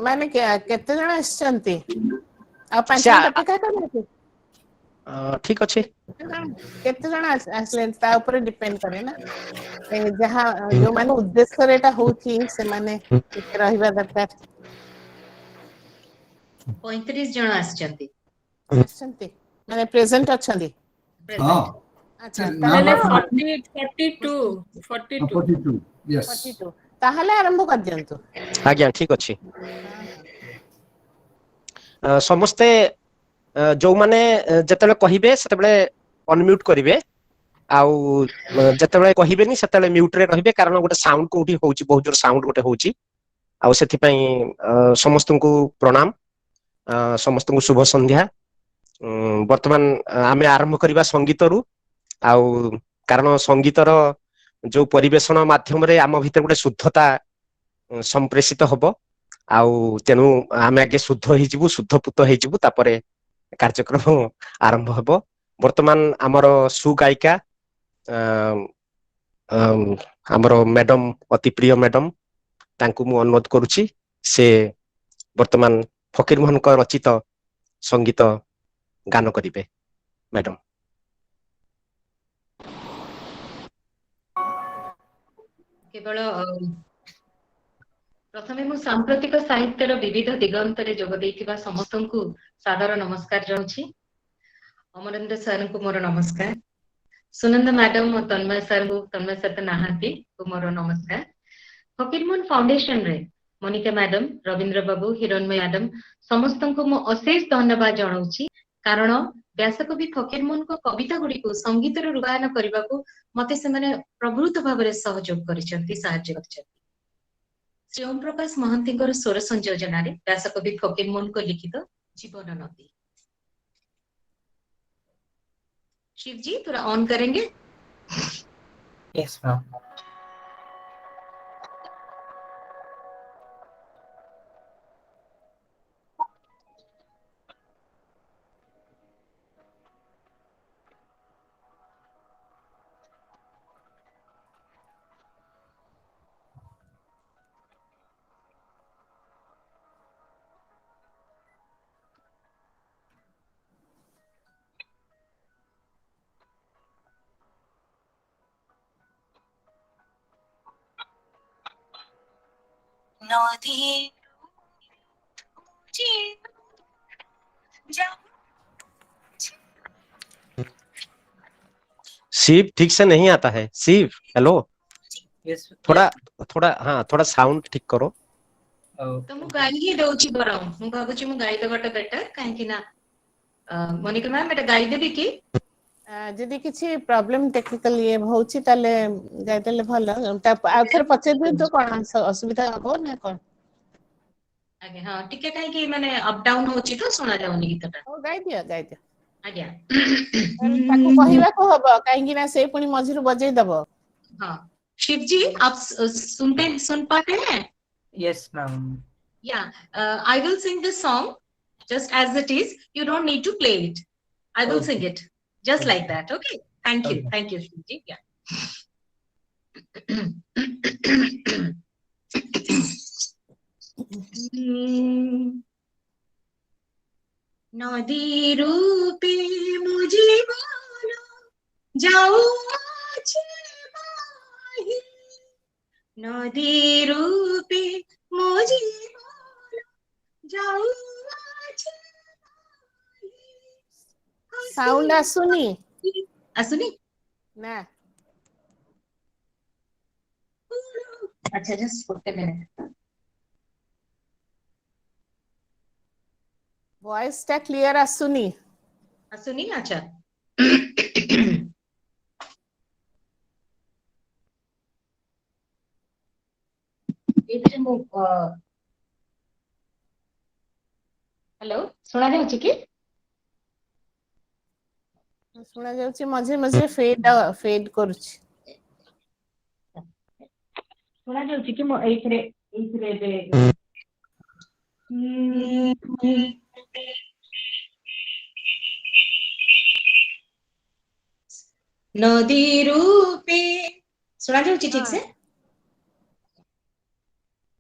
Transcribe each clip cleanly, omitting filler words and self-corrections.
ମାନେ କେତେ ଜଣ ଆସିଛନ୍ତି? ଆଉ 5 ମିନିଟ୍ ଅପେକ୍ଷା କରିବେ କି? ଠିକ ଅଛି। କେତେ ଜଣ ଆସିଲେ ତା ଉପରେ ଡିପେଣ୍ଡ କରେ ନା, ଯାହା ଯୋଉମାନେ ଉଦ୍ଦେଶ୍ୟରେ ଏଇଟା ହଉଛି ସେମାନେ ଟିକେ ରହିବା ଦରକାର। 35 ଜଣ ଆସିଛନ୍ତି। ଆସିଛନ୍ତି ମାନେ ପ୍ରେଜେଣ୍ଟ ଅଛନ୍ତି? ହଁ। ଆଚ୍ଛା, ତାହେଲେ 42 42, yes, 42। ତାହେଲେ ଆରମ୍ଭ କରିଦିଅନ୍ତୁ। ଆଜ୍ଞା, ଠିକ ଅଛି। ସମସ୍ତେ ଯୋଉମାନେ ଯେତେବେଳେ କହିବେ ସେତେବେଳେ ଅନମ୍ୟୁଟ କରିବେ, ଆଉ ଯେତେବେଳେ କହିବେନି ସେତେବେଳେ ମ୍ୟୁଟରେ ରହିବେ, କାରଣ ଗୋଟେ ସାଉଣ୍ଡ କୋଉଠି ହଉଛି, ବହୁତ ଜୋର ସାଉଣ୍ଡ ଗୋଟେ ହଉଛି। ଆଉ ସେଥିପାଇଁ ସମସ୍ତଙ୍କୁ ପ୍ରଣାମ, ସମସ୍ତଙ୍କୁ ଶୁଭ ସନ୍ଧ୍ୟା। ବର୍ତ୍ତମାନ ଆମେ ଆରମ୍ଭ କରିବା ସଙ୍ଗୀତରୁ, ଆଉ କାରଣ ସଙ୍ଗୀତର ଯୋଉ ପରିବେଷଣ ମାଧ୍ୟମରେ ଆମ ଭିତରେ ଗୋଟେ ଶୁଦ୍ଧତା ସମ୍ପ୍ରେଷିତ ହବ, ଆଉ ତେଣୁ ଆମେ ଆଗେ ଶୁଦ୍ଧ ହେଇଯିବୁ, ଶୁଦ୍ଧପୁତ ହେଇଯିବୁ, ତାପରେ କାର୍ଯ୍ୟକ୍ରମ ଆରମ୍ଭ ହବ। ବର୍ତ୍ତମାନ ଆମର ସୁଗାୟିକା ଆମର ମ୍ୟାଡମ, ଅତି ପ୍ରିୟ ମ୍ୟାଡମ, ତାଙ୍କୁ ମୁଁ ଅନୁରୋଧ କରୁଛି, ସେ ବର୍ତ୍ତମାନ ଫକୀରମୋହନଙ୍କ ରଚିତ ସଙ୍ଗୀତ ଗାନ କରିବେ। ମ୍ୟାଡମ। କେବଳ ପ୍ରଥମେ ମୁଁ ସାମ୍ପ୍ରତିକ ସାହିତ୍ୟର ବିବିଧ ଦିଗନ୍ତରେ ଯୋଗ ଦେଇଥିବା ସମସ୍ତଙ୍କୁ ସାଦର ନମସ୍କାର ଜଣାଉଛି। ଅମରେନ୍ଦ୍ର ସାର୍ଙ୍କୁ ମୋର ନମସ୍କାର, ସୁନନ୍ଦ ମ୍ୟାଡମ ଓ ତନ୍ମୟ ସାର୍ଙ୍କୁ, ତନ୍ମୟ ସାର୍ ତ ନାହାନ୍ତି, ମୋର ନମସ୍କାର। ଫକୀରମୋହନ ଫାଉଣ୍ଡେସନରେ ମନିକା ମ୍ୟାଡମ, ରବୀନ୍ଦ୍ର ବାବୁ, ହିରଣ୍ମୟ ମ୍ୟାଡମ, ସମସ୍ତଙ୍କୁ ମୁଁ ଅଶେଷ ଧନ୍ୟବାଦ ଜଣାଉଛି, କାରଣ ବ୍ୟାସକବି ଫକୀରମୋହନଙ୍କ କବିତା ଗୁଡ଼ିକୁ ସଙ୍ଗୀତର ରୂପାୟନ କରିବାକୁ ମତେ ସେମାନେ ପ୍ରଭୃତ ଭାବରେ ସହଯୋଗ କରିଛନ୍ତି, ସାହାଯ୍ୟ କରିଛନ୍ତି। ଶ୍ରୀ ଓମ ପ୍ରକାଶ ମହାନ୍ତିଙ୍କର ସ୍ୱର ସଂଯୋଜନାରେ ବ୍ୟାସକବି ଫକୀରମୋହନଙ୍କ ଲିଖିତ ଜୀବନ ନଦୀ। शिव जी थोड़ा ऑन करेंगे? Yes ma'am. नदी शिव ठीक से नहीं आता है। शिव, हेलो। यस, थोड़ा थोड़ा, हाँ, थोड़ा साउंड ठीक करो। ତ ମୁଁ ଗାଇ ହିଁ ଦଉଛି ବରଂ, ମୁଁ ଭାବୁଛି ମୁଁ ଗାଇ ଦେବାଟା ବେଟର, କାହିଁକି ନା ମନିକା ମ୍ୟାମ ଏଟା ଗାଇଦେବି କି? ଯଦି କିଛି ପ୍ରୋବ୍ଲେମ ଟେକ୍ନିକାଲ ଇଏ ହଉଛି ତାହେଲେ ଗାଇଦେଲେ ଭଲ। ଆଉ ଥରେ ପଚାରି ଦିଅନ୍ତୁ କଣ ଅସୁବିଧା ହବ ନା କଣ? ଆଜ୍ଞା, ହଁ, ଟିକେ କାହିଁକି ମାନେ ଅପ ଡାଉନ ହଉଛି ତ ଶୁଣା ଯାଉନି ଗୀତଟା। ହଉ, ଗାଇଦିଅ ଗାଇଦିଅ। ଆଜ୍ଞା, ତାକୁ କହିବାକୁ ହବ, କାହିଁକି ନା ସେ ପୁଣି ମଝିରୁ ବଜେଇ ଦବ। ହଁ, शिव जी आप सुनते सुन पाते हैं? Yes ma'am. Yeah, I will sing this song just as it is. You don't need to play it. I will sing it just like that. Okay, thank you. Okay. Thank you, Shivji. Yeah. নদী রূপে মো জীবন যাও আছে বাহি, নদী রূপে মো জীবন যাও আছে। Sound ଆସୁନି। ଆସୁନି? ନା। ଆଚ୍ଛା, ଜଷ୍ଟ ଗୋଟେ ମିନିଟ। ଭଏସ ଟା କ୍ଲିୟର ଆସୁନି। ଆସୁନି? ଆଚ୍ଛା, ଏଇଥିରେ ମୁଁ, ହ୍ୟାଲୋ, ଶୁଣା ଯାଉଛି କି? ଶୁଣା ଯାଉଛି, ମଝିରେ ମଝିରେ ଫେଡ୍ ଫେଡ୍ କରୁଛି। ଶୁଣା ଯାଉଛି କି? ମୁଁ ଏଇଥିରେ ଏଇଥିରେ ଏବେ ନଦୀ ରୂପେ ଶୁଣା ଯାଉଛି ଠିକ ସେ?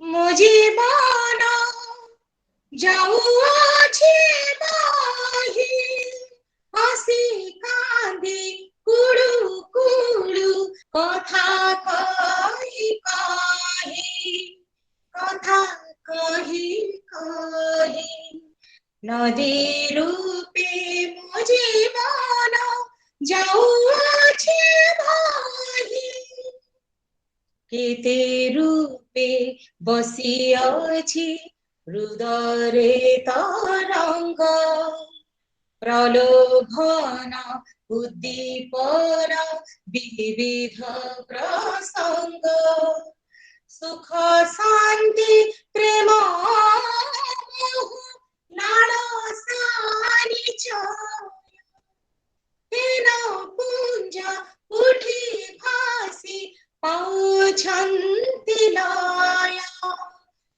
ମୋ ଜୀବନ କହି କହି। ନଦୀ ରୂପେ ମୋ ଜୀବନ ଯାଉଅଛି ବହି। କେତେ ରୂପେ ବସିଅଛି ହୃଦରେ ତରଙ୍ଗ, ପ୍ରଲୋଭନ ଉଦ୍ଦୀପନ ବିବିଧ ପ୍ରସଙ୍ଗ। ସୁଖ ଶାନ୍ତି ପ୍ରେମ ଲାଳସା ନିଚୟ, ଫେନ ପୁଞ୍ଜ ଉଠି ଭାସି ପାଉଛନ୍ତି ଲୟ,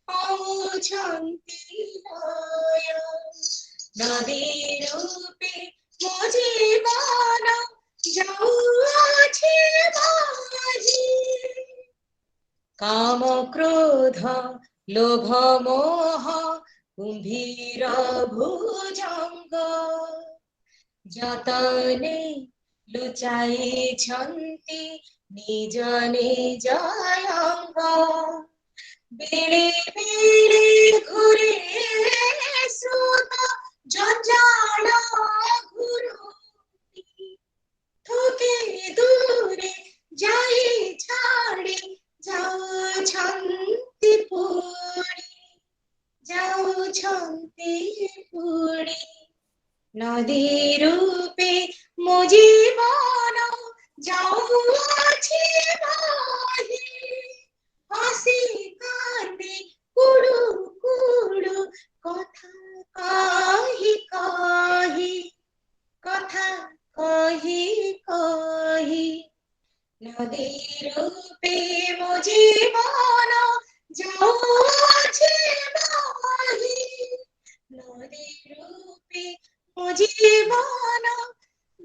ପାଉଛନ୍ତି ଲୟ। ନଦୀ ରୂପେ ମୋ ଜୀବନ ଯାଉଅଛି ବହି। କାମ କ୍ରୋଧ ଲୋଭ ମୋହ କୁମ୍ଭୀର ଭୁଜଙ୍ଗ, ଯତନେ ଲୁଚାଇଛନ୍ତି ନିଜ ନିଜ ଅଙ୍ଗ। ବେଳେ ବେଳେ ଘୁରେ ସ୍ରୋତ ଜଞ୍ଜାଳ ଘୁରୁଟି, ଥୋକେ ଦୂରେ ଯାଇ ଛାଡ଼ି ଯାଉଛନ୍ତି ପୁଣି, ଯାଉଛନ୍ତି ପୁଣି। ନଦୀ ରୂପେ ମୋ ଜୀବନ ଯାଉଅଛି ବହି। ହସି କାନ୍ଦି କୁଳୁ କୁଳୁ କଥା କହି କହି, କଥା କହି କହି। ନଦୀ ରୂପେ ମୋ ଜୀବନ ଯାଉଅଛି ବହି। ନଦୀ ରୂପେ ମୋ ଜୀବନ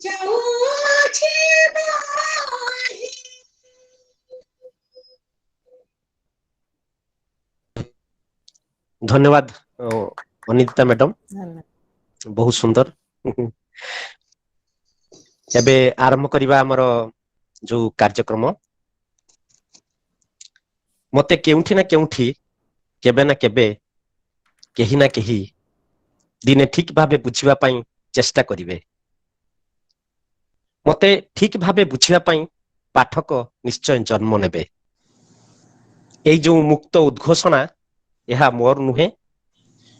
ଯାଉଅଛି ବହି। ଧନ୍ୟବାଦ ଅନିତା ମ୍ୟାଡାମ, ବହୁତ ସୁନ୍ଦର। ଏବେ ଆରମ୍ଭ କରିବା ଆମର ଯୋଉ କାର୍ଯ୍ୟକ୍ରମ। ମତେ କେଉଁଠି ନା କେଉଁଠି କେବେ ନା କେବେ କେହି ନା କେହି ଦିନେ ଠିକ ଭାବେ ବୁଝିବା ପାଇଁ ଚେଷ୍ଟା କରିବେ। ମତେ ଠିକ ଭାବେ ବୁଝିବା ପାଇଁ ପାଠକ ନିଶ୍ଚୟ ଜନ୍ମ ନେବେ। ଏଇ ଯୋଉ ମୁକ୍ତ ଉଦ୍ଘୋଷଣା, ଏହା ମୋର ନୁହେଁ,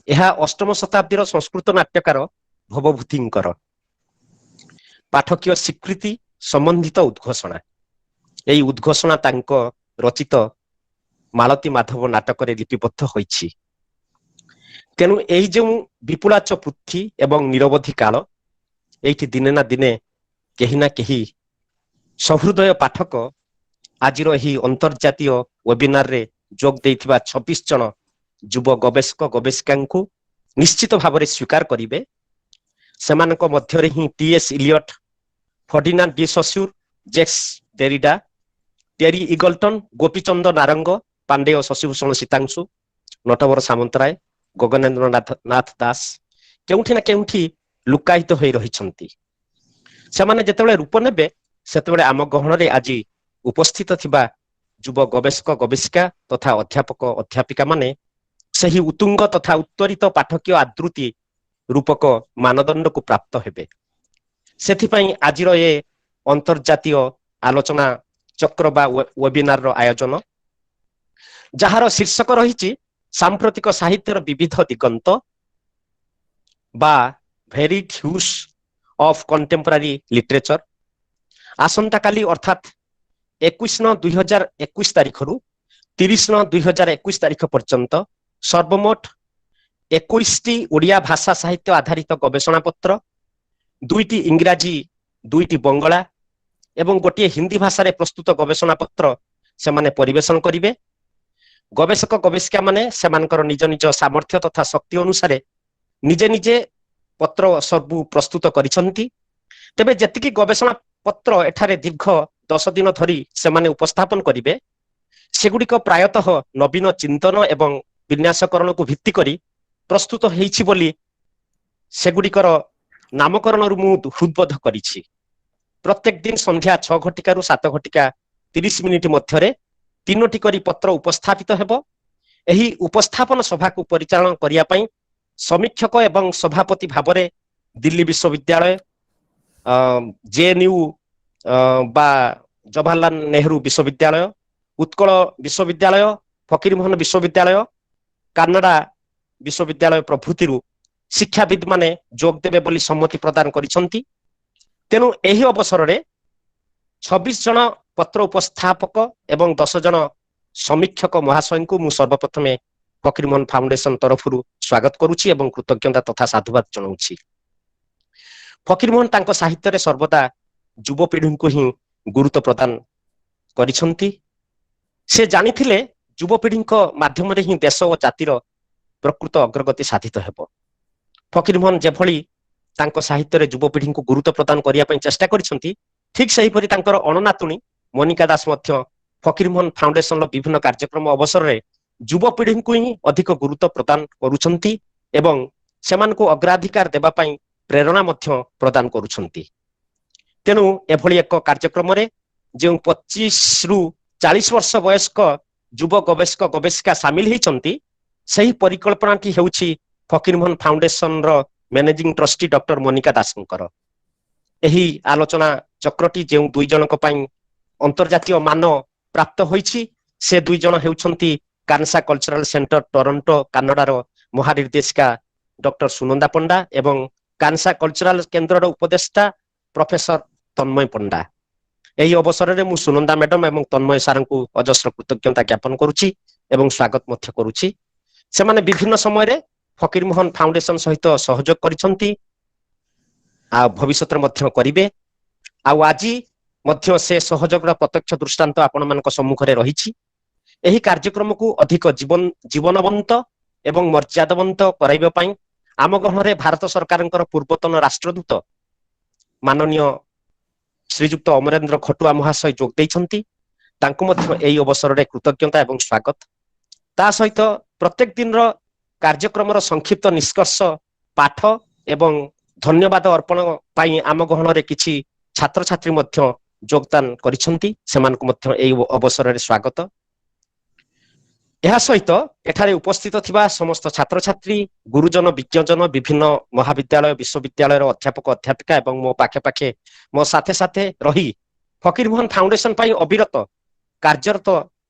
ଏହା ଅଷ୍ଟମ ଶତାବ୍ଦୀର ସଂସ୍କୃତ ନାଟ୍ୟକାର ଭବଭୂତିଙ୍କର ପାଠକୀୟ ସ୍ୱୀକୃତି ସମ୍ବନ୍ଧିତ ଉଦ୍ଘୋଷଣା। ଏଇ ଉଦ୍ଘୋଷଣା ତାଙ୍କ ରଚିତ ମାଳତୀ ମାଧବ ନାଟକରେ ଲିପିବଦ୍ଧ ହୋଇଛି। ତେଣୁ ଏଇ ଯେଉଁ ବିପୁଳାଚ ପୃଥ୍ୱୀ ଏବଂ ନିରବଧି କାଳ, ଏଇଠି ଦିନେ ନା ଦିନେ କେହି ନା କେହି ସହୃଦୟ ପାଠକ ଆଜିର ଏହି ଅନ୍ତର୍ଜାତୀୟ ୱେବିନାରରେ ଯୋଗ ଦେଇଥିବା 26 ଜଣ ଯୁବ ଗବେଷକ ଗବେଷିକାଙ୍କୁ ନିଶ୍ଚିତ ଭାବରେ ସ୍ୱୀକାର କରିବେ। ସେମାନଙ୍କ ମଧ୍ୟରେ ହିଁ T S Eliot, Ferdinand de Saussure, Jacques Derrida, Terry Eagleton, Gopichand Narang, Pandey Shashibhushan Sitanshu, Natabar Samantaray, Gaganendra Nath Das କେଉଁଠି ନା କେଉଁଠି ଲୁକାୟିତ ହୋଇ ରହିଛନ୍ତି। ସେମାନେ ଯେତେବେଳେ ରୂପ ନେବେ, ସେତେବେଳେ ଆମ ଗହଣରେ ଆଜି ଉପସ୍ଥିତ ଥିବା ଯୁବ ଗବେଷକ ଗବେଷିକା ତଥା ଅଧ୍ୟାପକ ଅଧ୍ୟାପିକା ମାନେ ସେହି ଉତ୍ତୁଙ୍ଗ ତଥା ଉତ୍ତରିତ ପାଠକୀୟ ଆଦୃତି ରୂପକ ମାନଦଣ୍ଡକୁ ପ୍ରାପ୍ତ ହେବେ। ସେଥିପାଇଁ ଆଜିର ଏ ଅନ୍ତର୍ଜାତୀୟ ଆଲୋଚନା ଚକ୍ର ବା ୱେବିନାରର ଆୟୋଜନ, ଯାହାର ଶୀର୍ଷକ ରହିଛି ସାମ୍ପ୍ରତିକ ସାହିତ୍ୟର ବିବିଧ ଦିଗନ୍ତ ବା varied hues of contemporary literature, ଆସନ୍ତାକାଲି ଅର୍ଥାତ୍ 21/9/2021 ତାରିଖରୁ 30/9/2021 ତାରିଖ ପର୍ଯ୍ୟନ୍ତ ସର୍ବମୋଟ 21ଟି ଓଡ଼ିଆ ଭାଷା ସାହିତ୍ୟ ଆଧାରିତ ଗବେଷଣା ପତ୍ର, 2ଟି ଇଂରାଜୀ, 2ଟି ବଙ୍ଗଳା ଏବଂ ଗୋଟିଏ ହିନ୍ଦୀ ଭାଷାରେ ପ୍ରସ୍ତୁତ ଗବେଷଣା ପତ୍ର ସେମାନେ ପରିବେଷଣ କରିବେ। ଗବେଷକ ଗବେଷିକା ମାନେ ସେମାନଙ୍କର ନିଜ ନିଜ ସାମର୍ଥ୍ୟ ତଥା ଶକ୍ତି ଅନୁସାରେ ନିଜେ ନିଜେ ପତ୍ର ସବୁ ପ୍ରସ୍ତୁତ କରିଛନ୍ତି। ତେବେ ଯେତିକି ଗବେଷଣା ପତ୍ର ଏଠାରେ ଦୀର୍ଘ 10 ଦିନ ଧରି ସେମାନେ ଉପସ୍ଥାପନ କରିବେ, ସେଗୁଡ଼ିକ ପ୍ରାୟତଃ ନବୀନ ଚିନ୍ତନ ଏବଂ ବିନ୍ୟାସକରଣକୁ ଭିତ୍ତି କରି ପ୍ରସ୍ତୁତ ହେଇଛି ବୋଲି ସେଗୁଡ଼ିକର ନାମକରଣରୁ ମୁଁ ହୃଦବୋଧ କରିଛି। ପ୍ରତ୍ୟେକ ଦିନ ସନ୍ଧ୍ୟା 6 ଘଟିକାରୁ 7 ଘଟିକା 30 ମିନିଟ ମଧ୍ୟରେ 3ଟି କରି ପତ୍ର ଉପସ୍ଥାପିତ ହେବ ଏହି ଉପସ୍ଥାପନ ସଭାକୁ ପରିଚାଳନା କରିବା ପାଇଁ ସମୀକ୍ଷକ ଏବଂ ସଭାପତି ଭାବରେ ଦିଲ୍ଲୀ ବିଶ୍ୱବିଦ୍ୟାଳୟ, ଜେଏନୟୁ ବା ଜବାହରଲାଲ ନେହେରୁ ବିଶ୍ୱବିଦ୍ୟାଳୟ, ଉତ୍କଳ ବିଶ୍ୱବିଦ୍ୟାଳୟ, ଫକୀରମୋହନ ବିଶ୍ୱବିଦ୍ୟାଳୟ, କାନାଡା ବିଶ୍ୱବିଦ୍ୟାଳୟ ପ୍ରଭୃତିରୁ ଶିକ୍ଷାବିଦ ମାନେ ଯୋଗ ଦେବେ ବୋଲି ସମ୍ମତି ପ୍ରଦାନ କରିଛନ୍ତି। ତେଣୁ ଏହି ଅବସରରେ 26 ଜଣ ପତ୍ର ଉପସ୍ଥାପକ ଏବଂ 10 ଜଣ ସମୀକ୍ଷକ ମହାଶୟଙ୍କୁ ମୁଁ ସର୍ବପ୍ରଥମେ ଫକୀରମୋହନ ଫାଉଣ୍ଡେସନ ତରଫରୁ ସ୍ୱାଗତ କରୁଛି ଏବଂ କୃତଜ୍ଞତା ତଥା ସାଧୁବାଦ ଜଣାଉଛି। ଫକୀରମୋହନ ତାଙ୍କ ସାହିତ୍ୟରେ ସର୍ବଦା ଯୁବପିଢିଙ୍କୁ ହିଁ ଗୁରୁତ୍ୱ ପ୍ରଦାନ କରିଛନ୍ତି। ସେ ଜାଣିଥିଲେ, ଯୁବପିଢିଙ୍କ ମାଧ୍ୟମରେ ହିଁ ଦେଶ ଓ ଜାତିର ପ୍ରକୃତ ଅଗ୍ରଗତି ସାଧିତ ହେବ। ଫକୀରମୋହନ ଯେଭଳି ତାଙ୍କ ସାହିତ୍ୟରେ ଯୁବପିଢିଙ୍କୁ ଗୁରୁତ୍ୱ ପ୍ରଦାନ କରିବା ପାଇଁ ଚେଷ୍ଟା କରିଛନ୍ତି, ଠିକ ସେହିପରି ତାଙ୍କର ଅଣନାତୁଣୀ ମନିକା ଦାସ ମଧ୍ୟ ଫକୀରମୋହନ ଫାଉଣ୍ଡେସନର ବିଭିନ୍ନ କାର୍ଯ୍ୟକ୍ରମ ଅବସରରେ ଯୁବପିଢିଙ୍କୁ ହିଁ ଅଧିକ ଗୁରୁତ୍ୱ ପ୍ରଦାନ କରୁଛନ୍ତି ଏବଂ ସେମାନଙ୍କୁ ଅଗ୍ରାଧିକାର ଦେବା ପାଇଁ ପ୍ରେରଣା ମଧ୍ୟ ପ୍ରଦାନ କରୁଛନ୍ତି। ତେଣୁ ଏଭଳି ଏକ କାର୍ଯ୍ୟକ୍ରମରେ ଯେଉଁ 25ରୁ 40 ବର୍ଷ ବୟସ୍କ ଯୁବ ଗବେଷକ ଗବେଷିକା ସାମିଲ ହେଇଛନ୍ତି, ସେହି ପରିକଳ୍ପନାଟି ହେଉଛି ଫକୀରମୋହନ ଫାଉଣ୍ଡେସନର ମ୍ୟାନେଜିଂ ଟ୍ରଷ୍ଟି ଡକ୍ଟର ମନିକା ଦାସଙ୍କର। ଏହି ଆଲୋଚନା ଚକ୍ରଟି ଯେଉଁ ଦୁଇ ଜଣଙ୍କ ପାଇଁ ଅନ୍ତର୍ଜାତୀୟ ମାନ ପ୍ରାପ୍ତ ହୋଇଛି, ସେ ଦୁଇ ଜଣ ହେଉଛନ୍ତି କାନସା କଲଚରାଲ ସେଣ୍ଟର, ଟରଣ୍ଟୋ, କାନାଡାର ମହାନିର୍ଦ୍ଦେଶିକା ଡକ୍ଟର ସୁନନ୍ଦା ପଣ୍ଡା ଏବଂ କାନସା କଲଚରାଲ କେନ୍ଦ୍ରର ଉପଦେଷ୍ଟା ପ୍ରଫେସର ତନ୍ମୟ ପଣ୍ଡା। ଏହି ଅବସରରେ ମୁଁ ସୁନନ୍ଦା ମ୍ୟାଡମ ଏବଂ ତନ୍ମୟ ସାରଙ୍କୁ ଅଜସ୍ର କୃତଜ୍ଞତା ଜ୍ଞାପନ କରୁଛି ଏବଂ ସ୍ୱାଗତ ମଧ୍ୟ କରୁଛି। ସେମାନେ ବିଭିନ୍ନ ସମୟରେ ଫକୀରମୋହନ ଫାଉଣ୍ଡେସନ ସହିତ ସହଯୋଗ କରିଛନ୍ତି ଆଉ ଭବିଷ୍ୟତରେ ମଧ୍ୟ କରିବେ। ଆଉ ଆଜି ମଧ୍ୟ ସେ ସହଯୋଗର ପ୍ରତ୍ୟକ୍ଷ ଦୃଷ୍ଟାନ୍ତ ଆପଣମାନଙ୍କ ସମ୍ମୁଖରେ ରହିଛି। ଏହି କାର୍ଯ୍ୟକ୍ରମକୁ ଅଧିକ ଜୀବନବନ୍ତ ଏବଂ ମର୍ଯ୍ୟାଦାବନ୍ତ କରାଇବା ପାଇଁ ଆମ ଗହଣରେ ଭାରତ ସରକାରଙ୍କର ପୂର୍ବତନ ରାଷ୍ଟ୍ରଦୂତ ମାନନୀୟ ଶ୍ରୀଯୁକ୍ତ ଅମରେନ୍ଦ୍ର ଖଟୁଆ ମହାଶୟ ଯୋଗ ଦେଇଛନ୍ତି। ତାଙ୍କୁ ମଧ୍ୟ ଏହି ଅବସରରେ କୃତଜ୍ଞତା ଏବଂ ସ୍ୱାଗତ। ତା ସହିତ ପ୍ରତ୍ୟେକ ଦିନର କାର୍ଯ୍ୟକ୍ରମର ସଂକ୍ଷିପ୍ତ ନିଷ୍କର୍ଷ ପାଠ ଏବଂ ଧନ୍ୟବାଦ ଅର୍ପଣ ପାଇଁ ଆମ ଗହଣରେ କିଛି ଛାତ୍ରଛାତ୍ରୀ ମଧ୍ୟ ଯୋଗଦାନ କରିଛନ୍ତି। ସେମାନଙ୍କୁ ମଧ୍ୟ ଏହି ଅବସରରେ ସ୍ୱାଗତ। ଏହା ସହିତ ଏଠାରେ ଉପସ୍ଥିତ ଥିବା ସମସ୍ତ ଛାତ୍ରଛାତ୍ରୀ, ଗୁରୁଜନ, ବିଜ୍ଞଜନ, ବିଭିନ୍ନ ମହାବିଦ୍ୟାଳୟ, ବିଶ୍ୱବିଦ୍ୟାଳୟର ଅଧ୍ୟାପକ ଅଧ୍ୟାପିକା ଏବଂ ମୋ ପାଖେ ପାଖେ, ମୋ ସାଥେ ସାଥେ ରହି ଫକୀରମୋହନ ଫାଉଣ୍ଡେସନ ପାଇଁ ଅବିରତ କାର୍ଯ୍ୟରତ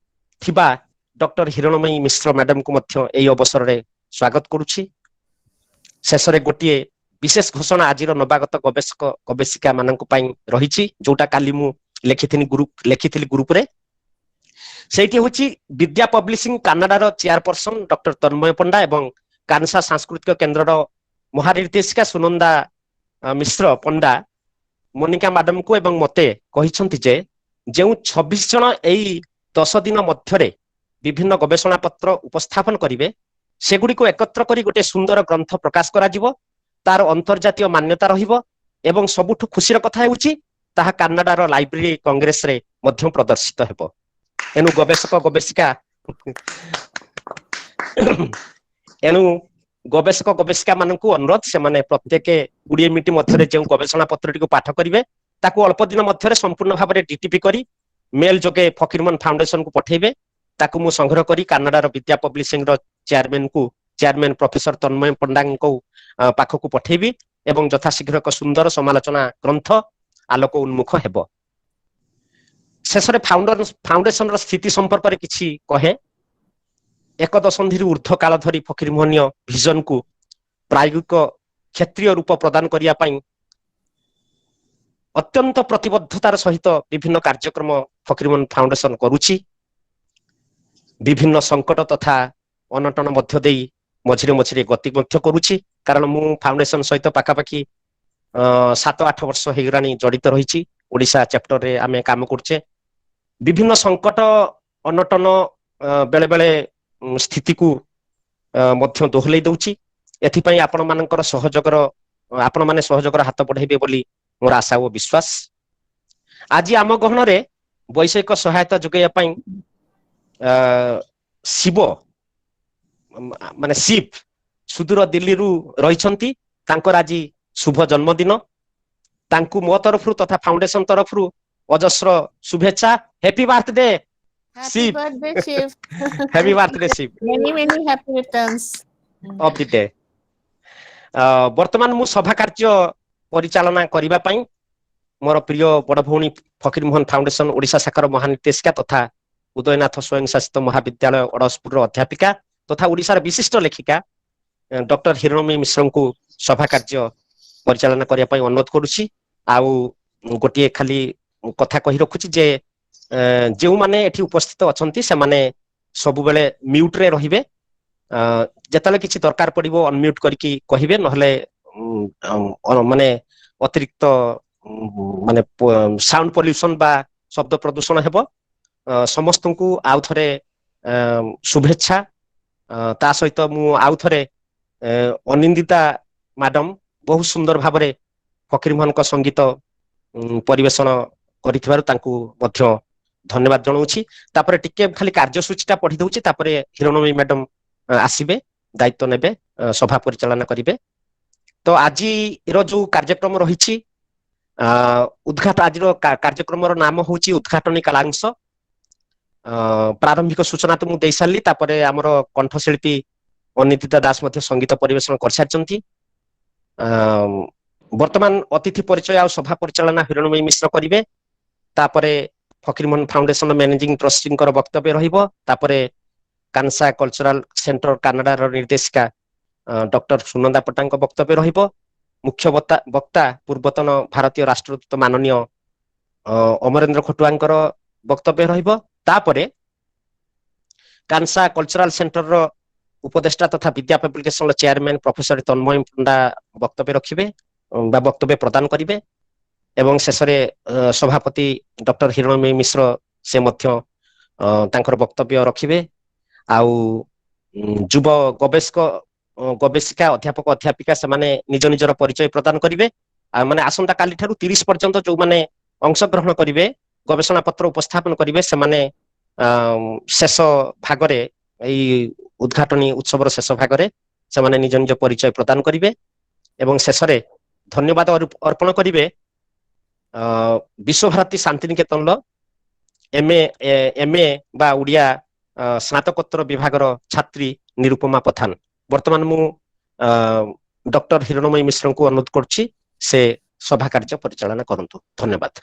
ଥିବା ଡକ୍ଟର ହିରଣମୟୀ ମିଶ୍ର ମ୍ୟାଡାମଙ୍କୁ ମଧ୍ୟ ଏହି ଅବସରରେ ସ୍ୱାଗତ କରୁଛି। ଶେଷରେ ଗୋଟିଏ ବିଶେଷ ଘୋଷଣା ଆଜିର ନବାଗତ ଗବେଷକ ଗବେଷିକା ମାନଙ୍କ ପାଇଁ ରହିଛି, ଯୋଉଟା କାଲି ମୁଁ ଲେଖିଥିଲି ଗ୍ରୁପରେ। ସେଇଠି ହଉଛି ବିଦ୍ୟା ପବ୍ଲିସିଂ କାନାଡାର ଚେୟାରପର୍ସନ ଡକ୍ଟର ତନ୍ମୟ ପଣ୍ଡା ଏବଂ କାନସା ସାଂସ୍କୃତିକ କେନ୍ଦ୍ରର ମହାନିର୍ଦ୍ଦେଶିକା ସୁନନ୍ଦା ମିଶ୍ର ପଣ୍ଡା ମୋନିକା ମ୍ୟାଡମକୁ ଏବଂ ମତେ କହିଛନ୍ତି ଯେ ଯେଉଁ 26 ଜଣ ଏଇ 10 ଦିନ ମଧ୍ୟରେ ବିଭିନ୍ନ ଗବେଷଣା ପତ୍ର ଉପସ୍ଥାପନ କରିବେ, ସେଗୁଡ଼ିକୁ ଏକତ୍ର କରି ଗୋଟେ ସୁନ୍ଦର ଗ୍ରନ୍ଥ ପ୍ରକାଶ କରାଯିବ। ତାର ଅନ୍ତର୍ଜାତୀୟ ମାନ୍ୟତା ରହିବ ଏବଂ ସବୁଠୁ ଖୁସିର କଥା ହେଉଛି, ତାହା କାନାଡାର ଲାଇବ୍ରେରୀ କଂଗ୍ରେସରେ ମଧ୍ୟ ପ୍ରଦର୍ଶିତ ହେବ। ଏଣୁ ଗବେଷକ ଗବେଷିକା ମାନଙ୍କୁ ଅନୁରୋଧ, ସେମାନେ ପ୍ରତ୍ୟେକ 20 ମିନିଟ ମଧ୍ୟରେ ଯେଉଁ ଗବେଷଣା ପତ୍ରଟିକୁ ପାଠ କରିବେ, ତାକୁ ଅଳ୍ପ ଦିନ ମଧ୍ୟରେ ସମ୍ପୂର୍ଣ୍ଣ ଭାବରେ ଡିଟିପି କରି ମେଲ ଯୋଗେ ଫକୀରମୋହନ ଫାଉଣ୍ଡେସନକୁ ପଠେଇବେ। ତାକୁ ମୁଁ ସଂଗ୍ରହ କରି କାନାଡାର ବିଦ୍ୟା ପବ୍ଲିସିଂ ର ଚେୟାରମ୍ୟାନ ପ୍ରଫେସର ତନ୍ମୟ ପଣ୍ଡାଙ୍କ ପାଖକୁ ପଠେଇବି ଏବଂ ଯଥାଶୀଘ୍ର ଏକ ସୁନ୍ଦର ସମାଲୋଚନା ଗ୍ରନ୍ଥ ଆଲୋକ ଉନ୍ମୁଖ ହେବ। ଶେଷରେ ଫାଉଣ୍ଡେସନର ସ୍ଥିତି ସମ୍ପର୍କରେ କିଛି କହେ। ଏକ ଦଶନ୍ଧିରୁ ଉର୍ଦ୍ଧ୍ୱ କାଳ ଧରି ଫକୀରମୋହନୀୟ ଭିଜନକୁ ପ୍ରାୟୋଗିକ କ୍ଷେତ୍ରୀୟ ରୂପ ପ୍ରଦାନ କରିବା ପାଇଁ ଅତ୍ୟନ୍ତ ପ୍ରତିବଦ୍ଧତାର ସହିତ ବିଭିନ୍ନ କାର୍ଯ୍ୟକ୍ରମ ଫକୀରମୋହନ ଫାଉଣ୍ଡେସନ କରୁଛି। ବିଭିନ୍ନ ସଙ୍କଟ ତଥା ଅନଟନ ମଧ୍ୟ ଦେଇ ମଝିରେ ମଝିରେ ଗତି ମଧ୍ୟ କରୁଛି। କାରଣ ମୁଁ ଫାଉଣ୍ଡେସନ ସହିତ ପାଖାପାଖି 7-8 ବର୍ଷ ହେଇଗଲାଣି ଜଡିତ ରହିଛି। ଓଡିଶା ଚାପ୍ଟରରେ ଆମେ କାମ କରୁଛେ। ବିଭିନ୍ନ ସଙ୍କଟ ଅନଟନ ବେଳେ ବେଳେ ସ୍ଥିତିକୁ ମଧ୍ୟ ଦୋହଲେଇ ଦଉଛି। ଏଥିପାଇଁ ଆପଣ ମାନଙ୍କର ସହଯୋଗର ଆପଣମାନେ ସହଯୋଗର ହାତ ବଢେଇବେ ବୋଲି ମୋର ଆଶା ଓ ବିଶ୍ୱାସ। ଆଜି ଆମ ଗହଣରେ ବୈଷୟିକ ସହାୟତା ଯୋଗାଇବା ପାଇଁ ଶିବ, ମାନେ ଶିବ ସୁଦୂର ଦିଲ୍ଲୀରୁ ରହିଛନ୍ତି। ତାଙ୍କର ଆଜି ଶୁଭ ଜନ୍ମଦିନ। ତାଙ୍କୁ ମୋ ତରଫରୁ ତଥା ଫାଉଣ୍ଡେସନ ତରଫରୁ ଅଜସ୍ର ଶୁଭେଚ୍ଛା। Happy birthday. Happy Shiv. birthday, Shiv. Happy birthday, Shiv. Many, many happy returns. Of the day. ବର୍ତ୍ତମାନ ମୁଁ ସଭା କାର୍ଯ୍ୟ ପରିଚାଳନା କରିବା ପାଇଁ ମୋର ପ୍ରିୟ ବଡ ଭଉଣୀ, ଫକୀର ମୋହନ ଫାଉଣ୍ଡେସନ ଓଡିଶା ଶାଖାର ମହାନିର୍ଦ୍ଦେଶିକା ତଥା ଉଦୟନାଥ ସ୍ୱୟଂଶାସିତ ମହାବିଦ୍ୟାଳୟ ଅଡସପୁରର ଅଧ୍ୟାପିକା ତଥା ଓଡିଶାର ବିଶିଷ୍ଟ ଲେଖିକା ଡକ୍ଟର ହିରଣ୍ମୟୀ ମିଶ୍ରଙ୍କୁ ସଭା କାର୍ଯ୍ୟ ପରିଚାଳନା କରିବା ପାଇଁ ଅନୁରୋଧ କରୁଛି। ଆଉ ଗୋଟିଏ ଖାଲି କଥା କହି ରଖୁଛି ଯେ ଯେଉଁମାନେ ଏଠି ଉପସ୍ଥିତ ଅଛନ୍ତି, ସେମାନେ ସବୁବେଳେ ମ୍ୟୁଟରେ ରହିବେ। ଯେତେବେଳେ କିଛି ଦରକାର ପଡିବ, ଅନମ୍ୟୁଟ କରିକି କହିବେ, ନହେଲେ ମାନେ ଅତିରିକ୍ତ ମାନେ ସାଉଣ୍ଡ ପଲ୍ୟୁସନ ବା ଶବ୍ଦ ପ୍ରଦୂଷଣ ହେବ। ସମସ୍ତଙ୍କୁ ଆଉ ଥରେ ଶୁଭେଚ୍ଛା। ତା ସହିତ ମୁଁ ଆଉ ଥରେ ଅନିନ୍ଦିତା ମ୍ୟାଡମ ବହୁତ ସୁନ୍ଦର ଭାବରେ ଫକୀରମୋହନଙ୍କ ସଙ୍ଗୀତ ପରିବେଷଣ କରିଥିବାରୁ ତାଙ୍କୁ ମଧ୍ୟ ଧନ୍ୟବାଦ ଜଣାଉଛି। ତାପରେ ଟିକେ ଖାଲି କାର୍ଯ୍ୟସୂଚୀଟା ପଢି ଦଉଛି, ତାପରେ ହିରଣ୍ମୟୀ ମ୍ୟାଡମ ଆସିବେ, ଦାୟିତ୍ୱ ନେବେ, ସଭା ପରିଚାଳନା କରିବେ। ତ ଆଜିର ଯୋଉ କାର୍ଯ୍ୟକ୍ରମ ରହିଛି, ଆଜିର କାର୍ଯ୍ୟକ୍ରମର ନାମ ହଉଛି ଉଦ୍ଘାଟନୀ କାଳାଂଶ। ପ୍ରାରମ୍ଭିକ ସୂଚନା ତ ମୁଁ ଦେଇ ସାରିଲି। ତାପରେ ଆମର କଣ୍ଠଶିଳ୍ପୀ ଅନିନ୍ଦିତା ଦାସ ମଧ୍ୟ ସଙ୍ଗୀତ ପରିବେଷଣ କରିସାରିଛନ୍ତି। ବର୍ତ୍ତମାନ ଅତିଥି ପରିଚୟ ଆଉ ସଭା ପରିଚାଳନା ହିରଣ୍ମୟୀ ମିଶ୍ର କରିବେ। ତାପରେ ଫକୀରମୋହନ ଫାଉଣ୍ଡେସନ ମ୍ୟାନେଜିଂ ଟ୍ରଷ୍ଟିଙ୍କର ବକ୍ତବ୍ୟ ରହିବ। ତାପରେ କାନସା କଲଚରାଲ ସେଣ୍ଟର କାନାଡାର ନିର୍ଦ୍ଦେଶିକା ଡକ୍ଟର ସୁନନ୍ଦା ପଟ୍ଟାଙ୍କ ବକ୍ତବ୍ୟ ରହିବ। ମୁଖ୍ୟ ବକ୍ତା ପୂର୍ବତନ ଭାରତୀୟ ରାଷ୍ଟ୍ରଦୂତ ମାନନୀୟ ଅମରେନ୍ଦ୍ର ଖଟୁଆଙ୍କର ବକ୍ତବ୍ୟ ରହିବ। ତାପରେ କାନସା କଲଚରାଲ ସେଣ୍ଟରର ଉପଦେଷ୍ଟା ତଥା ବିଦ୍ୟା ପବ୍ଲିକେସନର ଚେୟାରମ୍ୟାନ ପ୍ରଫେସର ତନ୍ମୟ ପଣ୍ଡା ବକ୍ତବ୍ୟ ରଖିବେ ବା ବକ୍ତବ୍ୟ ପ୍ରଦାନ କରିବେ ଏବଂ ଶେଷରେ ସଭାପତି ଡକ୍ଟର ହିରଣ୍ମୟୀ ମିଶ୍ର, ସେ ମଧ୍ୟ ତାଙ୍କର ବକ୍ତବ୍ୟ ରଖିବେ। ଆଉ ଯୁବ ଗବେଷକ ଗବେଷିକା, ଅଧ୍ୟାପକ ଅଧ୍ୟାପିକା, ସେମାନେ ନିଜ ନିଜର ପରିଚୟ ପ୍ରଦାନ କରିବେ। ଆଉ ମାନେ ଆସନ୍ତା କାଲି ଠାରୁ 30 ପର୍ଯ୍ୟନ୍ତ ଯୋଉମାନେ ଅଂଶଗ୍ରହଣ କରିବେ, ଗବେଷଣା ପତ୍ର ଉପସ୍ଥାପନ କରିବେ, ସେମାନେ ଶେଷ ଭାଗରେ, ଏଇ ଉଦ୍ଘାଟନୀ ଉତ୍ସବର ଶେଷ ଭାଗରେ ସେମାନେ ନିଜ ନିଜ ପରିଚୟ ପ୍ରଦାନ କରିବେ ଏବଂ ଶେଷରେ ଧନ୍ୟବାଦ ଅର୍ପଣ କରିବେ ବିଶ୍ୱଭାରତୀ ଶାନ୍ତିନିକେତନର ଏମଏ ବା ଓଡ଼ିଆ ସ୍ନାତକୋତ୍ତର ବିଭାଗର ଛାତ୍ରୀ ନିରୁପମା ପଠାନ। ବର୍ତ୍ତମାନ ମୁଁ ଡକ୍ଟର ହିରଣ୍ମୟୀ ମିଶ୍ରଙ୍କୁ ଅନୁରୋଧ କରୁଛି, ସେ ସଭା କାର୍ଯ୍ୟ ପରିଚାଳନା କରନ୍ତୁ। ଧନ୍ୟବାଦ।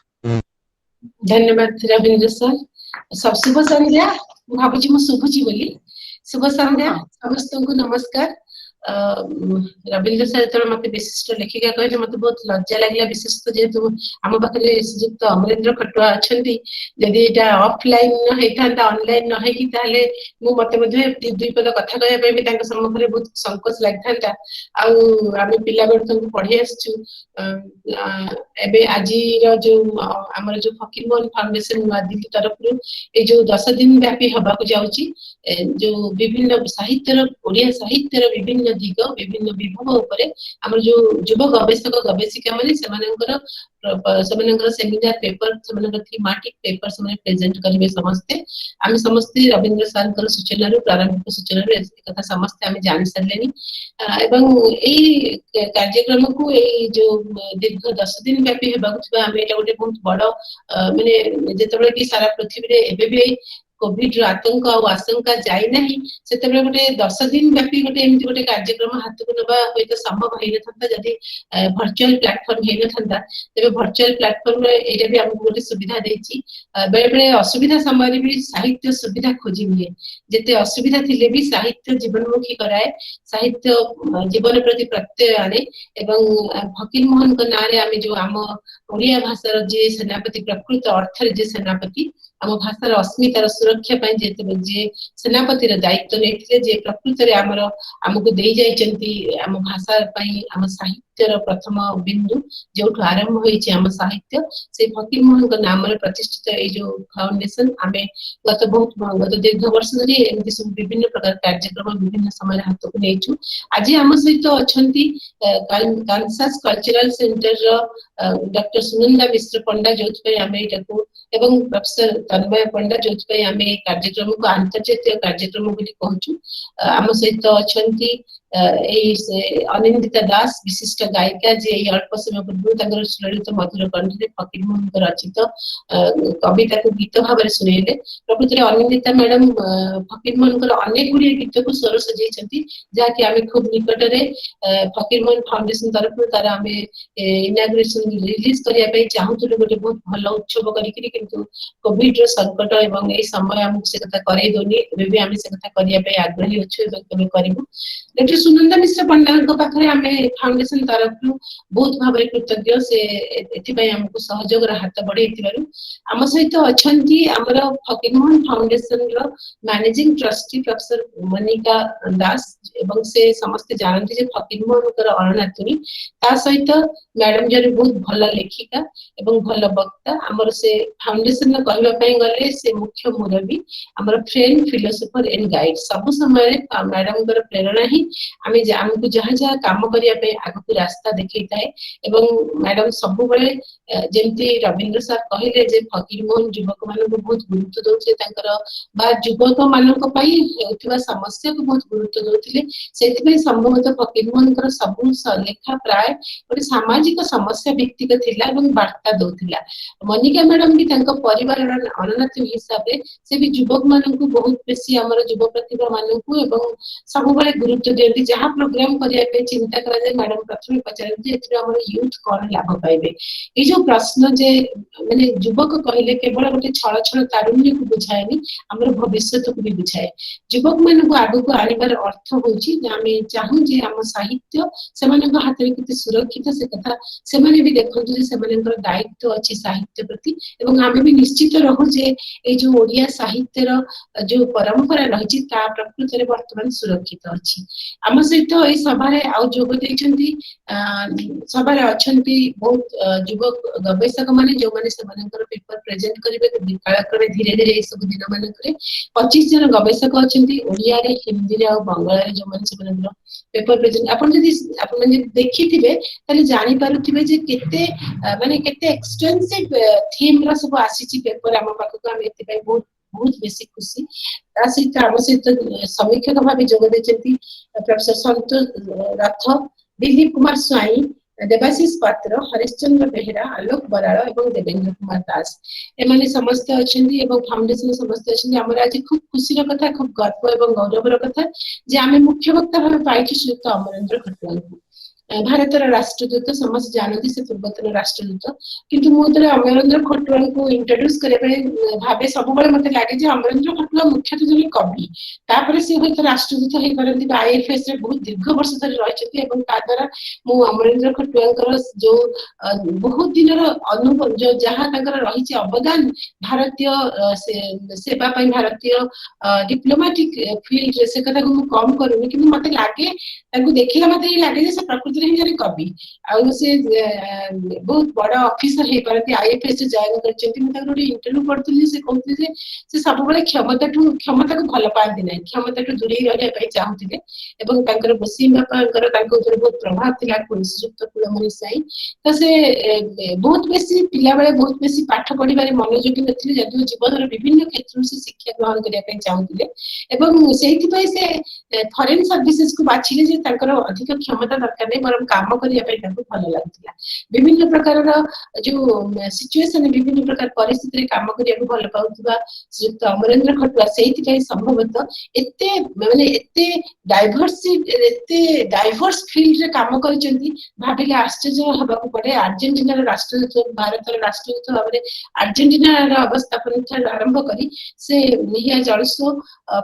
ଧନ୍ୟବାଦ ରବୀନ୍ଦ୍ର ସାର୍। ଶୁଭ ସନ୍ଧ୍ୟା। ମୁଁ ଭାବୁଛି ମୁଁ ଶୁଭୁଛି ବୋଲି। ଶୁଭ ସନ୍ଧ୍ୟା, ସମସ୍ତଙ୍କୁ ନମସ୍କାର। ରବୀନ୍ଦ୍ର ସାର୍ ଯେତେବେଳେ ମତେ ବିଶିଷ୍ଟ ଲେଖିକା କହିଲେ, ମତେ ବହୁତ ଲଜ୍ଜା ଲାଗିଲା। ବିଶେଷତଃ ଯେହେତୁ ଆମ ପାଖରେ ଶ୍ରୀଯୁକ୍ତ ଅମରେନ୍ଦ୍ର ଖଟୁଆ ଅଛନ୍ତି। ଯଦି ଏଇଟା ଅଫଲାଇନ ନ ହେଇଥାନ୍ତା, ଅନଲାଇନ ନ ହେଇକି, ତାହେଲେ ମୁଁ ମତେ ମଧ୍ୟ ଦୁଇ ପଦ କଥା କହିବା ପାଇଁ ବି ତାଙ୍କ ସମ୍ମୁଖରେ ବହୁତ ସଂକୋଚ ଲାଗିଥାନ୍ତା। ଆଉ ଆମେ ପିଲାବେଳୁ ତାଙ୍କୁ ପଢି ଆସିଛୁ। ଏବେ ଆଜିର ଯୋଉ ଆମର ଯୋଉ ଫକୀର ମୋହନ ଫାଉଣ୍ଡେସନ ନୂଆଦିଲ୍ଲୀ ତରଫରୁ ଏଇ ଯୋଉ 10 ଦିନ ବ୍ୟାପୀ ହବାକୁ ଯାଉଛି, ଯୋଉ ବିଭିନ୍ନ ସାହିତ୍ୟର, ଓଡିଆ ସାହିତ୍ୟର ବିଭିନ୍ନ ଦିଗ, ବିଭିନ୍ନ ବିଭବ ଉପରେ ଆମର ଯୋଉ ଯୁବ ଗବେଷକ ଗବେଷିକା ମାନେ ସେମାନଙ୍କର ସେମିନାର ପେପର, ସେମାନଙ୍କର ଥିମାଟିକ ପେପର ସେମାନେ ପ୍ରେଜେଣ୍ଟ କରିବେ ସମସ୍ତେ। ଆମେ ସମସ୍ତେ ରବୀନ୍ଦ୍ର ସାରଙ୍କର ସୂଚନାରୁ, ପ୍ରାରମ୍ଭିକ ସୂଚନାରୁ ଏ କଥା ସମସ୍ତେ ଆମେ ଜାଣି ସାରିଲେଣି। ଏବଂ ଏଇ କାର୍ଯ୍ୟକ୍ରମକୁ, ଏଇ ଯୋଉ ଦୀର୍ଘ 10 ଦିନ ବ୍ୟାପୀ ହେବାକୁ ଥିବା, ଆମେ ଏଇଟା ଗୋଟେ ବହୁତ ବଡ ମାନେ ଯେତେବେଳେ କି ସାରା ପୃଥିବୀରେ ଏବେ ବି କୋଭିଡ ର ଆତଙ୍କ ଆଉ ଆଶଙ୍କା ଯାଇନାହିଁ, ସେତେବେଳେ ଗୋଟେ 10 ଦିନ ବ୍ୟାପୀ ଗୋଟେ ଏମିତି ଗୋଟେ କାର୍ଯ୍ୟକ୍ରମ ହାତକୁ ନେବା ହୁଏତ ସମ୍ଭବ ହେଇନଥାନ୍ତା, ଯଦି ଭର୍ଚୁଆଲ ପ୍ଲାଟଫର୍ମ ହେଇନଥାନ୍ତା। ତେବେ ଭର୍ଚୁଆଲ ପ୍ଲାଟଫର୍ମରେ ଏଇଟା ବି ଆମକୁ ଗୋଟେ ସୁବିଧା ଦେଇଛି। ବେଳେ ବେଳେ ଅସୁବିଧା ସମୟରେ ବି ସାହିତ୍ୟ ସୁବିଧା ଖୋଜି ନିଏ। ଯେତେ ଅସୁବିଧା ଥିଲେ ବି ସାହିତ୍ୟ ଜୀବନମୁଖୀ କରାଏ, ସାହିତ୍ୟ ଜୀବନ ପ୍ରତି ପ୍ରତ୍ୟୟ ଆଣେ। ଏବଂ ଫକୀର ମୋହନଙ୍କ ନାଁରେ ଆମେ ଯୋଉ ଆମ ଓଡିଆ ଭାଷାର ଯିଏ ସେନାପତି, ପ୍ରକୃତ ଅର୍ଥରେ ଯିଏ ସେନାପତି, ଆମ ଭାଷାର ଅସ୍ମିତାର ସୁରକ୍ଷା ପାଇଁ ଯେତେବେଳେ ଯିଏ ସେନାପତିର ଦାୟିତ୍ୱ ନେଇଥିଲେ, ଯିଏ ପ୍ରକୃତରେ ଆମର ଆମକୁ ଦେଇ ଯାଇଛନ୍ତି ଆମ ଭାଷା ପାଇଁ, ଆମ ସାହିତ୍ୟର ପ୍ରଥମ ବିନ୍ଦୁ ଯୋଉଠୁ ଆରମ୍ଭ ହୋଇଛି ଆମ ସାହିତ୍ୟ, ସେଇ ଫକୀର ମୋହନଙ୍କ ନାମରେ ପ୍ରତିଷ୍ଠିତ ଏଇ ଯୋଉ ଫାଉଣ୍ଡେସନ, ଆମେ ଗତ ଦୀର୍ଘ ବର୍ଷ ଧରି ଏମିତି ସବୁ ବିଭିନ୍ନ ପ୍ରକାର କାର୍ଯ୍ୟକ୍ରମ ବିଭିନ୍ନ ସମୟରେ ହାତକୁ ନେଇଛୁ। ଆଜି ଆମ ସହିତ ଅଛନ୍ତି କାନସାସ କଲଚରାଲ ସେଣ୍ଟରର ଡକ୍ଟର ସୁନନ୍ଦା ମିଶ୍ର ପଣ୍ଡା, ଯୋଉଥିପାଇଁ ଆମେ ଏଇଟାକୁ, ଏବଂ ପ୍ରଫେସର ତନ୍ମୟ ପଣ୍ଡା, ଯୋଉଥିପାଇଁ ଆମେ ଏଇ କାର୍ଯ୍ୟକ୍ରମକୁ ଆନ୍ତର୍ଜାତୀୟ କାର୍ଯ୍ୟକ୍ରମ ବୋଲି କହୁଛୁ। ଆମ ସହିତ ଅଛନ୍ତି ଏଇ ଅନିନ୍ଦିତା ଦାସ, ବିଶିଷ୍ଟ ଗାୟିକା, ଯିଏ ଏଇ ଅଳ୍ପ ସମୟ ପୂର୍ବରୁ ତାଙ୍କର ସୁଲଳିତ ମଧୁର କଣ୍ଠରେ ଫକୀରମୋହନଙ୍କ ରଚିତ କବିତାକୁ ଗୀତ ଭାବରେ ଶୁଣେଇଲେ। ପ୍ରକୃତରେ ଅନିନ୍ଦିତା ମ୍ୟାଡାମ ଫକୀରମୋହନଙ୍କର ଅନେକ ଗୁଡିଏ ଗୀତକୁ ସ୍ୱର ସଜେଇଛନ୍ତି, ଯାହାକି ଆମେ ଖୁବ ନିକଟରେ ଫକୀରମୋହନ ଫାଉଣ୍ଡେସନ ତରଫରୁ ତାର ଆମେ ଇନାଗୁରେସନ ରିଲିଜ କରିବା ପାଇଁ ଚାହୁଁଥିଲୁ ଗୋଟେ ବହୁତ ଭଲ ଉତ୍ସବ କରିକିରି। କିନ୍ତୁ କୋଭିଡ ର ସଙ୍କଟ ଏବଂ ଏଇ ସମୟ ଆମକୁ ସେ କଥା କରେଇ ଦଉନି। ଏବେ ବି ଆମେ ସେ କଥା କରିବା ପାଇଁ ଆଗ୍ରହୀ ଅଛୁ ଏବଂ କେବେ କରିବୁ। ଡକ୍ଟର ସୁନନ୍ଦା ମିଶ୍ର ପଣ୍ଡାଙ୍କ ପାଖରେ ଆମେ ଫାଉଣ୍ଡେସନ ତରଫରୁ ବହୁତ ଭାବରେ କୃତଜ୍ଞ, ସେ ଏଥିପାଇଁ ଆମକୁ ସହଯୋଗର ହାତ ବଢେଇଥିବାରୁ। ଆମ ସହିତ ଅଛନ୍ତି ଆମର ଫକୀରମୋହନ ଫାଉଣ୍ଡେସନର managing trustee professor Manika Das ଏବଂ ସେ ସମସ୍ତେ ଜାଣନ୍ତି ଯେ ଫକୀରମୋହନଙ୍କର ଅଣନାତୁଣୀ। ତା ସହିତ ମ୍ୟାଡାମ ଜଣେ ବହୁତ ଭଲ ଲେଖିକା ଏବଂ ଭଲ ବକ୍ତା। ଆମର ସେ ଫାଉଣ୍ଡେସନ କହିବା ପାଇଁ ଗଲେ ସେ ମୁଖ୍ୟ ମୁରବୀ, ଆମର ଫ୍ରେଣ୍ଡ, ଫିଲୋସଫର ଏଣ୍ଡ ଗାଇଡ। ସବୁ ସମୟରେ ମ୍ୟାଡାମଙ୍କର ପ୍ରେରଣା ହିଁ ଆମେ ଆମକୁ ଯାହା ଯାହା କାମ କରିବା ପାଇଁ ଆଗକୁ ରାସ୍ତା ଦେଖେଇଥାଏ। ଏବଂ ମ୍ୟାଡାମ ସବୁବେଳେ, ଯେମିତି ରବୀନ୍ଦ୍ର ସାର୍ କହିଲେ ଯେ ଫକୀରମୋହନ ଯୁବକ ମାନଙ୍କୁ ବହୁତ ଗୁରୁତ୍ୱ ଦଉଥିଲେ, ତାଙ୍କର ବା ଯୁବକ ମାନଙ୍କ ପାଇଁ ହେଉଥିବା ସମସ୍ୟାକୁ ବହୁତ ଗୁରୁତ୍ୱ ଦଉଥିଲେ। ସେଥିପାଇଁ ସମ୍ଭବତଃ ଫକୀରମୋହନଙ୍କର ସବୁ ଲେଖା ପ୍ରାୟ ଗୋଟେ ସାମାଜିକ ସମସ୍ୟା ଭିତ୍ତିକ ଥିଲା ଏବଂ ବାର୍ତ୍ତା ଦଉଥିଲା। ମନିକା ମ୍ୟାଡାମ ବି ତାଙ୍କ ପରିବାରର ଅଣନାତୁଣୀ ହିସାବରେ ସେ ବି ଯୁବକ ମାନଙ୍କୁ ବହୁତ ବେଶୀ, ଆମର ଯୁବ ପ୍ରତିଭା ମାନଙ୍କୁ ଏବଂ ସବୁବେଳେ ଗୁରୁତ୍ୱ ଦିଅନ୍ତି। ଯାହା ପ୍ରୋଗ୍ରାମ କରିବା ପାଇଁ ଚିନ୍ତା କରାଯାଏ, ମ୍ୟାଡାମ ପ୍ରଥମେ ପଚାରନ୍ତି ଏଥିରୁ ଆମର ୟୁଥ କଣ ଲାଭ ପାଇବେ। ଏଇ ଯୋଉ ପ୍ରଶ୍ନ ଯେ ମାନେ ଯୁବକ କହିଲେ କେବଳ ଗୋଟେ ଛଳ ଛଳ ତାରୁଣ୍ୟକୁ ବୁଝାଏନି, ଆମର ଭବିଷ୍ୟତକୁ ବି ବୁଝାଏ। ଯୁବକ ମାନଙ୍କୁ ଆଗକୁ ଆଣିବାର ଅର୍ଥ ହଉଛି ଯେ ଆମେ ଚାହୁଁ ଯେ ଆମ ସାହିତ୍ୟ ସେମାନଙ୍କ ହାତରେ କେତେ ସୁରକ୍ଷିତ, ସେ କଥା ସେମାନେ ବି ଦେଖନ୍ତୁ ଯେ ସେମାନଙ୍କର ଦାୟିତ୍ୱ ଅଛି ସାହିତ୍ୟ ପ୍ରତି। ଏବଂ ଆମେ ବି ନିଶ୍ଚିତ ରହୁ ଯେ ଏଇ ଯୋଉ ଓଡିଆ ସାହିତ୍ୟର ଯୋଉ ପରମ୍ପରା ରହିଛି, ତା ପ୍ରକୃତରେ ବର୍ତ୍ତମାନ ସୁରକ୍ଷିତ ଅଛି। ଆମ ସହିତ ଏଇ ସଭାରେ ଆଉ ଯୋଗ ଦେଇଛନ୍ତି, ସଭାରେ ଅଛନ୍ତି ବହୁତ ଯୁବ ଗବେଷକ ମାନେ, ଯୋଉମାନେ ସେମାନଙ୍କର ପେପର ପ୍ରେଜେଣ୍ଟ କରିବେ କାଳକ୍ରମେ ଧୀରେ ଧୀରେ। ଏଇ ସବୁ ଦିନ ମାନଙ୍କରେ 25 ଜଣ ଗବେଷକ ଅଛନ୍ତି, ଓଡିଆରେ, ହିନ୍ଦୀରେ ଆଉ ବଙ୍ଗଳାରେ, ଯୋଉମାନେ ସେମାନଙ୍କର ପେପର ପ୍ରେଜେଣ୍ଟ। ଆପଣ ଯଦି ଦେଖିଥିବେ, ତାହେଲେ ଜାଣିପାରୁଥିବେ ଯେ କେତେ ମାନେ କେତେ ଏକ୍ସଟେନ୍ସିଭ ଥିମ ର ସବୁ ଆସିଛି ପେପର ଆମ ପାଖକୁ। ଆମେ ଏଥିପାଇଁ ବହୁତ ବହୁତ ବେଶୀ ଖୁସି। ତା ସହିତ ଆମ ସହିତ ସମୀକ୍ଷକ ଭାବେ ଯୋଗ ଦେଇଛନ୍ତି ପ୍ରଫେସର ସନ୍ତୋଷ ରଥ, ଦିଲ୍ଲୀପ କୁମାର ସ୍ୱାଇଁ, ଦେବାଶିଷ ପାତ୍ର, ହରିଶ୍ଚନ୍ଦ୍ର ବେହେରା, ଆଲୋକ ବରାଳ ଏବଂ ଦେବେନ୍ଦ୍ର କୁମାର ଦାସ। ଏମାନେ ସମସ୍ତେ ଅଛନ୍ତି ଏବଂ ଫାଉଣ୍ଡେସନ ସମସ୍ତେ ଅଛନ୍ତି। ଆମର ଆଜି ଖୁବ ଖୁସିର କଥା, ଖୁବ ଗର୍ବ ଏବଂ ଗୌରବର କଥା ଯେ ଆମେ ମୁଖ୍ୟ ବକ୍ତା ଭାବେ ପାଇଛୁ ଶ୍ରୀଯୁକ୍ତ ଅମରେନ୍ଦ୍ର ଖଟୁଆଙ୍କୁ, ଭାରତର ରାଷ୍ଟ୍ରଦୂତ। ସମସ୍ତେ ଜାଣନ୍ତି ସେ ପୂର୍ବତନ ରାଷ୍ଟ୍ରଦୂତ। କିନ୍ତୁ ମୁଁ ଯେତେବେଳେ ଅମରେନ୍ଦ୍ର ଖଟୁଆଙ୍କୁ ଇଣ୍ଟ୍ରୋଡ୍ୟୁସ କରିବା ପାଇଁ ଭାବେ, ସବୁବେଳେ ମତେ ଲାଗେ ଯେ ଅମରେନ୍ଦ୍ର ଖଟୁଆ ମୁଖ୍ୟତଃ ଜଣେ କବି। ତାପରେ ସେ ହୁଏତ ରାଷ୍ଟ୍ରଦୂତ ହେଇପାରନ୍ତି ବା ଆଇଏଫଏସ ରେ ବହୁତ ଦୀର୍ଘ ବର୍ଷ ଧରି ରହିଛନ୍ତି। ଏବଂ ତା ଦ୍ୱାରା ମୁଁ ଅମରେନ୍ଦ୍ର ଖଟୁଆଙ୍କର ଯୋଉ ବହୁତ ଦିନର ଅନୁଭବ, ଯୋଉ ଯାହା ତାଙ୍କର ରହିଛି ଅବଦାନ ଭାରତୀୟ ସେବା ପାଇଁ, ଭାରତୀୟ ଡିପ୍ଲୋମାଟିକ ଫିଲ୍ଡରେ, ସେ କଥାକୁ ମୁଁ କମ କରୁନି। କିନ୍ତୁ ମତେ ଲାଗେ, ତାଙ୍କୁ ଦେଖିଲା ମତେ ଲାଗେ ଯେ ସେ ପ୍ରକୃତିରେ ହିଁ ଜଣେ କବି ଆଉ ସେ ବହୁତ ବଡ ଅଫିସର ହେଇପାରନ୍ତି। ଆଇଏଫଏସ ଜଏନ କରିଛନ୍ତି। ମୁଁ ତାଙ୍କର ଗୋଟେ ଇଣ୍ଟରଭ୍ୟୁ ପଢୁଥିଲି, ସେ କହୁଥିଲେ ଯେ ସେ ସବୁବେଳେ କ୍ଷମତାକୁ ଭଲ ପାଆନ୍ତି ନାହିଁ, କ୍ଷମତାଠୁ ଦୂରେଇ ରହିବା ପାଇଁ ଚାହୁଁଥିଲେ। ଏବଂ ତାଙ୍କର ଗୋସାଇଁ ବାପାଙ୍କର ତାଙ୍କ ଉପରେ ବହୁତ ପ୍ରଭାବ ଥିଲା, ଶ୍ରୀଯୁକ୍ତ କୁଳମଣି ସ୍ୱାଇଁ। ତ ସେ ବହୁତ ବେଶୀ ପିଲାବେଳେ ବହୁତ ବେଶୀ ପାଠ ପଢିବାରେ ମନୋଯୋଗୀ ନଥିଲେ, ଯଦିଓ ଜୀବନର ବିଭିନ୍ନ କ୍ଷେତ୍ରରୁ ସେ ଶିକ୍ଷା ଗ୍ରହଣ କରିବା ପାଇଁ ଚାହୁଁଥିଲେ। ଏବଂ ସେଇଥିପାଇଁ ସେ ଫରେନ ସର୍ଭିସେସକୁ ବାଛିଲେ ଯେ ତାଙ୍କର ଅଧିକ କ୍ଷମତା ଦରକାର ନାହିଁ, ବରଂ କାମ କରିବା ପାଇଁ ତାଙ୍କୁ ଭଲ ଲାଗୁଥିଲା। ବିଭିନ୍ନ ପ୍ରକାରର ଯୋଉ ସିଚୁଏସନ, ବିଭିନ୍ନ ପ୍ରକାର ପରିସ୍ଥିତିରେ କାମ କରିବାକୁ ଭଲ ପାଉଥିବା ଶ୍ରୀଯୁକ୍ତ ଅମରେନ୍ଦ୍ର ଖଟୁଆ ସେଇଥିପାଇଁ ସମ୍ଭବତଃ ଏତେ ମାନେ ଏତେ ଡାଇଭର୍ସି ଏତେ ଡାଇଭର୍ସ ଫିଲ୍ଡରେ କାମ କରିଛନ୍ତି, ଭାବିଲେ ଆଶ୍ଚର୍ଯ୍ୟ ହବାକୁ ପଡେ। ଆର୍ଜେଣ୍ଟିନାର ରାଷ୍ଟ୍ରଦୂତ, ଭାରତର ରାଷ୍ଟ୍ରଦୂତ ଭାବରେ ଆର୍ଜେଣ୍ଟିନାର ଅବସ୍ଥାପନ ଠାରୁ ଆରମ୍ଭ କରି ସେ he has also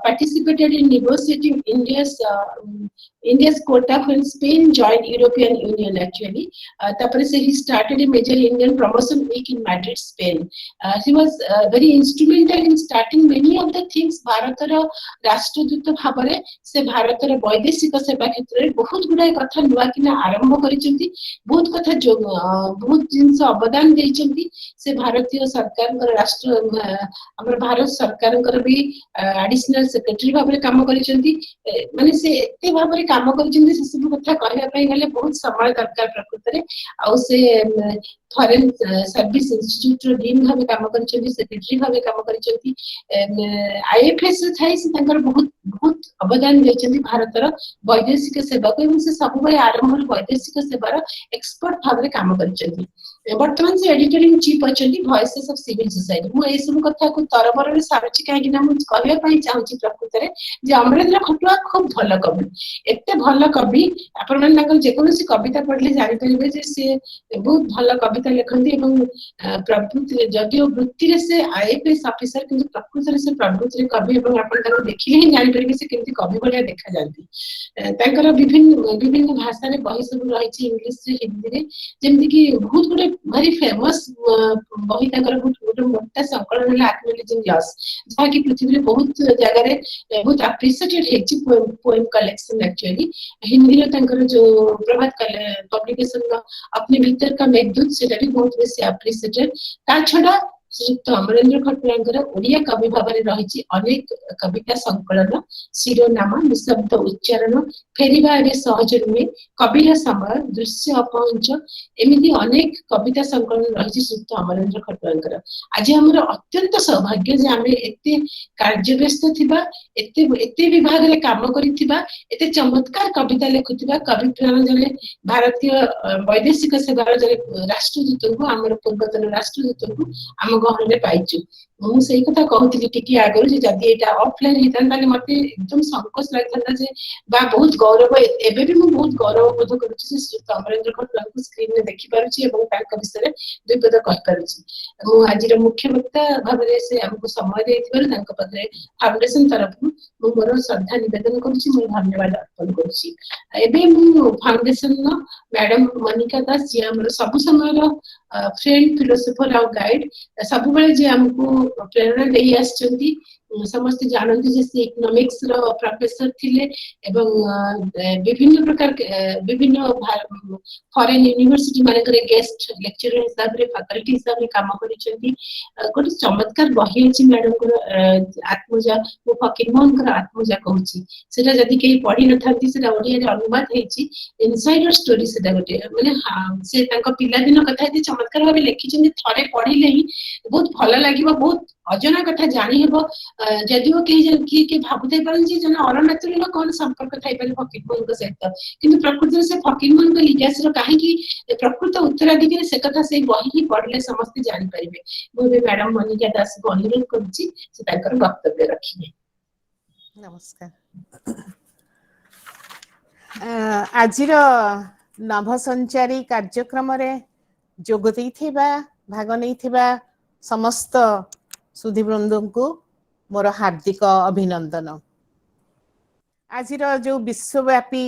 participated in negotiating India's quota when Spain joined European Union, actually. ତାପରେ ସେ he started a major Indian promotion week in Madrid, Spain. He was very instrumental in starting many of the things. ଭାରତର ରାଷ୍ଟ୍ରଦୂତ ଭାବରେ ସେ ଭାରତର ବୈଦେଶିକ ସେବା କ୍ଷେତ୍ରରେ ବହୁତ ଗୁଡାଏ କଥା ନୂଆ କିନା ଆରମ୍ଭ କରିଛନ୍ତି, ବହୁତ କଥା, ବହୁତ ଜିନିଷ ଅବଦାନ ଦେଇଛନ୍ତି। ସେ ଭାରତୀୟ ସରକାରଙ୍କର ରାଷ୍ଟ୍ର ଆମର ଭାରତ ସରକାରଙ୍କର ବି ଆଡିସନାଲ ସେକ୍ରେଟାରୀ ଭାବରେ କାମ କରିଛନ୍ତି। ମାନେ ସେ ଏତେ ଭାବରେ କାମ କରିଛନ୍ତି, ସେ ସବୁ କଥା କହିବା ପାଇଁ ଗଲେ ବହୁତ ସମୟ ଦରକାର ପ୍ରକୃତରେ। ଆଉ ସେ ଫରେନ ସର୍ଭିସ ଇନଷ୍ଟିଚ୍ୟୁଟର ଡିନ୍ ଭାବେ କାମ କରିଛନ୍ତି, ସେକ୍ରେଟାରୀ ଭାବେ କାମ କରିଛନ୍ତି। ଆଇଏଫଏସ ଥାଇ ସେ ତାଙ୍କର ବହୁତ ବହୁତ ଅବଦାନ ଦେଇଛନ୍ତି ଭାରତର ବୈଦେଶିକ ସେବାକୁ ଏବଂ ସେ ସବୁବେଳେ ଆରମ୍ଭରୁ ବୈଦେଶିକ ସେବାର ଏକ୍ସପର୍ଟ ଭାବରେ କାମ କରିଛନ୍ତି। ବର୍ତ୍ତମାନ ସେ ଏଡିଟର ଇନ୍ ଚିଫ୍ ଅଛନ୍ତି ଭଏସେସ୍ ଅଫ ସିଭିଲ ସୋସାଇଟି। ମୁଁ ଏଇସବୁ କଥାକୁ ତରବରରେ ସାରୁଛି, କାହିଁକି ନା ମୁଁ କହିବା ପାଇଁ ଚାହୁଁଛି ପ୍ରକୃତରେ ଯେ ଅମରେନ୍ଦ୍ର ଖଟୁଆ ଖୁବ ଭଲ କବି। ଏତେ ଭଲ କବି, ଆପଣମାନେ ତାଙ୍କର ଯେକୌଣସି କବିତା ପଢିଲେ ଜାଣିପାରିବେ ଯେ ସିଏ ବହୁତ ଭଲ କବିତା ଲେଖନ୍ତି। ଏବଂ ପ୍ରବୃତ୍ତିରେ, ଯଦିଓ ବୃତ୍ତିରେ ସେ ଆଇଏଫଏସ୍ ଅଫିସର, କିନ୍ତୁ ପ୍ରକୃତରେ ସେ ପ୍ରବୃତ୍ତିରେ କବି ଏବଂ ଆପଣ ତାଙ୍କୁ ଦେଖିଲେ ହିଁ ଜାଣିପାରିବେ ସେ କେମିତି କବି ଭଳିଆ ଦେଖାଯାଆନ୍ତି। ତାଙ୍କର ବିଭିନ୍ନ ବିଭିନ୍ନ ଭାଷାରେ ବହି ସବୁ ରହିଛି, ଇଂଲିଶରେ, ହିନ୍ଦୀରେ। ଯେମିତିକି ବହୁତ ଗୋଟେ ଭାରି ଫେମସ ବହି ତାଙ୍କର, ବହୁତ ଗୋଟେ ମୋଟା ସଂକଳନ ହେଲା ଆକ୍ନୋଲେଜିଂ ଲସ୍, ଯାହାକି ପୃଥିବୀରେ ବହୁତ ଜାଗାରେ ବହୁତ ଆପ୍ରିସିଏଟେଡ ହେଇଛି, ପୋଏମ କଲେକ୍ସନ ଆକ୍ଚୁଆଲି। ହିନ୍ଦୀର ତାଙ୍କର ଯୋଉ ପ୍ରଭାତ ପବ୍ଲିକେସନ "अपने भीतर का मेघदूत", ସେଟା ବି ବହୁତ ବେଶୀ ଆପ୍ରିସିଏଟେଡ। ତା ଛଡା ଶ୍ରୀଯୁକ୍ତ ଅମରେନ୍ଦ୍ର ଖଟୁଆଙ୍କର ଓଡିଆ କବି ଭାବରେ ରହିଛି ଅନେକ କବିତା ସଂକଳନ: ଶିରୋନାମା, ନିଶବ୍ଦ ଉଚ୍ଚାରଣ, ଫେରିବା ଏବେ ସହଜ ନୁହେଁ, କବିର ସମୟ, ଦୃଶ୍ୟ ଅପହଞ୍ଚ, ଏମିତି ଅନେକ କବିତା ସଂକଳନ ରହିଛି ଶ୍ରୀଯୁକ୍ତ ଅମରେନ୍ଦ୍ର ଖଟୁଆଙ୍କର। ଆଜି ଆମର ଅତ୍ୟନ୍ତ ସୌଭାଗ୍ୟ ଯେ ଆମେ ଏତେ କାର୍ଯ୍ୟବ୍ୟସ୍ତ ଥିବା, ଏତେ ଏତେ ବିଭାଗରେ କାମ କରିଥିବା, ଏତେ ଚମତ୍କାର କବିତା ଲେଖୁଥିବା କବି ପ୍ରାଣ ଜଣେ ଭାରତୀୟ ବୈଦେଶିକ ସେବାର ଜଣେ ରାଷ୍ଟ୍ରଦୂତଙ୍କୁ, ଆମର ପୂର୍ବତନ ରାଷ୍ଟ୍ରଦୂତଙ୍କୁ ଆମ ଗହଣରେ ପାଇଛୁ। ମୁଁ ସେଇ କଥା କହୁଥିଲି ଟିକେ ଆଗରୁ ଯେ ଯଦି ଏଇଟା ଅଫଲାଇନ ହେଇଥାନ୍ତା, ତାହେଲେ ମତେ ଏକଦମ ସଂକୋଚ ଲାଗିଥାନ୍ତା ଯେ ବା ବହୁତ ଗୌରବ, ଏବେ ବି ମୁଁ ବହୁତ ଗୌରବ ବୋଧ କରୁଛି ଯେ ଶ୍ରୀଯୁକ୍ତ ଅମରେନ୍ଦ୍ର ଖଟୁଆଙ୍କୁ ସ୍କ୍ରିନରେ ଦେଖିପାରୁଛି ଏବଂ ତାଙ୍କ ବିଷୟରେ ଦୁଇ ପଦ କହିପାରୁଛି। ମୁଁ ଆଜିର ମୁଖ୍ୟ ବକ୍ତା ଭାବରେ ସେ ଆମକୁ ସମୟ ଦେଇଥିବାରୁ ତାଙ୍କ ପାଖରେ ଫାଉଣ୍ଡେସନ ତରଫରୁ ମୁଁ ମୋର ଶ୍ରଦ୍ଧା ନିବେଦନ କରୁଛି, ମୋର ଧନ୍ୟବାଦ ଅର୍ପଣ କରୁଛି। ଏବେ ମୁଁ ଫାଉଣ୍ଡେସନର ମ୍ୟାଡାମ ମନିକା ଦାସ, ଯିଏ ଆମର ସବୁ ସମୟର ଫ୍ରେଣ୍ଡ, ଫିଲୋସଫର ଆଉ ଗାଇଡ, ସବୁବେଳେ ଯିଏ ଆମକୁ ପ୍ରେରଣା ଦେଇ ଆସିଛନ୍ତି। ସମସ୍ତେ ଜାଣନ୍ତି ଯେ ସେ ଇକୋନୋମିକ୍ସ ର ପ୍ରଫେସର ଥିଲେ ଏବଂ ବିଭିନ୍ନ ପ୍ରକାର ବିଭିନ୍ନ ଫରେନ ୟୁନିଭର୍ସିଟି ମାନଙ୍କରେ ଗେଷ୍ଟ ଲେକ୍ଚରର ହିସାବରେ, ଫାକଲ୍ଟି ହିସାବରେ କାମ କରିଛନ୍ତି। ଗୋଟେ ଚମତ୍କାର ବହି ଅଛି ମ୍ୟାଡମଙ୍କର, ଆତ୍ମଜା, ମୁଁ ଫକୀର ମୋହନଙ୍କର ଆତ୍ମଜା କହୁଛି। ସେଟା ଯଦି କେହି ପଢିନଥାନ୍ତି, ସେଟା ଓଡିଆରେ ଅନୁବାଦ ହେଇଛି। ଇନସାଇଡର ଷ୍ଟୋରି ସେଟା ଗୋଟେ, ମାନେ ସେ ତାଙ୍କ ପିଲାଦିନ କଥା ଏତେ ଚମତ୍କାର ଭାବେ ଲେଖିଛନ୍ତି, ଥରେ ପଢିଲେ ହିଁ ବହୁତ ଭଲ ଲାଗିବ, ବହୁତ ଅଜଣା କଥା ଜାଣିହେବ। ଯଦିଓ କେହି କିଏ କିଏ ଭାବୁଥାଇ ପାରନ୍ତି ଯେ ଜଣେ ଅରନାତୁରୀର କଣ ସମ୍ପର୍କ ଥାଇପାରେ ଫକୀର ମୋହନଙ୍କ ସହିତ, କିନ୍ତୁ ପ୍ରକୃତରେ ସେ ଫକୀର ମୋହନଙ୍କ ଲିଗାସିର କାହିଁକି ପ୍ରକୃତ ଉତ୍ତରାଧିକାରୀ, ସେ କଥା ସେଇ ବହି ହିଁ ପଢିଲେ ସମସ୍ତେ ଜାଣିପାରିବେ। ମୁଁ ଏବେ ମ୍ୟାଡାମ ମନିକା ଦାସଙ୍କୁ ଅନୁରୋଧ କରୁଛି, ସେ ତାଙ୍କର ବକ୍ତବ୍ୟ ରଖିବେ। ନମସ୍କାର। ଆଜିର ନଭସଞ୍ଚାରୀ କାର୍ଯ୍ୟକ୍ରମରେ ଯୋଗ ଦେଇଥିବା, ଭାଗ ନେଇଥିବା ସମସ୍ତ ସୁଧୀବୃନ୍ଦଙ୍କୁ ମୋର ହାର୍ଦ୍ଦିକ ଅଭିନନ୍ଦନ। ଆଜିର ଯୋଉ ବିଶ୍ୱବ୍ୟାପୀ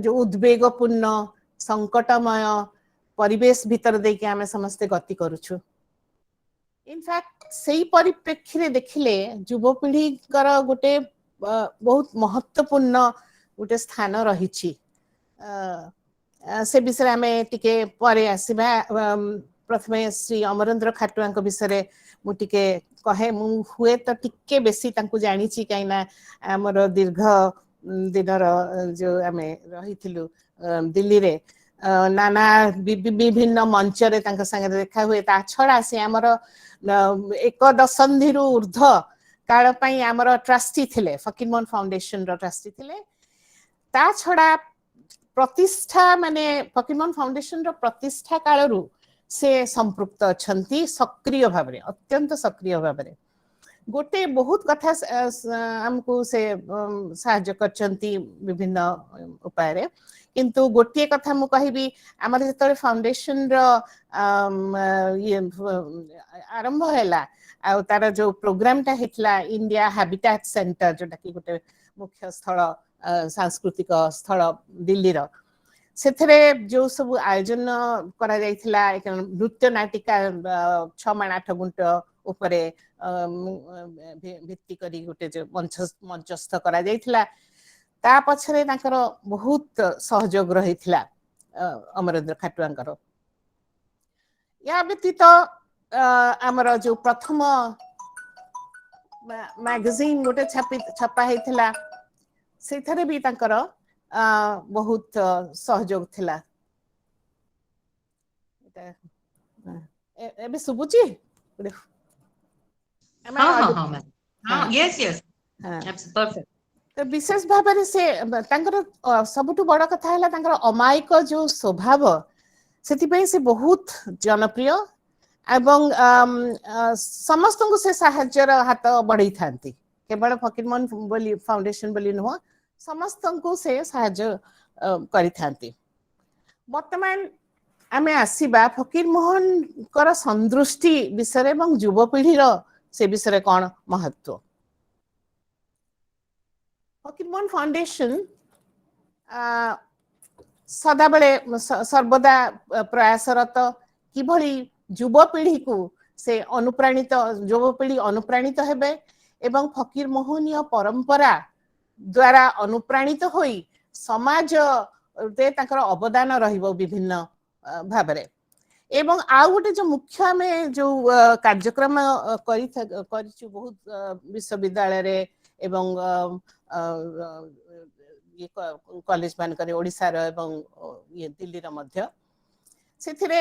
ଯୋଉ ଉଦ୍ବେଗପୂର୍ଣ୍ଣ ସଙ୍କଟମୟ ପରିବେଶ ଭିତରେ ଦେଇକି ଆମେ ସମସ୍ତେ ଗତି କରୁଛୁ, ଇନଫ୍ୟାକ୍ଟ ସେଇ ପରିପ୍ରେକ୍ଷୀରେ ଦେଖିଲେ ଯୁବପିଢିଙ୍କର ଗୋଟେ ବହୁତ ମହତ୍ୱପୂର୍ଣ୍ଣ ଗୋଟେ ସ୍ଥାନ ରହିଛି। ସେ ବିଷୟରେ ଆମେ ଟିକେ ପରେ ଆସିବା। ପ୍ରଥମେ ଶ୍ରୀ ଅମରେନ୍ଦ୍ର ଖାଟୁଆଙ୍କ ବିଷୟରେ ମୁଁ ଟିକେ କହେ। ମୁଁ ହୁଏତ ଟିକେ ବେଶୀ ତାଙ୍କୁ ଜାଣିଛି, କାହିଁକିନା ଆମର ଦୀର୍ଘ ଦିନର ଯୋଉ ଆମେ ରହିଥିଲୁ ଦିଲ୍ଲୀରେ, ନାନା ବିଭିନ୍ନ ମଞ୍ଚରେ ତାଙ୍କ ସାଙ୍ଗରେ ଦେଖା ହୁଏ। ତା ଛଡା ସେ ଆମର ଏକ ଦଶନ୍ଧିରୁ ଉର୍ଦ୍ଧ୍ୱ କାଳ ପାଇଁ ଆମର ଟ୍ରଷ୍ଟି ଥିଲେ, ଫକୀରମୋହନ ଫାଉଣ୍ଡେସନର ଟ୍ରଷ୍ଟି ଥିଲେ। ତା ଛଡା ପ୍ରତିଷ୍ଠା, ମାନେ ଫକୀରମୋହନ ଫାଉଣ୍ଡେସନର ପ୍ରତିଷ୍ଠା କାଳରୁ ସେ ସମ୍ପୃକ୍ତ ଅଛନ୍ତି ସକ୍ରିୟ ଭାବରେ, ଅତ୍ୟନ୍ତ ସକ୍ରିୟ ଭାବରେ। ଗୋଟେ ବହୁତ କଥା ଆମକୁ ସେ ସାହାଯ୍ୟ କରିଛନ୍ତି ବିଭିନ୍ନ ଉପାୟରେ। କିନ୍ତୁ ଗୋଟିଏ କଥା ମୁଁ କହିବି, ଆମର ଯେତେବେଳେ ଫାଉଣ୍ଡେସନର ଇଏ ଆରମ୍ଭ ହେଲା ଆଉ ତାର ଯୋଉ ପ୍ରୋଗ୍ରାମଟା ହେଇଥିଲା ଇଣ୍ଡିଆ ହାବିଟାଟ ସେଣ୍ଟର, ଯୋଉଟା କି ଗୋଟେ ମୁଖ୍ୟ ସ୍ଥଳ, ସାଂସ୍କୃତିକ ସ୍ଥଳ ଦିଲ୍ଲୀର, ସେଥିରେ ଯୋଉ ସବୁ ଆୟୋଜନ କରାଯାଇଥିଲା, ନୃତ୍ୟ ନାଟିକା ଛଅ ମାଣ ଆଠ ଗୁଣ୍ଠ ଉପରେ ଭିତ୍ତି କରି ଗୋଟେ ଯୋଉ ମଞ୍ଚସ୍ଥ କରାଯାଇଥିଲା, ତା ପଛରେ ତାଙ୍କର ବହୁତ ସହଯୋଗ ରହିଥିଲା ଅମରେନ୍ଦ୍ର ଖାଟୁଆଙ୍କର। ୟା ବ୍ୟତୀତ ଆମର ଯୋଉ ପ୍ରଥମ ମ୍ୟାଗାଜିନ୍ ଗୋଟେ ଛପା ହେଇଥିଲା, ସେଇଥିରେ ବି ତାଙ୍କର ବହୁତ ସହଯୋଗ ଥିଲା। ଏବେ ଶୁଭୁଛି? ହଁ, ମ୍ୟାମ୍। ହଁ, ୟେସ୍। ହଁ। Perfect. ତ ବିଶେଷ ଭାବରେ ସେ ତାଙ୍କର ସବୁଠୁ ବଡ କଥା ହେଲା ତାଙ୍କର ଅମାୟିକ ଯୋଉ ସ୍ୱଭାବ, ସେଥିପାଇଁ ସେ ବହୁତ ଜନପ୍ରିୟ ଏବଂ ସମସ୍ତଙ୍କୁ ସେ ସାହାଯ୍ୟର ହାତ ବଢେଇଥାନ୍ତି। କେବଳ ଫକୀରମୋହନ ବୋଲି ଫାଉଣ୍ଡେସନ ବୋଲି ନୁହଁ, ସମସ୍ତଙ୍କୁ ସେ ସାହାଯ୍ୟ କରିଥାନ୍ତି। ବର୍ତ୍ତମାନ ଆମେ ଆସିବା ଫକୀରମୋହନଙ୍କର ସନ୍ଦୃଷ୍ଟି ବିଷୟରେ ଏବଂ ଯୁବପିଢିର ସେ ବିଷୟରେ କଣ ମହତ୍ଵ। ଫକୀରମୋହନ ଫାଉଣ୍ଡେସନ ସଦାବେଳେ ସର୍ବଦା ପ୍ରୟାସରତ କିଭଳି ଯୁବପିଢିକୁ ସେ ଅନୁପ୍ରାଣିତ, ଯୁବପିଢି ଅନୁପ୍ରାଣିତ ହେବେ ଏବଂ ଫକୀର ମୋହନୀୟ ପରମ୍ପରା ଦ୍ଵାରା ଅନୁପ୍ରାଣିତ ହୋଇ ସମାଜରେ ତାଙ୍କର ଅବଦାନ ରହିବ ବିଭିନ୍ନ ଭାବରେ। ଏବଂ ଆଉ ଗୋଟେ ଯୋଉ ମୁଖ୍ୟ ଆମେ ଯୋଉ କାର୍ଯ୍ୟକ୍ରମ କରିଛୁ ବହୁତ ବିଶ୍ୱବିଦ୍ୟାଳୟରେ ଏବଂ ଇଏ କଲେଜ ମାନଙ୍କରେ, ଓଡ଼ିଶାର ଏବଂ ଇଏ ଦିଲ୍ଲୀର ମଧ୍ୟ, ସେଥିରେ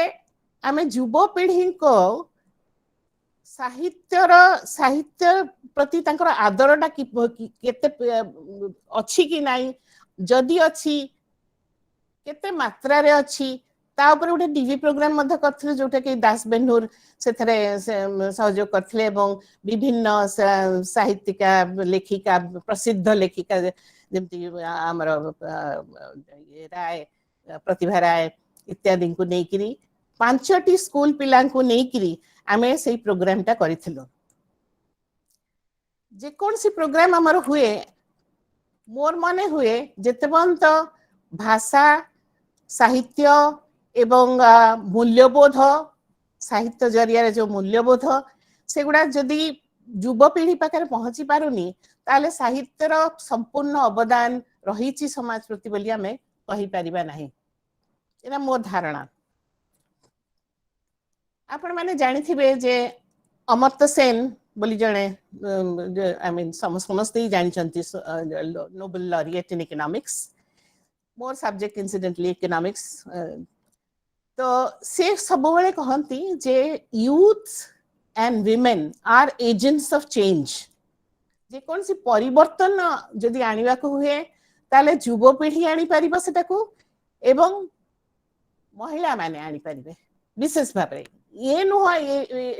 ଆମେ ଯୁବପିଢିଙ୍କ ସାହିତ୍ୟ ପ୍ରତି ତାଙ୍କର ଆଦରଟା କେତେ ଅଛି କି ନାହିଁ, ଯଦି ଅଛି କେତେ ମାତ୍ରାରେ ଅଛି, ତା ଉପରେ ଗୋଟେ ଟିଭି ପ୍ରୋଗ୍ରାମ ମଧ୍ୟ କରିଥିଲୁ, ଯୋଉଟା କି ଦାସ ବେନହୁର ସେଥିରେ ସହଯୋଗ କରିଥିଲେ ଏବଂ ବିଭିନ୍ନ ସାହିତ୍ୟିକା, ଲେଖିକା, ପ୍ରସିଦ୍ଧ ଲେଖିକା, ଯେମିତି ଆମର ରାୟ, ପ୍ରତିଭା ରାୟ ଇତ୍ୟାଦିଙ୍କୁ ନେଇକିରି, 5ଟି ସ୍କୁଲ ପିଲାଙ୍କୁ ନେଇକିରି ଆମେ ସେଇ ପ୍ରୋଗ୍ରାମଟା କରିଥିଲୁ। ଯେକୌଣସି ପ୍ରୋଗ୍ରାମ ଆମର ହୁଏ, ମୋର ମନେ ହୁଏ ଯେତେ ପର୍ଯ୍ୟନ୍ତ ଭାଷା, ସାହିତ୍ୟ ଏବଂ ମୂଲ୍ୟବୋଧ, ସାହିତ୍ୟ ଜରିଆରେ ଯୋଉ ମୂଲ୍ୟବୋଧ, ସେଗୁଡା ଯଦି ଯୁବପିଢି ପାଖରେ ପହଞ୍ଚି ପାରୁନି, ତାହେଲେ ସାହିତ୍ୟର ସମ୍ପୂର୍ଣ୍ଣ ଅବଦାନ ରହିଛି ସମାଜ ପ୍ରତି ବୋଲି ଆମେ କହିପାରିବା ନାହିଁ। ଏଇଟା ମୋ ଧାରଣା। ଆପଣମାନେ ଜାଣିଥିବେ ଯେ ଅମର୍ତ୍ୟ ସେନ ବୋଲି ଜଣେ, I mean, ସମସ୍ତେ ହିଁ ଜାଣିଛନ୍ତି, ନୋବେଲ ଲରିଏଟ୍ ଇନ୍ ଇକୋନୋମିକ୍ସ। ମୋର ସବଜେକ୍ଟ ଇନସିଡେଣ୍ଟଲି ଇକୋନୋମିକ୍ସ। ତ ସେ ସବୁବେଳେ କହନ୍ତି ଯେ youth and women are agents of change. ଯେକୌଣସି ପରିବର୍ତ୍ତନ ଯଦି ଆଣିବାକୁ ହୁଏ, ତାହେଲେ ଯୁବପିଢି ଆଣିପାରିବ ସେଟାକୁ ଏବଂ ମହିଳାମାନେ ଆଣିପାରିବେ ବିଶେଷ ଭାବରେ। ଇଏ ନୁହଁ,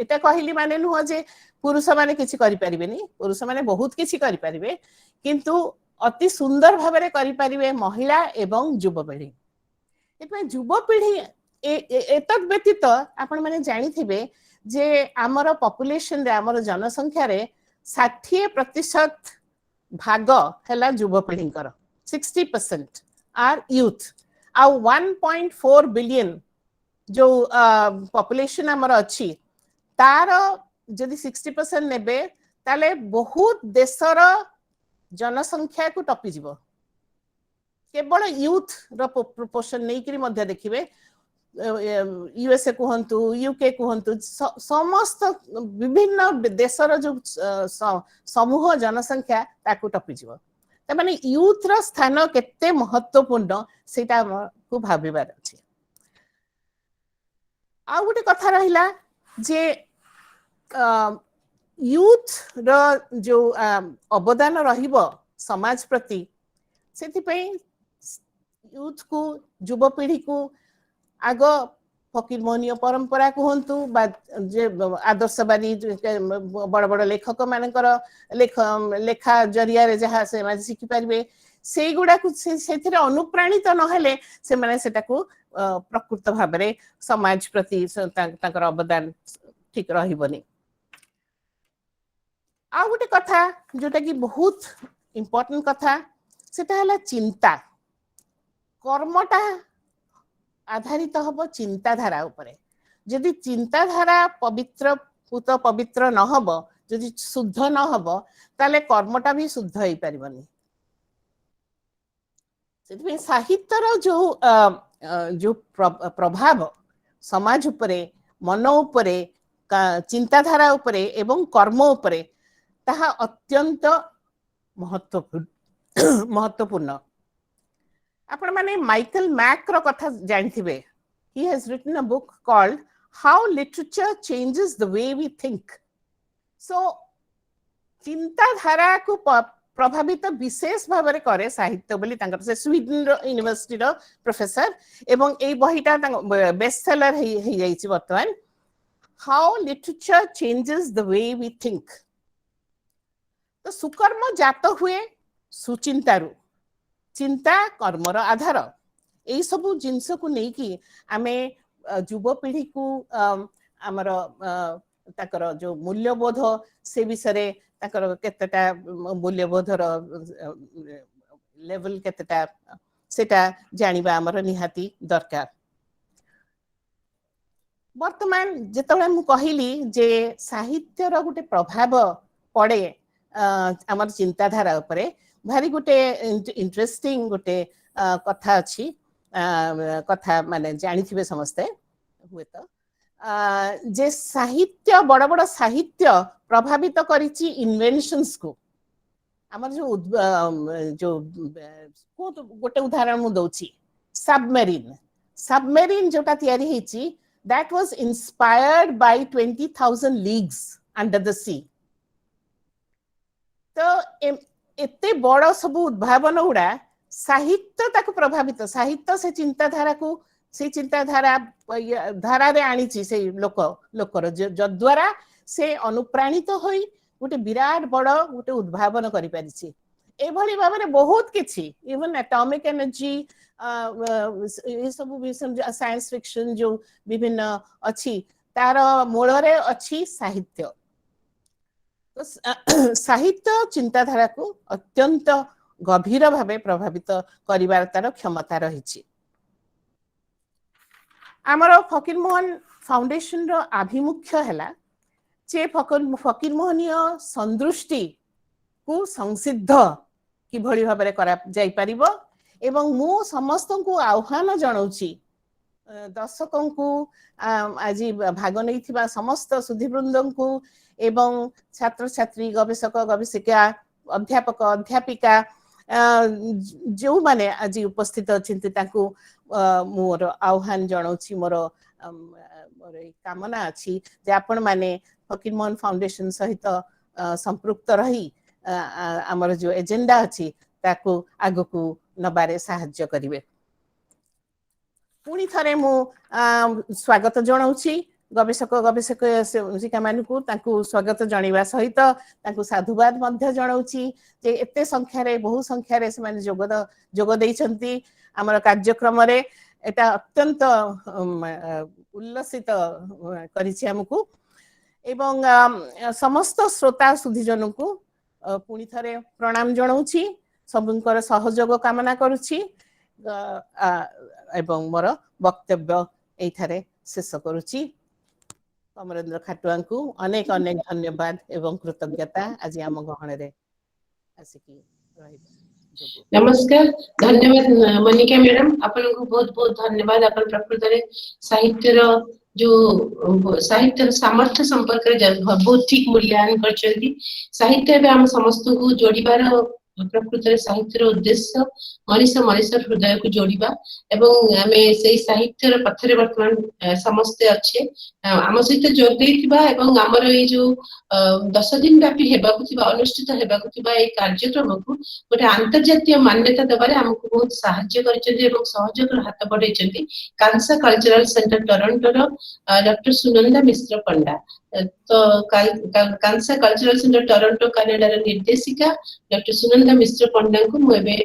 ଏଟା କହିଲି ମାନେ ନୁହଁ ଯେ ପୁରୁଷମାନେ କିଛି କରିପାରିବେନି। ପୁରୁଷମାନେ ବହୁତ କିଛି କରିପାରିବେ, କିନ୍ତୁ ଅତି ସୁନ୍ଦର ଭାବରେ କରିପାରିବେ ମହିଳା ଏବଂ ଯୁବପିଢି। ଏଥିପାଇଁ ଯୁବପିଢି, ଏତଦ୍ ବ୍ୟତୀତ ଆପଣମାନେ ଜାଣିଥିବେ ଯେ ଆମର ପପୁଲେସନରେ, ଆମର ଜନସଂଖ୍ୟାରେ 60% ଭାଗ ହେଲା ଯୁବପିଢିଙ୍କର। 60% ଆର୍ ୟୁଥ୍। ଆଉ 1.4 ବିଲିୟନ ଯୋଉ ପପୁଲେସନ ଆମର ଅଛି, ତାର ଯଦି 60% ନେବେ, ତାହେଲେ ବହୁତ ଦେଶର ଜନସଂଖ୍ୟାକୁ ଟପିଯିବ। କେବଳ ୟୁଥ୍ ର ପ୍ରପୋର୍ସନ ନେଇକିରି ମଧ୍ୟ ଦେଖିବେ, ୟୁଏସଏ କୁହନ୍ତୁ, ୟୁକେ କୁହନ୍ତୁ, ସମସ୍ତ ବିଭିନ୍ନ ଦେଶର ଯୋଉ ସମୂହ ଜନସଂଖ୍ୟା, ତାକୁ ଟପିଯିବ। ତାମାନେ ୟୁଥ୍ ର ସ୍ଥାନ କେତେ ମହତ୍ୱପୂର୍ଣ୍ଣ, ସେଇଟା ଆମକୁ ଭାବିବାର ଅଛି। ଆଉ ଗୋଟେ କଥା ରହିଲା ଯେ ୟୁଥ୍ ର ଯୋଉ ଅବଦାନ ରହିବ ସମାଜ ପ୍ରତି, ସେଥିପାଇଁ ୟୁଥକୁ, ଯୁବପିଢିକୁ ଆଗ ଫକୀର ମୋହନୀୟ ପରମ୍ପରା କୁହନ୍ତୁ ବା ଯେ ଆଦର୍ଶବାଦୀ ବଡ ବଡ ଲେଖକ ମାନଙ୍କର ଲେଖା ଜରିଆରେ ଯାହା ସେମାନେ ଶିଖିପାରିବେ, ସେଇଗୁଡାକୁ ସେଥିରେ ଅନୁପ୍ରାଣିତ ନହେଲେ ସେମାନେ ସେଟାକୁ ପ୍ରକୃତ ଭାବରେ ସମାଜ ପ୍ରତି ତାଙ୍କର ଅବଦାନ ଠିକ ରହିବନି। ଆଉ ଗୋଟେ କଥା ଯୋଉଟା କି ବହୁତ ଇମ୍ପୋର୍ଟାଣ୍ଟ କଥା, ସେଟା ହେଲା ଚିନ୍ତା। କର୍ମଟା ଆଧାରିତ ହବ ଚିନ୍ତାଧାରା ଉପରେ। ଯଦି ଚିନ୍ତାଧାରା ପବିତ୍ର, ପୂତ ପବିତ୍ର ନ ହବ, ଯଦି ଶୁଦ୍ଧ ନ ହବ, ତାହେଲେ କର୍ମଟା ବି ଶୁଦ୍ଧ ହେଇପାରିବନି। ସେଥିପାଇଁ ସାହିତ୍ୟର ଯୋଉ ପ୍ରଭାବ ସମାଜ ଉପରେ, ମନ ଉପରେ, ଚିନ୍ତାଧାରା ଉପରେ ଏବଂ କର୍ମ ଉପରେ, ତାହା ଅତ୍ୟନ୍ତ ମହତ୍ୱପୂର୍ଣ୍ଣ। ଆପଣମାନେ ମାଇକେଲ ମ୍ୟାକ୍ ର କଥା ଜାଣିଥିବେ। He has written a book called How Literature Changes the Way We Think. So ଚିନ୍ତାଧାରାକୁ ପ୍ରଭାବିତ ବିଶେଷ ଭାବରେ କରେ ସାହିତ୍ୟ ବୋଲି ତାଙ୍କର। ସେ ସ୍ୱିଡେନର ୟୁନିଭର୍ସିଟିର ପ୍ରଫେସର ଏବଂ ଏଇ ବହିଟା ତାଙ୍କ ବେଷ୍ଟ ସେଲର ହେଇଯାଇଛି ବର୍ତ୍ତମାନ, "How Literature Changes the Way We Think"। ତ ସୁକର୍ମ ଜାତ ହୁଏ ସୁଚିନ୍ତାରୁ, ଚିନ୍ତା କର୍ମର ଆଧାର। ଏଇ ସବୁ ଜିନିଷକୁ ନେଇକି ଆମେ ଯୁବପିଢିକୁ ଆମର ତାଙ୍କର ଯୋଉ ମୂଲ୍ୟବୋଧ, ସେ ବିଷୟରେ ତାଙ୍କର କେତେଟା ମୂଲ୍ୟବୋଧର ଲେଭେଲ କେତେଟା, ସେଟା ଜାଣିବା ଆମର ନିହାତି ଦରକାର। ବର୍ତ୍ତମାନ ଯେତେବେଳେ ମୁଁ କହିଲି ଯେ ସାହିତ୍ୟର ଗୋଟେ ପ୍ରଭାବ ପଡେ ଆମର ଚିନ୍ତାଧାରା ଉପରେ, ଭାରି ଗୋଟେ ଇଣ୍ଟରେଷ୍ଟିଂ ଗୋଟେ କଥା ଅଛି। କଥା ମାନେ ଜାଣିଥିବେ ସମସ୍ତେ ହୁଏତ ଯେ ସାହିତ୍ୟ, ବଡ ବଡ ସାହିତ୍ୟ ପ୍ରଭାବିତ କରିଛି ଇନଭେନସନ୍ସକୁ। ଆମର ଯୋଉ ଯୋଉ କୁହନ୍ତୁ, ଗୋଟେ ଉଦାହରଣ ମୁଁ ଦଉଛି, ସବମେରିନ୍। ସବମେରିନ୍ ଯୋଉଟା ତିଆରି ହେଇଛି, that was inspired by 20,000 Leagues Under the Sea। ତ ଏତେ ବଡ ସବୁ ଉଦ୍ଭାବନ ଗୁଡା ସାହିତ୍ୟ ତାକୁ ପ୍ରଭାବିତ, ସାହିତ୍ୟ ସେ ଚିନ୍ତାଧାରାକୁ ସେଇ ଚିନ୍ତାଧାରା ଧାରାରେ ଆଣିଛି ସେଇ ଲୋକର, ଯଦ୍ୱାରା ସେ ଅନୁପ୍ରାଣିତ ହୋଇ ଗୋଟେ ବିରାଟ ବଡ ଗୋଟେ ଉଦ୍ଭାବନ କରିପାରିଛି। ଏଭଳି ଭାବରେ ବହୁତ କିଛି, ଇଭନ ଆଟମିକ ଏନର୍ଜି, ଏସବୁ ସାଇନ୍ସ ଫିକ୍ସନ ଯୋଉ ବିଭିନ୍ନ ଅଛି, ତାର ମୂଳରେ ଅଛି ସାହିତ୍ୟ। ତ ସାହିତ୍ୟ ଚିନ୍ତାଧାରାକୁ ଅତ୍ୟନ୍ତ ଗଭୀର ଭାବେ ପ୍ରଭାବିତ କରିବାର ତାର କ୍ଷମତା ରହିଛି। ଆମର ଫକୀରମୋହନ ଫାଉଣ୍ଡେସନର ଆଭିମୁଖ୍ୟ ହେଲା ଯେ ଫକୀରମୋହନୀୟ ସନ୍ଦୃଷ୍ଟିକୁ ସଂସିଦ୍ଧ କିଭଳି ଭାବରେ କରାଯାଇପାରିବ। ଏବଂ ମୁଁ ସମସ୍ତଙ୍କୁ ଆହ୍ୱାନ ଜଣାଉଛି, ଦର୍ଶକଙ୍କୁ, ଆଜି ଭାଗ ନେଇଥିବା ସମସ୍ତ ସୁଧୀବୃନ୍ଦଙ୍କୁ ଏବଂ ଛାତ୍ରଛାତ୍ରୀ, ଗବେଷକ, ଗବେଷିକା, ଅଧ୍ୟାପକ, ଅଧ୍ୟାପିକା, ଯେଉଁମାନେ ଆଜି ଉପସ୍ଥିତ ଅଛନ୍ତି, ତାଙ୍କୁ ମୋର ଆହ୍ୱାନ ଜଣାଉଛି। ମୋର ମୋର ଏଇ କାମନା ଅଛି ଯେ ଆପଣମାନେ ଫକୀରମୋହନ ଫାଉଣ୍ଡେସନ ସହିତ ସମ୍ପୃକ୍ତ ରହି ଆମର ଯୋଉ ଏଜେଣ୍ଡା ଅଛି, ତାକୁ ଆଗକୁ ନବାରେ ସାହାଯ୍ୟ କରିବେ। ପୁଣି ଥରେ ମୁଁ ସ୍ୱାଗତ ଜଣାଉଛି ଗବେଷକ, ଗବେଷକ ମାନଙ୍କୁ। ତାଙ୍କୁ ସ୍ୱାଗତ ଜଣାଇବା ସହିତ ତାଙ୍କୁ ସାଧୁବାଦ ମଧ୍ୟ ଜଣାଉଛି ଯେ ଏତେ ସଂଖ୍ୟାରେ, ବହୁ ସଂଖ୍ୟାରେ ସେମାନେ ଯୋଗ ଦେଇଛନ୍ତି ଆମର କାର୍ଯ୍ୟକ୍ରମରେ। ଏଟା ଅତ୍ୟନ୍ତ ଉଲ୍ଲସିତ କରିଛି ଆମକୁ। ଏବଂ ସମସ୍ତ ଶ୍ରୋତା ସୁଧୀଜନଙ୍କୁ ପୁଣି ଥରେ ପ୍ରଣାମ ଜଣାଉଛି, ସବୁଙ୍କର ସହଯୋଗ କାମନା କରୁଛି ଏବଂ ମୋର ବକ୍ତବ୍ୟ ଏଇଠାରେ ଶେଷ କରୁଛି। ଅମରେନ୍ଦ୍ର ଖାଟୁଆଙ୍କୁ ଅନେକ ଅନେକ ଧନ୍ୟବାଦ ଏବଂ କୃତଜ୍ଞତା ଆଜି ଆମ ଗହଣରେ ଆସିକି ରହିବା ଯୋଗୁ। ନମସ୍କାର, ଧନ୍ୟବାଦ ମନିକା ମ୍ୟାଡାମ। ଆପଣଙ୍କୁ ବହୁତ ବହୁତ ଧନ୍ୟବାଦ। ଆପଣ ପ୍ରକୃତରେ ସାହିତ୍ୟର ଯୋଉ ସାହିତ୍ୟର ସାମର୍ଥ୍ୟ ସମ୍ପର୍କରେ ବହୁତ ଠିକ ମୂଲ୍ୟାୟନ କରିଛନ୍ତି। ସାହିତ୍ୟ ଏବେ ଆମ ସମସ୍ତଙ୍କୁ ଯୋଡିବାର, ପ୍ରକୃତରେ ସାହିତ୍ୟର ଉଦ୍ଦେଶ୍ୟ ମଣିଷ ମଣିଷ ହୃଦୟକୁ ଯୋଡିବା ଏବଂ ଆମେ ସେଇ ସାହିତ୍ୟର ପଥରେ ବର୍ତ୍ତମାନ ସମସ୍ତେ ଅଛେ। ଆମ ସହିତ ଯୋଗ ଦେଇଥିବା ଏବଂ ଆମର ଏଇ ଯୋଉ 10 ଦିନ ବ୍ୟାପୀ ହେବାକୁ ଥିବା, ଅନୁଷ୍ଠିତ ହେବାକୁ ଥିବା ଏଇ କାର୍ଯ୍ୟକ୍ରମକୁ ଗୋଟେ ଆନ୍ତର୍ଜାତୀୟ ମାନ୍ୟତା ଦେବାରେ ଆମକୁ ବହୁତ ସାହାଯ୍ୟ କରିଛନ୍ତି ଏବଂ ସହଯୋଗର ହାତ ବଢେଇଛନ୍ତି କାଂସା କଲଚରାଲ ସେଣ୍ଟର ଟରଣ୍ଟୋର ଡକ୍ଟର ସୁନନ୍ଦା ମିଶ୍ର ପଣ୍ଡା। ତ କାଂସା କଲଚରାଲ ସେଣ୍ଟର ଟରଣ୍ଟୋ କାନାଡାର ନିର୍ଦ୍ଦେଶିକା ଡକ୍ଟର ସୁନନ୍ଦା ମିଶ୍ର ପଣ୍ଡାଙ୍କୁ ମୁଁ ଏବେ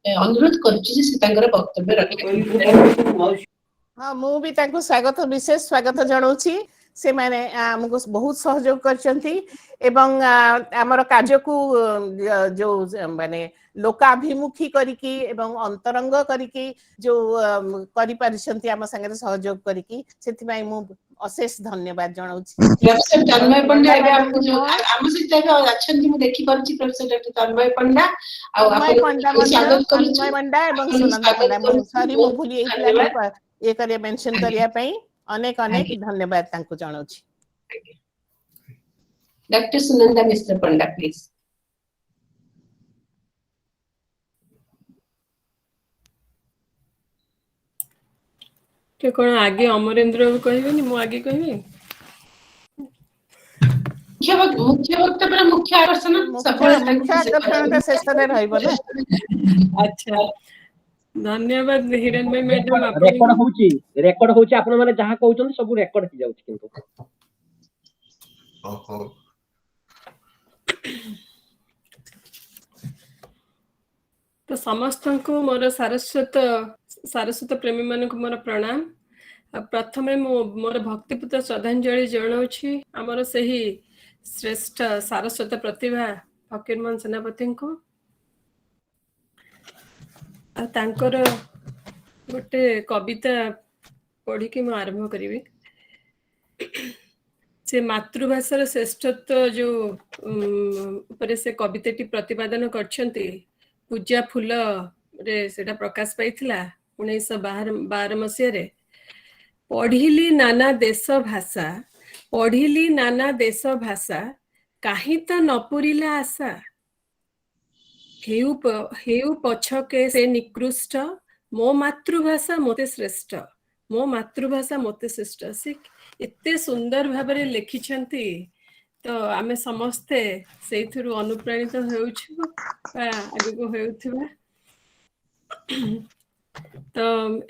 ଅନୁରୋଧ କରୁଛି ଯେ ସେ ତାଙ୍କର ବକ୍ତବ୍ୟ ରଖିବେ। ହଁ, ମୁଁ ବି ତାଙ୍କୁ ସ୍ୱାଗତ, ବିଶେଷ ସ୍ୱାଗତ ଜଣାଉଛି। ସେମାନେ ଆମକୁ ବହୁତ ସହଯୋଗ କରିଛନ୍ତି ଏବଂ ଆମର କାର୍ଯ୍ୟକୁ ଯୋଉ ମାନେ ଲୋକାଭିମୁଖୀ କରିକି ଏବଂ ଅନ୍ତରଙ୍ଗ କରିକି ଯୋଉ କରିପାରିଛନ୍ତି ଆମ ସାଙ୍ଗରେ ସହଯୋଗ କରିକି, ସେଥିପାଇଁ ମୁଁ ଅଶେଷ ଧନ୍ୟବାଦ ଜଣାଉଛି। ପ୍ରଫେସର ତନ୍ମୟ ପଣ୍ଡା ଏବେ ଆମକୁ ଆମ ସହିତ ଏବେ ଅଛନ୍ତି, ମୁଁ ଦେଖିପାରୁଛି, ପ୍ରଫେସର ଡକ୍ଟର ତନ୍ମୟ ପଣ୍ଡା। ଆଉ ତନ୍ମୟ ପଣ୍ଡା ଆପଣଙ୍କୁ ମଧ୍ୟ ସ୍ୱାଗତ କରୁଛୁ। ତନ୍ମୟ ପଣ୍ଡା ଏବଂ ଆପଣଙ୍କୁ ସୁନନ୍ଦା ସ୍ୱାଗତ ପଣ୍ଡା, ମୁଁ କରୁଛୁ। ସରି, ମୁଁ ବହୁତ ଭୁଲି ଯାଇଥିଲି ଧନ୍ୟବାଦ। ଇଏ କରିବା, ମେନସନ କରିବା ପାଇଁ। ଅନେକ ଅନେକ ଧନ୍ୟବାଦ ତାଙ୍କୁ ଜଣାଉଛି। Doctor Sunanda Mishra Panda, please. ଟିକେ କଣ ଆଗେ ଅମରେନ୍ଦ୍ର କହିବେନି? ମୁଁ ଆଗେ କହିବି? ମୁଖ୍ୟ ବକ୍ତା, ମୁଖ୍ୟ ଆକର୍ଷଣ। ମୁଖ୍ୟ ଆକର୍ଷଣଟା ଶେଷରେ ରହିବ ନା। ଆଚ୍ଛା, ଧନ୍ୟବାଦ ହିରଣ୍ମୟୀ ମ୍ୟାଡାମ। ରେକର୍ଡ ହଉଛି, ରେକର୍ଡ ହଉଛି। ଆପଣ ମାନେ ଯାହା କହୁଛନ୍ତି ସବୁ ରେକର୍ଡ ହେଇଯାଉଛି କିନ୍ତୁ। ଓହୋ। ତ ସମସ୍ତଙ୍କୁ ମୋର ସାରସ୍ୱତ ପ୍ରେମୀ ମାନଙ୍କୁ ମୋର ପ୍ରଣାମ। ପ୍ରଥମେ ମୁଁ ମୋର ଭକ୍ତିପୂତ ଶ୍ରଦ୍ଧାଞ୍ଜଳି ଜଣାଉଛି ଆମର ସେହି ଶ୍ରେଷ୍ଠ ସାରସ୍ୱତ ପ୍ରତିଭା ଫକୀରମୋହନ ସେନାପତିଙ୍କୁ। ଆଉ ତାଙ୍କର ଗୋଟେ କବିତା ପଢିକି ମୁଁ ଆରମ୍ଭ କରିବି। ସେ ମାତୃଭାଷାର ଶ୍ରେଷ୍ଠତ୍ୱ ଯୋଉ ଉପରେ ସେ କବିତାଟି ପ୍ରତିପାଦନ କରିଛନ୍ତି, ପୂଜା ଫୁଲରେ ସେଟା ପ୍ରକାଶ ପାଇଥିଲା 1912 ମସିହାରେ। ପଢିଲି ନାନା ଦେଶ ଭାଷା, ପଢିଲି ନାନା ଦେଶ ଭାଷା, କାହିଁ ତ ନ ପୁରିଲା ଆଶା। ହେଉ ପଛକେ ସେ ନିକୃଷ୍ଟ, ମୋ ମାତୃଭାଷା ମୋତେ ଶ୍ରେଷ୍ଠ, ମୋ ମାତୃଭାଷା ମୋତେ ଶ୍ରେଷ୍ଠ। ସେ ଏତେ ସୁନ୍ଦର ଭାବରେ ଲେଖିଛନ୍ତି, ତ ଆମେ ସମସ୍ତେ ସେଇଥିରୁ ଅନୁପ୍ରାଣିତ ହେଉଛୁ ବା ଆଗକୁ ହେଉଥିବା। ତ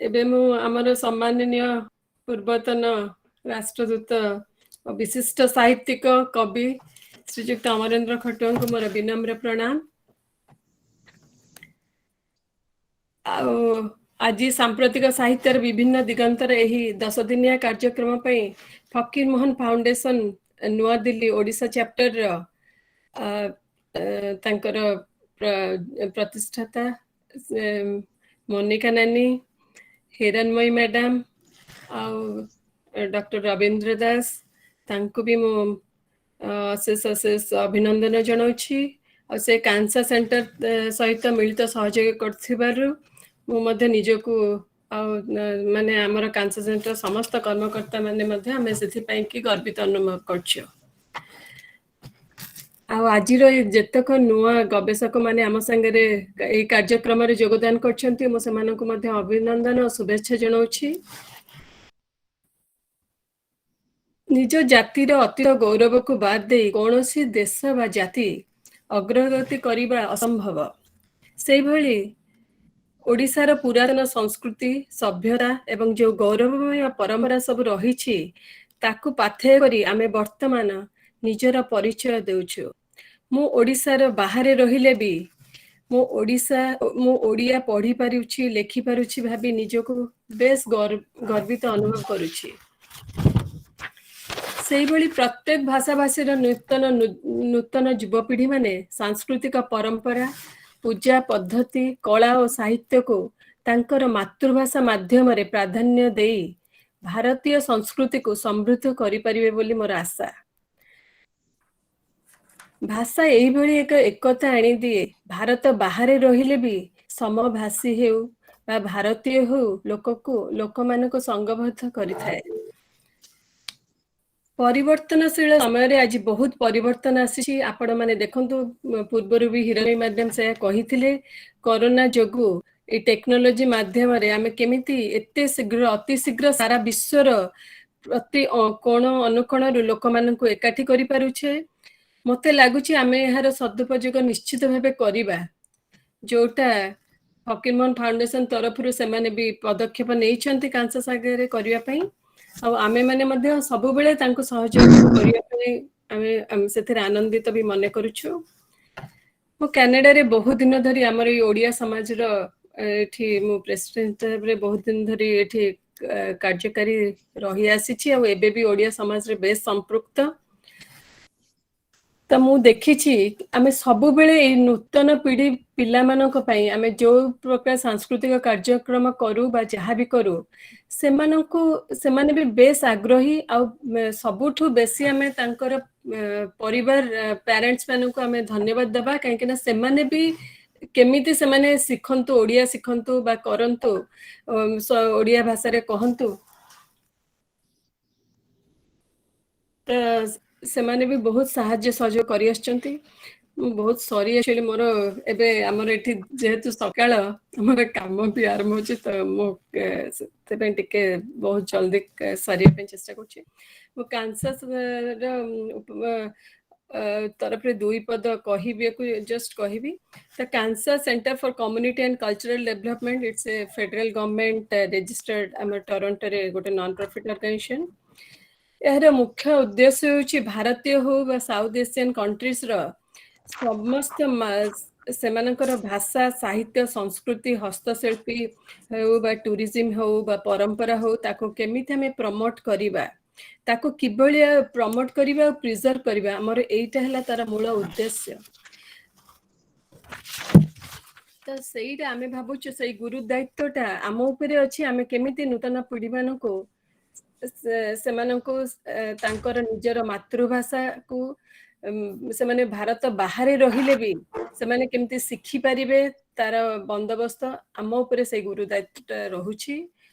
ଏବେ ମୁଁ ଆମର ସମ୍ମାନନୀୟ ପୂର୍ବତନ ରାଷ୍ଟ୍ରଦୂତ, ବିଶିଷ୍ଟ ସାହିତ୍ୟିକ, କବି ଶ୍ରୀଯୁକ୍ତ ଅମରେନ୍ଦ୍ର ଖଟୁଆଙ୍କୁ ମୋର ବିନମ୍ର ପ୍ରଣାମ। ଆଉ ଆଜି ସାମ୍ପ୍ରତିକ ସାହିତ୍ୟର ବିଭିନ୍ନ ଦିଗନ୍ତର ଏହି 10 ଦିନିଆ କାର୍ଯ୍ୟକ୍ରମ ପାଇଁ ଫକୀର ମୋହନ ଫାଉଣ୍ଡେସନ ନୂଆଦିଲ୍ଲୀ ଓଡ଼ିଶା ଚାପ୍ଟରର ତାଙ୍କର ପ୍ରତିଷ୍ଠାତା ମୋନିକା ନାନୀ, ହିରଣ୍ମୟୀ ମ୍ୟାଡାମ ଆଉ ଡକ୍ଟର ରବୀନ୍ଦ୍ର ଦାସ, ତାଙ୍କୁ ବି ମୁଁ ଅଶେଷ ଅଶେଷ ଅଭିନନ୍ଦନ ଜଣାଉଛି। ଆଉ ସେ କାଂସା ସେଣ୍ଟର ସହିତ ମିଳିତ ସହଯୋଗ କରୁଥିବାରୁ ମୁଁ ମଧ୍ୟ ନିଜକୁ ଆଉ ମାନେ ଆମର କାଂସା ସେଣ୍ଟର ସମସ୍ତ କର୍ମକର୍ତ୍ତା ମାନେ ମଧ୍ୟ ଆମେ ସେଥିପାଇଁ କି ଗର୍ବିତ ଅନୁଭବ କରୁଛୁ। ଆଉ ଆଜିର ଯେତେକ ନୂଆ ଗବେଷକ ମାନେ ଆମ ସାଙ୍ଗରେ ଏଇ କାର୍ଯ୍ୟକ୍ରମରେ ଯୋଗଦାନ କରିଛନ୍ତି, ମୁଁ ସେମାନଙ୍କୁ ମଧ୍ୟ ଅଭିନନ୍ଦନ ଓ ଶୁଭେଚ୍ଛା ଜଣାଉଛି। ନିଜ ଜାତିର ଅତୀତ ଗୌରବକୁ ବାଦ ଦେଇ କୌଣସି ଦେଶ ବା ଜାତି ଅଗ୍ରଗତି କରିବା ଅସମ୍ଭବ। ସେଇଭଳି ଓଡ଼ିଶାର ପୁରାତନ ସଂସ୍କୃତି, ସଭ୍ୟତା ଏବଂ ଯୋଉ ଗୌରବମୟ ପରମ୍ପରା ସବୁ ରହିଛି, ତାକୁ ପାଥେୟ କରି ଆମେ ବର୍ତ୍ତମାନ ନିଜର ପରିଚୟ ଦେଉଛୁ। ମୁଁ ଓଡ଼ିଶାର ବାହାରେ ରହିଲେ ବି ମୁଁ ଓଡ଼ିଆ ପଢି ପାରୁଛି, ଲେଖିପାରୁଛି ଭାବି ନିଜକୁ ବେଶ ଗର୍ବିତ ଅନୁଭବ କରୁଛି। ସେଇଭଳି ପ୍ରତ୍ୟେକ ଭାଷାଭାଷୀର ନୂତନ ଯୁବପିଢି ମାନେ ସାଂସ୍କୃତିକ ପରମ୍ପରା, ପୂଜା ପଦ୍ଧତି, କଳା ଓ ସାହିତ୍ୟକୁ ତାଙ୍କର ମାତୃଭାଷା ମାଧ୍ୟମରେ ପ୍ରାଧାନ୍ୟ ଦେଇ ଭାରତୀୟ ସଂସ୍କୃତିକୁ ସମୃଦ୍ଧ କରିପାରିବେ ବୋଲି ମୋର ଆଶା। ଭାଷା ଏଇଭଳି ଏକ ଏକତା ଆଣିଦିଏ। ଭାରତ ବାହାରେ ରହିଲେ ବି ସମଭାଷୀ ହେଉ ବା ଭାରତୀୟ ହେଉ, ଲୋକମାନଙ୍କୁ ସଂଘବଦ୍ଧ କରିଥାଏ। ପରିବର୍ତ୍ତନଶୀଳ ସମୟରେ ଆଜି ବହୁତ ପରିବର୍ତ୍ତନ ଆସିଛି। ଆପଣମାନେ ଦେଖନ୍ତୁ, ପୂର୍ବରୁ ବି ହିରଣ୍ମୟୀ ମ୍ୟାଡାମ ସେୟା କହିଥିଲେ, କରୋନା ଯୋଗୁ ଏଇ ଟେକ୍ନୋଲୋଜି ମାଧ୍ୟମରେ ଆମେ କେମିତି ଏତେ ଶୀଘ୍ର, ଅତି ଶୀଘ୍ର ସାରା ବିଶ୍ୱର ପ୍ରତି କୋଣ ଅନୁକୋଣରୁ ଲୋକମାନଙ୍କୁ ଏକାଠି କରିପାରୁଛେ। ମତେ ଲାଗୁଛି ଆମେ ଏହାର ସଦୁପଯୋଗ ନିଶ୍ଚିତ ଭାବେ କରିବା, ଯୋଉଟା ଫକୀରମୋହନ ଫାଉଣ୍ଡେସନ ତରଫରୁ ସେମାନେ ବି ପଦକ୍ଷେପ ନେଇଛନ୍ତି କାଂସା ସାଗରରେ କରିବା ପାଇଁ। ଆଉ ଆମେମାନେ ମଧ୍ୟ ସବୁବେଳେ ତାଙ୍କୁ ସହଯୋଗ କରିବା ପାଇଁ ଆମେ ସେଥିରେ ଆନନ୍ଦିତ ବି ମନେ କରୁଛୁ। ମୁଁ କାନାଡାରେ ବହୁତ ଦିନ ଧରି ଆମର ଏଇ ଓଡ଼ିଆ ସମାଜର ଏଠି ମୁଁ ପ୍ରେସିଡେଣ୍ଟ ଭାବରେ ବହୁତ ଦିନ ଧରି ଏଠି କାର୍ଯ୍ୟକାରୀ ରହି ଆସିଛି। ଆଉ ଏବେ ବି ଓଡ଼ିଆ ସମାଜରେ ବେଶ ସମ୍ପୃକ୍ତ। ତ ମୁଁ ଦେଖିଛି ଆମେ ସବୁବେଳେ ଏଇ ନୂତନ ପିଢି ପିଲାମାନଙ୍କ ପାଇଁ ଆମେ ଯୋଉ ପ୍ରକାର ସାଂସ୍କୃତିକ କାର୍ଯ୍ୟକ୍ରମ କରୁ ବା ଯାହା ବି କରୁ, ସେମାନେ ବି ବେଶ ଆଗ୍ରହୀ। ଆଉ ସବୁଠୁ ବେଶୀ ଆମେ ତାଙ୍କର ପରିବାର ପ୍ୟାରେଣ୍ଟସ୍ ମାନଙ୍କୁ ଆମେ ଧନ୍ୟବାଦ ଦେବା, କାହିଁକି ନା ସେମାନେ ବି କେମିତି ସେମାନେ ଶିଖନ୍ତୁ, ଓଡ଼ିଆ ଶିଖନ୍ତୁ ବା କରନ୍ତୁ, ଓଡ଼ିଆ ଭାଷାରେ କହନ୍ତୁ, ତ ସେମାନେ ବି ବହୁତ ସାହାଯ୍ୟ ସହଯୋଗ କରି ଆସିଛନ୍ତି। ମୁଁ ବହୁତ ସରି, ଆକ୍ଚୁଆଲି ମୋର ଏବେ ଆମର ଏଠି ଯେହେତୁ ସକାଳ, ଆମର କାମ ବି ଆରମ୍ଭ ହଉଛି, ତ ମୁଁ ସେଥିପାଇଁ ଟିକେ ବହୁତ ଜଲ୍ଦି ସାରିବା ପାଇଁ ଚେଷ୍ଟା କରୁଛି। ମୁଁ କାନସାସର ତରଫରେ ଦୁଇ ପଦ କହିବାକୁ ଜଷ୍ଟ କହିବି। ତ CANSA, Centre for Community and Cultural Development, it's a federal government registered, ଆମର ଟରଣ୍ଟୋରେ ଗୋଟେ ନନ୍ ପ୍ରଫିଟ୍ ଅର୍ଗାନାଇଜେସନ। ଏହାର ମୁଖ୍ୟ ଉଦ୍ଦେଶ୍ୟ ହେଉଛି ଭାରତୀୟ ହଉ ବା ସାଉଥ ଏସିଆନ କଣ୍ଟ୍ରିଜର ସମସ୍ତ ସେମାନଙ୍କର ଭାଷା, ସାହିତ୍ୟ, ସଂସ୍କୃତି, ହସ୍ତଶିଳ୍ପୀ ହେଉ ବା ଟୁରିଜିମ ହଉ ବା ପରମ୍ପରା ହଉ, ତାକୁ କେମିତି ଆମେ ପ୍ରମୋଟ କରିବା, ତାକୁ କିଭଳି ପ୍ରମୋଟ କରିବା ଆଉ ପ୍ରିଜର୍ଭ କରିବା, ଆମର ଏଇଟା ହେଲା ତାର ମୂଳ ଉଦ୍ଦେଶ୍ୟ। ତ ସେଇଟା ଆମେ ଭାବୁଛୁ, ସେଇ ଗୁରୁ ଦାୟିତ୍ୱଟା ଆମ ଉପରେ ଅଛି। ଆମେ କେମିତି ନୂତନ ପିଢିମାନଙ୍କୁ, ସେମାନଙ୍କୁ ତାଙ୍କର ନିଜର ମାତୃଭାଷାକୁ, ସେମାନେ ଭାରତ ବାହାରେ ରହିଲେ ବି ସେମାନେ କେମିତି ଶିଖିପାରିବେ, ତାର ବନ୍ଦୋବସ୍ତ ଆମ ଉପରେ ସେଇ ଗୁରୁ ଦାୟିତ୍ୱଟା ରହୁଛି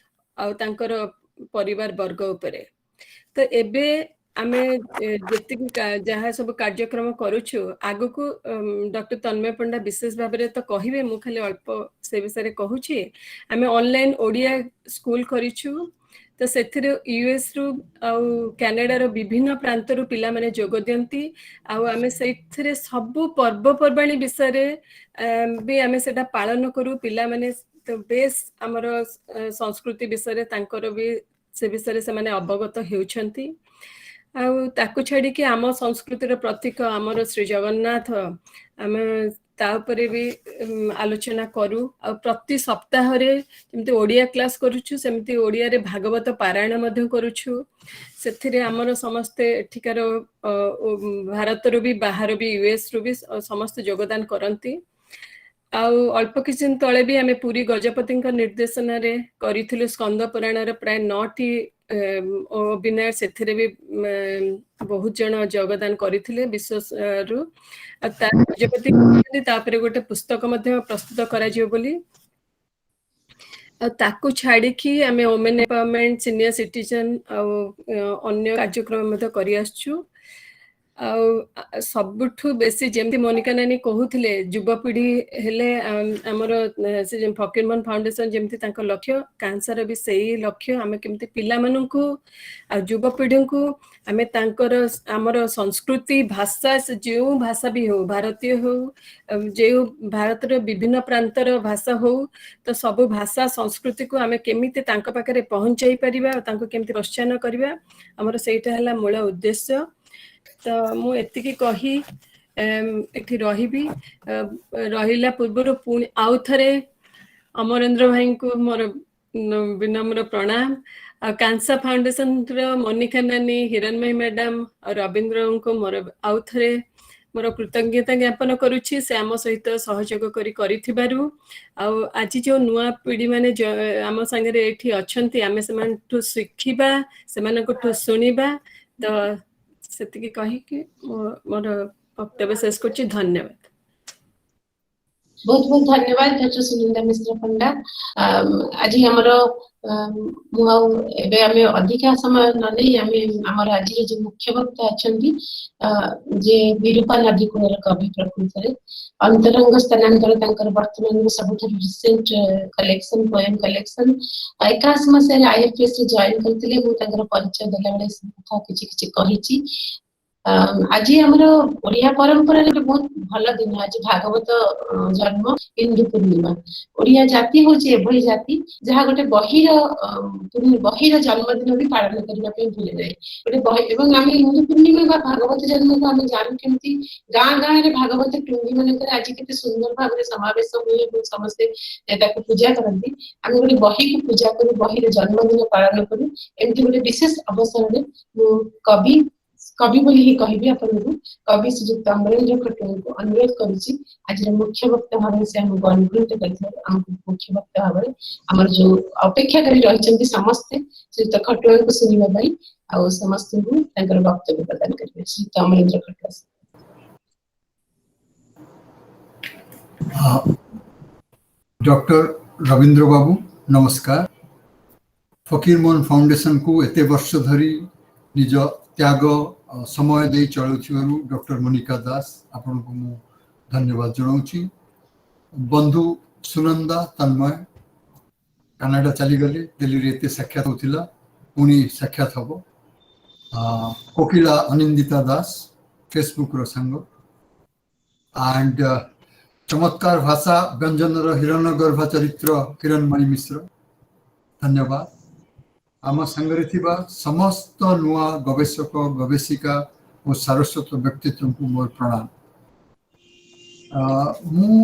ଆଉ ତାଙ୍କର ପରିବାର ବର୍ଗ ଉପରେ। ତ ଏବେ ଆମେ ଯେତିକି ଯାହା ସବୁ କାର୍ଯ୍ୟକ୍ରମ କରୁଛୁ, ଆଗକୁ ଡକ୍ଟର ତନ୍ମୟ ପଣ୍ଡା ବିଶେଷ ଭାବରେ ତ କହିବେ, ମୁଁ ଖାଲି ଅଳ୍ପ ସେ ବିଷୟରେ କହୁଛି। ଆମେ ଅନଲାଇନ ଓଡ଼ିଆ ସ୍କୁଲ କରିଛୁ। ତ ସେଥିରେ ୟୁଏସ୍ ରୁ ଆଉ କାନାଡାର ବିଭିନ୍ନ ପ୍ରାନ୍ତରୁ ପିଲାମାନେ ଯୋଗ ଦିଅନ୍ତି। ଆଉ ଆମେ ସେଇଥିରେ ସବୁ ପର୍ବପର୍ବାଣୀ ବିଷୟରେ ବି ଆମେ ସେଟା ପାଳନ କରୁ। ପିଲାମାନେ ତ ବେଶ ଆମର ସଂସ୍କୃତି ବିଷୟରେ ତାଙ୍କର ବି ସେ ବିଷୟରେ ସେମାନେ ଅବଗତ ହେଉଛନ୍ତି। ଆଉ ତାକୁ ଛାଡିକି ଆମ ସଂସ୍କୃତିର ପ୍ରତୀକ ଆମର ଶ୍ରୀ ଜଗନ୍ନାଥ, ଆମେ ତା ଉପରେ ବି ଆଲୋଚନା କରୁ। ଆଉ ପ୍ରତି ସପ୍ତାହରେ ଯେମିତି ଓଡ଼ିଆ କ୍ଲାସ କରୁଛୁ, ସେମିତି ଓଡ଼ିଆରେ ଭାଗବତ ପାରାୟଣ ମଧ୍ୟ କରୁଛୁ। ସେଥିରେ ଆମର ସମସ୍ତେ ଏଠିକାର, ଭାରତରୁ ବି, ବାହାର ବି, ୟୁଏସ୍ ରୁ ବି ସମସ୍ତେ ଯୋଗଦାନ କରନ୍ତି। ଆଉ ଅଳ୍ପ କିଛି ଦିନ ତଳେ ବି ଆମେ ପୁରୀ ଗଜପତିଙ୍କ ନିର୍ଦ୍ଦେଶନାରେ କରିଥିଲୁ ସ୍କନ୍ଦ ପୁରାଣର ପ୍ରାୟ 9ଟି ଅଭିନୟ। ସେଥିରେ ବି ବହୁତ ଜଣ ଯୋଗଦାନ କରିଥିଲେ ବିଶ୍ୱରୁ। ଆଉ ତା ଗଜପତି ତାପରେ ଗୋଟେ ପୁସ୍ତକ ମଧ୍ୟ ପ୍ରସ୍ତୁତ କରାଯିବ ବୋଲି। ଆଉ ତାକୁ ଛାଡିକି ଆମେ ଓମେନ୍ ଏମ୍ପାୱାରମେଣ୍ଟ, ସିନିୟର ସିଟିଜେନ ଆଉ ଅନ୍ୟ କାର୍ଯ୍ୟକ୍ରମ ମଧ୍ୟ କରି ଆସୁଛୁ। ଆଉ ସବୁଠୁ ବେଶୀ ଯେମିତି ମୋନିକା ନାନୀ କହୁଥିଲେ, ଯୁବପିଢି ହେଲେ ଆମର ସେ ଯେମିତି ଫକୀରମୋହନ ଫାଉଣ୍ଡେସନ ଯେମିତି ତାଙ୍କ ଲକ୍ଷ୍ୟ, କାନ୍ସାର ବି ସେଇ ଲକ୍ଷ୍ୟ। ଆମେ କେମିତି ପିଲାମାନଙ୍କୁ ଆଉ ଯୁବପିଢିଙ୍କୁ ଆମେ ତାଙ୍କର ଆମର ସଂସ୍କୃତି, ଭାଷା, ସେ ଯେଉଁ ଭାଷା ବି ହଉ, ଭାରତୀୟ ହଉ, ଯେଉଁ ଭାରତର ବିଭିନ୍ନ ପ୍ରାନ୍ତର ଭାଷା ହଉ, ତ ସବୁ ଭାଷା ସଂସ୍କୃତିକୁ ଆମେ କେମିତି ତାଙ୍କ ପାଖରେ ପହଞ୍ଚାଇ ପାରିବା ଆଉ ତାଙ୍କୁ କେମିତି ପ୍ରୋତ୍ସାହନ କରିବା, ଆମର ସେଇଟା ହେଲା ମୂଳ ଉଦ୍ଦେଶ୍ୟ। ତ ମୁଁ ଏତିକି କହି ଏଠି ରହିବି। ରହିଲା ପୂର୍ବରୁ ପୁଣି ଆଉ ଥରେ ଅମରେନ୍ଦ୍ର ଭାଇଙ୍କୁ ମୋର ବିନମ୍ର ପ୍ରଣାମ। ଆଉ କାନ୍ସା ଫାଉଣ୍ଡେସନର ମୋନିକା ନାନୀ, ହିରଣ୍ମୟୀ ମ୍ୟାଡାମ ଆଉ ରବୀନ୍ଦ୍ରଙ୍କୁ ମୋର ଆଉ ଥରେ ମୋର କୃତଜ୍ଞତା ଜ୍ଞାପନ କରୁଛି, ସେ ଆମ ସହିତ ସହଯୋଗ କରି କରିଥିବାରୁ। ଆଉ ଆଜି ଯୋଉ ନୂଆ ପିଢି ମାନେ ଆମ ସାଙ୍ଗରେ ଏଠି ଅଛନ୍ତି, ଆମେ ସେମାନଙ୍କଠୁ ଶିଖିବା, ସେମାନଙ୍କଠୁ ଶୁଣିବା। ତ ସେତିକି କହିକି ମୁଁ ମୋର ବକ୍ତବ୍ୟ ଶେଷ କରୁଛି। ଧନ୍ୟବାଦ। ବହୁତ ବହୁତ ଧନ୍ୟବାଦ ଡକ୍ଟର ସୁନନ୍ଦା ମିଶ୍ର ପଣ୍ଡା। ଆଜି ଆମର ମୁଁ ଆଉ ଏବେ ଆମେ ଅଧିକା ସମୟ ନ ନେଇ ଆମେ ଆମର ଆଜିର ଯୋଉ ମୁଖ୍ୟ ବକ୍ତା ଅଛନ୍ତି, ଯେ ବିରୂପା ନଦୀ କୂଳର କବି, ପ୍ରକୃତରେ ଅନ୍ତରଙ୍ଗ ସ୍ଥାନାନ୍ତର ତାଙ୍କର ବର୍ତ୍ତମାନର ସବୁଠାରୁ ରିସେଣ୍ଟ କଲେକ୍ସନ, ପୋଏମ କଲେକ୍ସନ। 81 ମସିହାରେ ଆଇଏଫଏସ୍ ରେ ଜଏନ୍ କରିଥିଲେ। ମୁଁ ତାଙ୍କର ପରିଚୟ ଦେଲାବେଳେ ସେ କଥା କିଛି କିଛି କହିଛି। ଆଜି ଆମର ଓଡିଆ ପରମ୍ପରାରେ ଗୋଟେ ବହୁତ ଭଲ ଦିନ, ଆଜି ଭାଗବତ ଜନ୍ମ, ଇନ୍ଦୁ ପୂର୍ଣ୍ଣିମା। ଓଡିଆ ଜାତି ହଉଛି ଏଭଳି ଜାତି ଯାହା ଗୋଟେ ବହିର ଜନ୍ମଦିନ ବି ପାଳନ କରିବା ପାଇଁ ଭୁଲେ ନାହିଁ, ଗୋଟେ ବହି। ଏବଂ ଆମେ ଇନ୍ଦୁ ପୂର୍ଣ୍ଣିମା ବା ଭାଗବତ ଜନ୍ମକୁ ଆମେ ଜାଣୁ କେମିତି? ଗାଁ ଗାଁରେ ଭାଗବତ ଟୁଙ୍ଗି ମାନଙ୍କରେ ଆଜି କେତେ ସୁନ୍ଦର ଭାବରେ ସମାବେଶ ହୁଏ ଏବଂ ସମସ୍ତେ ତାକୁ ପୂଜା କରନ୍ତି। ଆମେ ଗୋଟେ ବହିକୁ ପୂଜା କରୁ, ବହିର ଜନ୍ମଦିନ ପାଳନ କରୁ। ଏମିତି ଗୋଟେ ବିଶେଷ ଅବସରରେ ମୁଁ କବି, କବି ବୋଲି ହିଁ କହିବି ଆପଣଙ୍କୁ, କବି ଶ୍ରୀଯୁକ୍ତ ଅମରେନ୍ଦ୍ର ଖଟୁଆଙ୍କୁ ଅନୁରୋଧ କରୁଛି, ଆଜିର ମୁଖ୍ୟ ବକ୍ତା ଭାବରେ ସେ ଆମକୁ ଅନୁଗୃହୀତ କରିଥିବାରୁ, ଆମକୁ ମୁଖ୍ୟ ବକ୍ତା ଭାବରେ ଆମର ଯୋଉ ଅପେକ୍ଷା କରି ରହିଛନ୍ତି ସମସ୍ତେ ଶ୍ରୀଯୁକ୍ତ ଖଟୁଆଙ୍କୁ ଶୁଣିବା ପାଇଁ, ଆଉ ସମସ୍ତଙ୍କୁ ତାଙ୍କର ବକ୍ତବ୍ୟ ପ୍ରଦାନ କରିବେ ଶ୍ରୀଯୁକ୍ତ ଅମରେନ୍ଦ୍ର ଖଟୁଆ। ଡକ୍ଟର ରବୀନ୍ଦ୍ର ବାବୁ, ନମସ୍କାର। ଫକୀରମୋହନ ଫାଉଣ୍ଡେସନକୁ ଏତେ ବର୍ଷ ଧରି ନିଜ ତ୍ୟାଗ, ସମୟ ଦେଇ ଚଳାଉଥିବାରୁ ଡକ୍ଟର ମୋନିକା ଦାସ, ଆପଣଙ୍କୁ ମୁଁ ଧନ୍ୟବାଦ ଜଣାଉଛି। ବନ୍ଧୁ ସୁନନ୍ଦା, ତନ୍ମୟ କାନାଡା ଚାଲିଗଲେ, ଦିଲ୍ଲୀରେ ଏତେ ସାକ୍ଷାତ ହେଉଥିଲା, ପୁଣି ସାକ୍ଷାତ ହବ। କୋକିଳା ଅନିନ୍ଦିତା ଦାସ, ଫେସବୁକ୍ର ସାଙ୍ଗ ଆଣ୍ଡ ଚମତ୍କାର ଭାଷା ବ୍ୟଞ୍ଜନର ହିରଣ୍ୟ ଗର୍ଭା ଚରିତ୍ର କିରଣମଣି ମିଶ୍ର, ଧନ୍ୟବାଦ। ଆମ ସାଙ୍ଗରେ ଥିବା ସମସ୍ତ ନୂଆ ଗବେଷକ, ଗବେଷିକା ଓ ସାରସ୍ୱତ ବ୍ୟକ୍ତିତ୍ୱଙ୍କୁ ମୋର ପ୍ରଣାମ। ମୁଁ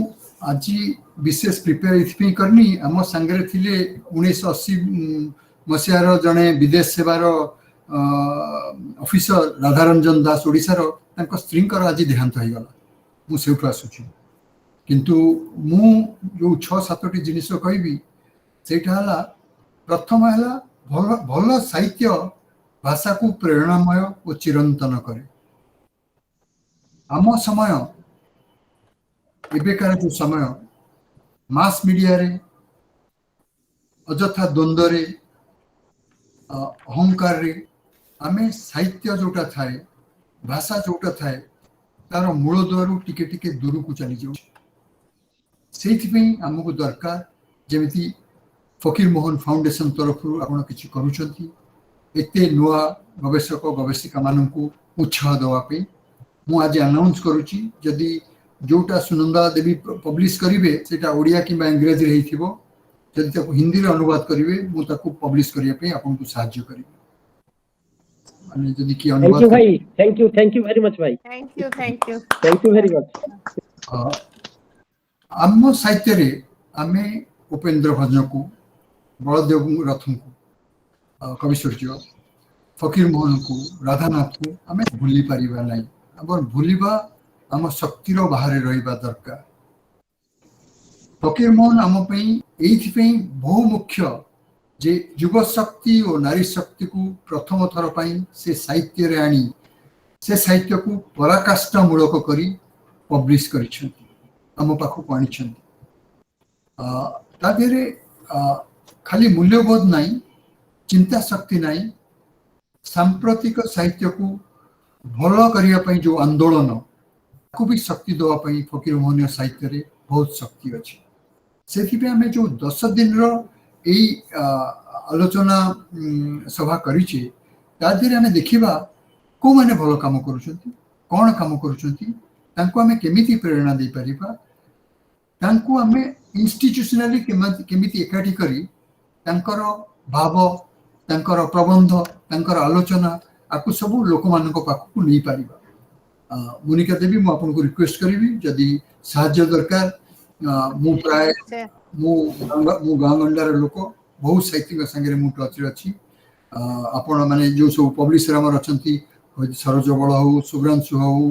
ଆଜି ବିଶେଷ ପ୍ରିପେୟାର ଏଥିପାଇଁ କରିନି, ଆମ ସାଙ୍ଗରେ ଥିଲେ 1980 ମସିହାର ଜଣେ ବିଦେଶ ସେବାର ଅଫିସର ରାଧାରଞ୍ଜନ ଦାସ, ଓଡ଼ିଶାର। ତାଙ୍କ ସ୍ତ୍ରୀଙ୍କର ଆଜି ଦେହାନ୍ତ ହେଇଗଲା। ମୁଁ ସେଇଠୁ ଆସୁଛି। କିନ୍ତୁ ମୁଁ ଯୋଉ ଛଅ ସାତଟି ଜିନିଷ କହିବି, ସେଇଟା ହେଲା, ପ୍ରଥମ ହେଲା, ଭଲ ଭଲ ସାହିତ୍ୟ ଭାଷାକୁ ପ୍ରେରଣାମୟ ଓ ଚିରନ୍ତନ କରେ। ଆମ ସମୟ, ଏବେକାର ଯୋଉ ସମୟ, ମାସ୍ ମିଡିଆରେ ଅଯଥା ଦ୍ୱନ୍ଦ୍ୱରେ, ଅହଙ୍କାରରେ ଆମେ ସାହିତ୍ୟ ଯୋଉଟା ଥାଏ, ଭାଷା ଯୋଉଟା ଥାଏ, ତାର ମୂଳଦୁଆରୁ ଟିକେ ଟିକେ ଦୂରକୁ ଚାଲିଯାଉଛି। ସେଇଥିପାଇଁ ଆମକୁ ଦରକାର, ଯେମିତି ଫକୀର ମୋହନ ଫାଉଣ୍ଡେସନ ତରଫରୁ ଆପଣ କିଛି କରୁଛନ୍ତି ଏତେ ନୂଆ ଗବେଷକ ଗବେଷିକା ମାନଙ୍କୁ ଉତ୍ସାହ ଦେବା ପାଇଁ। ମୁଁ ଆଜି ଆନାଉନ୍ସ କରୁଛି, ଯଦି ଯୋଉଟା ସୁନନ୍ଦା ଦେବୀ ପବ୍ଲିଶ କରିବେ, ସେଇଟା ଓଡ଼ିଆ କିମ୍ବା ଇଂରାଜୀରେ ହେଇଥିବ, ଯଦି ତାକୁ ହିନ୍ଦୀରେ ଅନୁବାଦ କରିବେ, ମୁଁ ତାକୁ ପବ୍ଲିଶ କରିବା ପାଇଁ ଆପଣଙ୍କୁ ସାହାଯ୍ୟ କରିବି। ମାନେ ଯଦି କିଏ thank ଅନୁବାଦ you ଭାଇ, thank you, thank you very much ଭାଇ। Thank you, thank you. Thank you very much. ଆମ ସାହିତ୍ୟରେ ଆମେ ଉପେନ୍ଦ୍ର ଭଞ୍ଜକୁ, ବଳଦେବ ରଥଙ୍କୁ, କବିସୂର୍ଯ୍ୟ, ଫକୀର ମୋହନକୁ, ରାଧାନାଥକୁ ଆମେ ଭୁଲି ପାରିବା ନାହିଁ। ଆମର ଭୁଲିବା ଆମ ଶକ୍ତିର ବାହାରେ ରହିବା ଦରକାର। ଫକୀର ମୋହନ ଆମ ପାଇଁ ଏଇଥିପାଇଁ ବହୁ ମୁଖ୍ୟ ଯେ ଯୁବ ଶକ୍ତି ଓ ନାରୀ ଶକ୍ତିକୁ ପ୍ରଥମ ଥର ପାଇଁ ସେ ସାହିତ୍ୟରେ ଆଣି ସେ ସାହିତ୍ୟକୁ ପରାକାଷ୍ଠାମୂଳକ କରି ପବ୍ଲିଶ କରିଛନ୍ତି, ଆମ ପାଖକୁ ଆଣିଛନ୍ତି। ତା ଦେହରେ ଖାଲି ମୂଲ୍ୟବୋଧ ନାହିଁ, ଚିନ୍ତା ଶକ୍ତି ନାହିଁ, ସାମ୍ପ୍ରତିକ ସାହିତ୍ୟକୁ ଭଲ କରିବା ପାଇଁ ଯୋଉ ଆନ୍ଦୋଳନ, ତାକୁ ବି ଶକ୍ତି ଦେବା ପାଇଁ ଫକୀର ମୋହନୀୟ ସାହିତ୍ୟରେ ବହୁତ ଶକ୍ତି ଅଛି। ସେଥିପାଇଁ ଆମେ ଯୋଉ 10 ଦିନର ଏଇ ଆଲୋଚନା ସଭା କରିଛେ, ତା ଦେହରେ ଆମେ ଦେଖିବା କୋଉମାନେ ଭଲ କାମ କରୁଛନ୍ତି, କ'ଣ କାମ କରୁଛନ୍ତି, ତାଙ୍କୁ ଆମେ କେମିତି ପ୍ରେରଣା ଦେଇପାରିବା, ତାଙ୍କୁ ଆମେ ଇନଷ୍ଟିଚ୍ୟୁସନାଲି କେମିତି ଏକାଠି କରି ତାଙ୍କର ଭାବ, ତାଙ୍କର ପ୍ରବନ୍ଧ, ତାଙ୍କର ଆଲୋଚନା, ଆକୁ ସବୁ ଲୋକମାନଙ୍କ ପାଖକୁ ନେଇପାରିବା। ମୋନିକା ଦେବୀ, ମୁଁ ଆପଣଙ୍କୁ ରିକ୍ୱେଷ୍ଟ କରିବି, ଯଦି ସାହାଯ୍ୟ ଦରକାର, ମୁଁ ପ୍ରାୟ ମୁଁ ଗାଁ ଗଣ୍ଡାର ଲୋକ, ବହୁତ ସାହିତ୍ୟିକ ସାଙ୍ଗରେ ମୁଁ ଟଚ୍ରେ ଅଛି। ଆପଣ ମାନେ ଯୋଉ ସବୁ ପବ୍ଲିସର ଆମର ଅଛନ୍ତି, ସରୋଜ ବଳ ହଉ, ଶୁଭ୍ରାଂଶୁ ହଉ,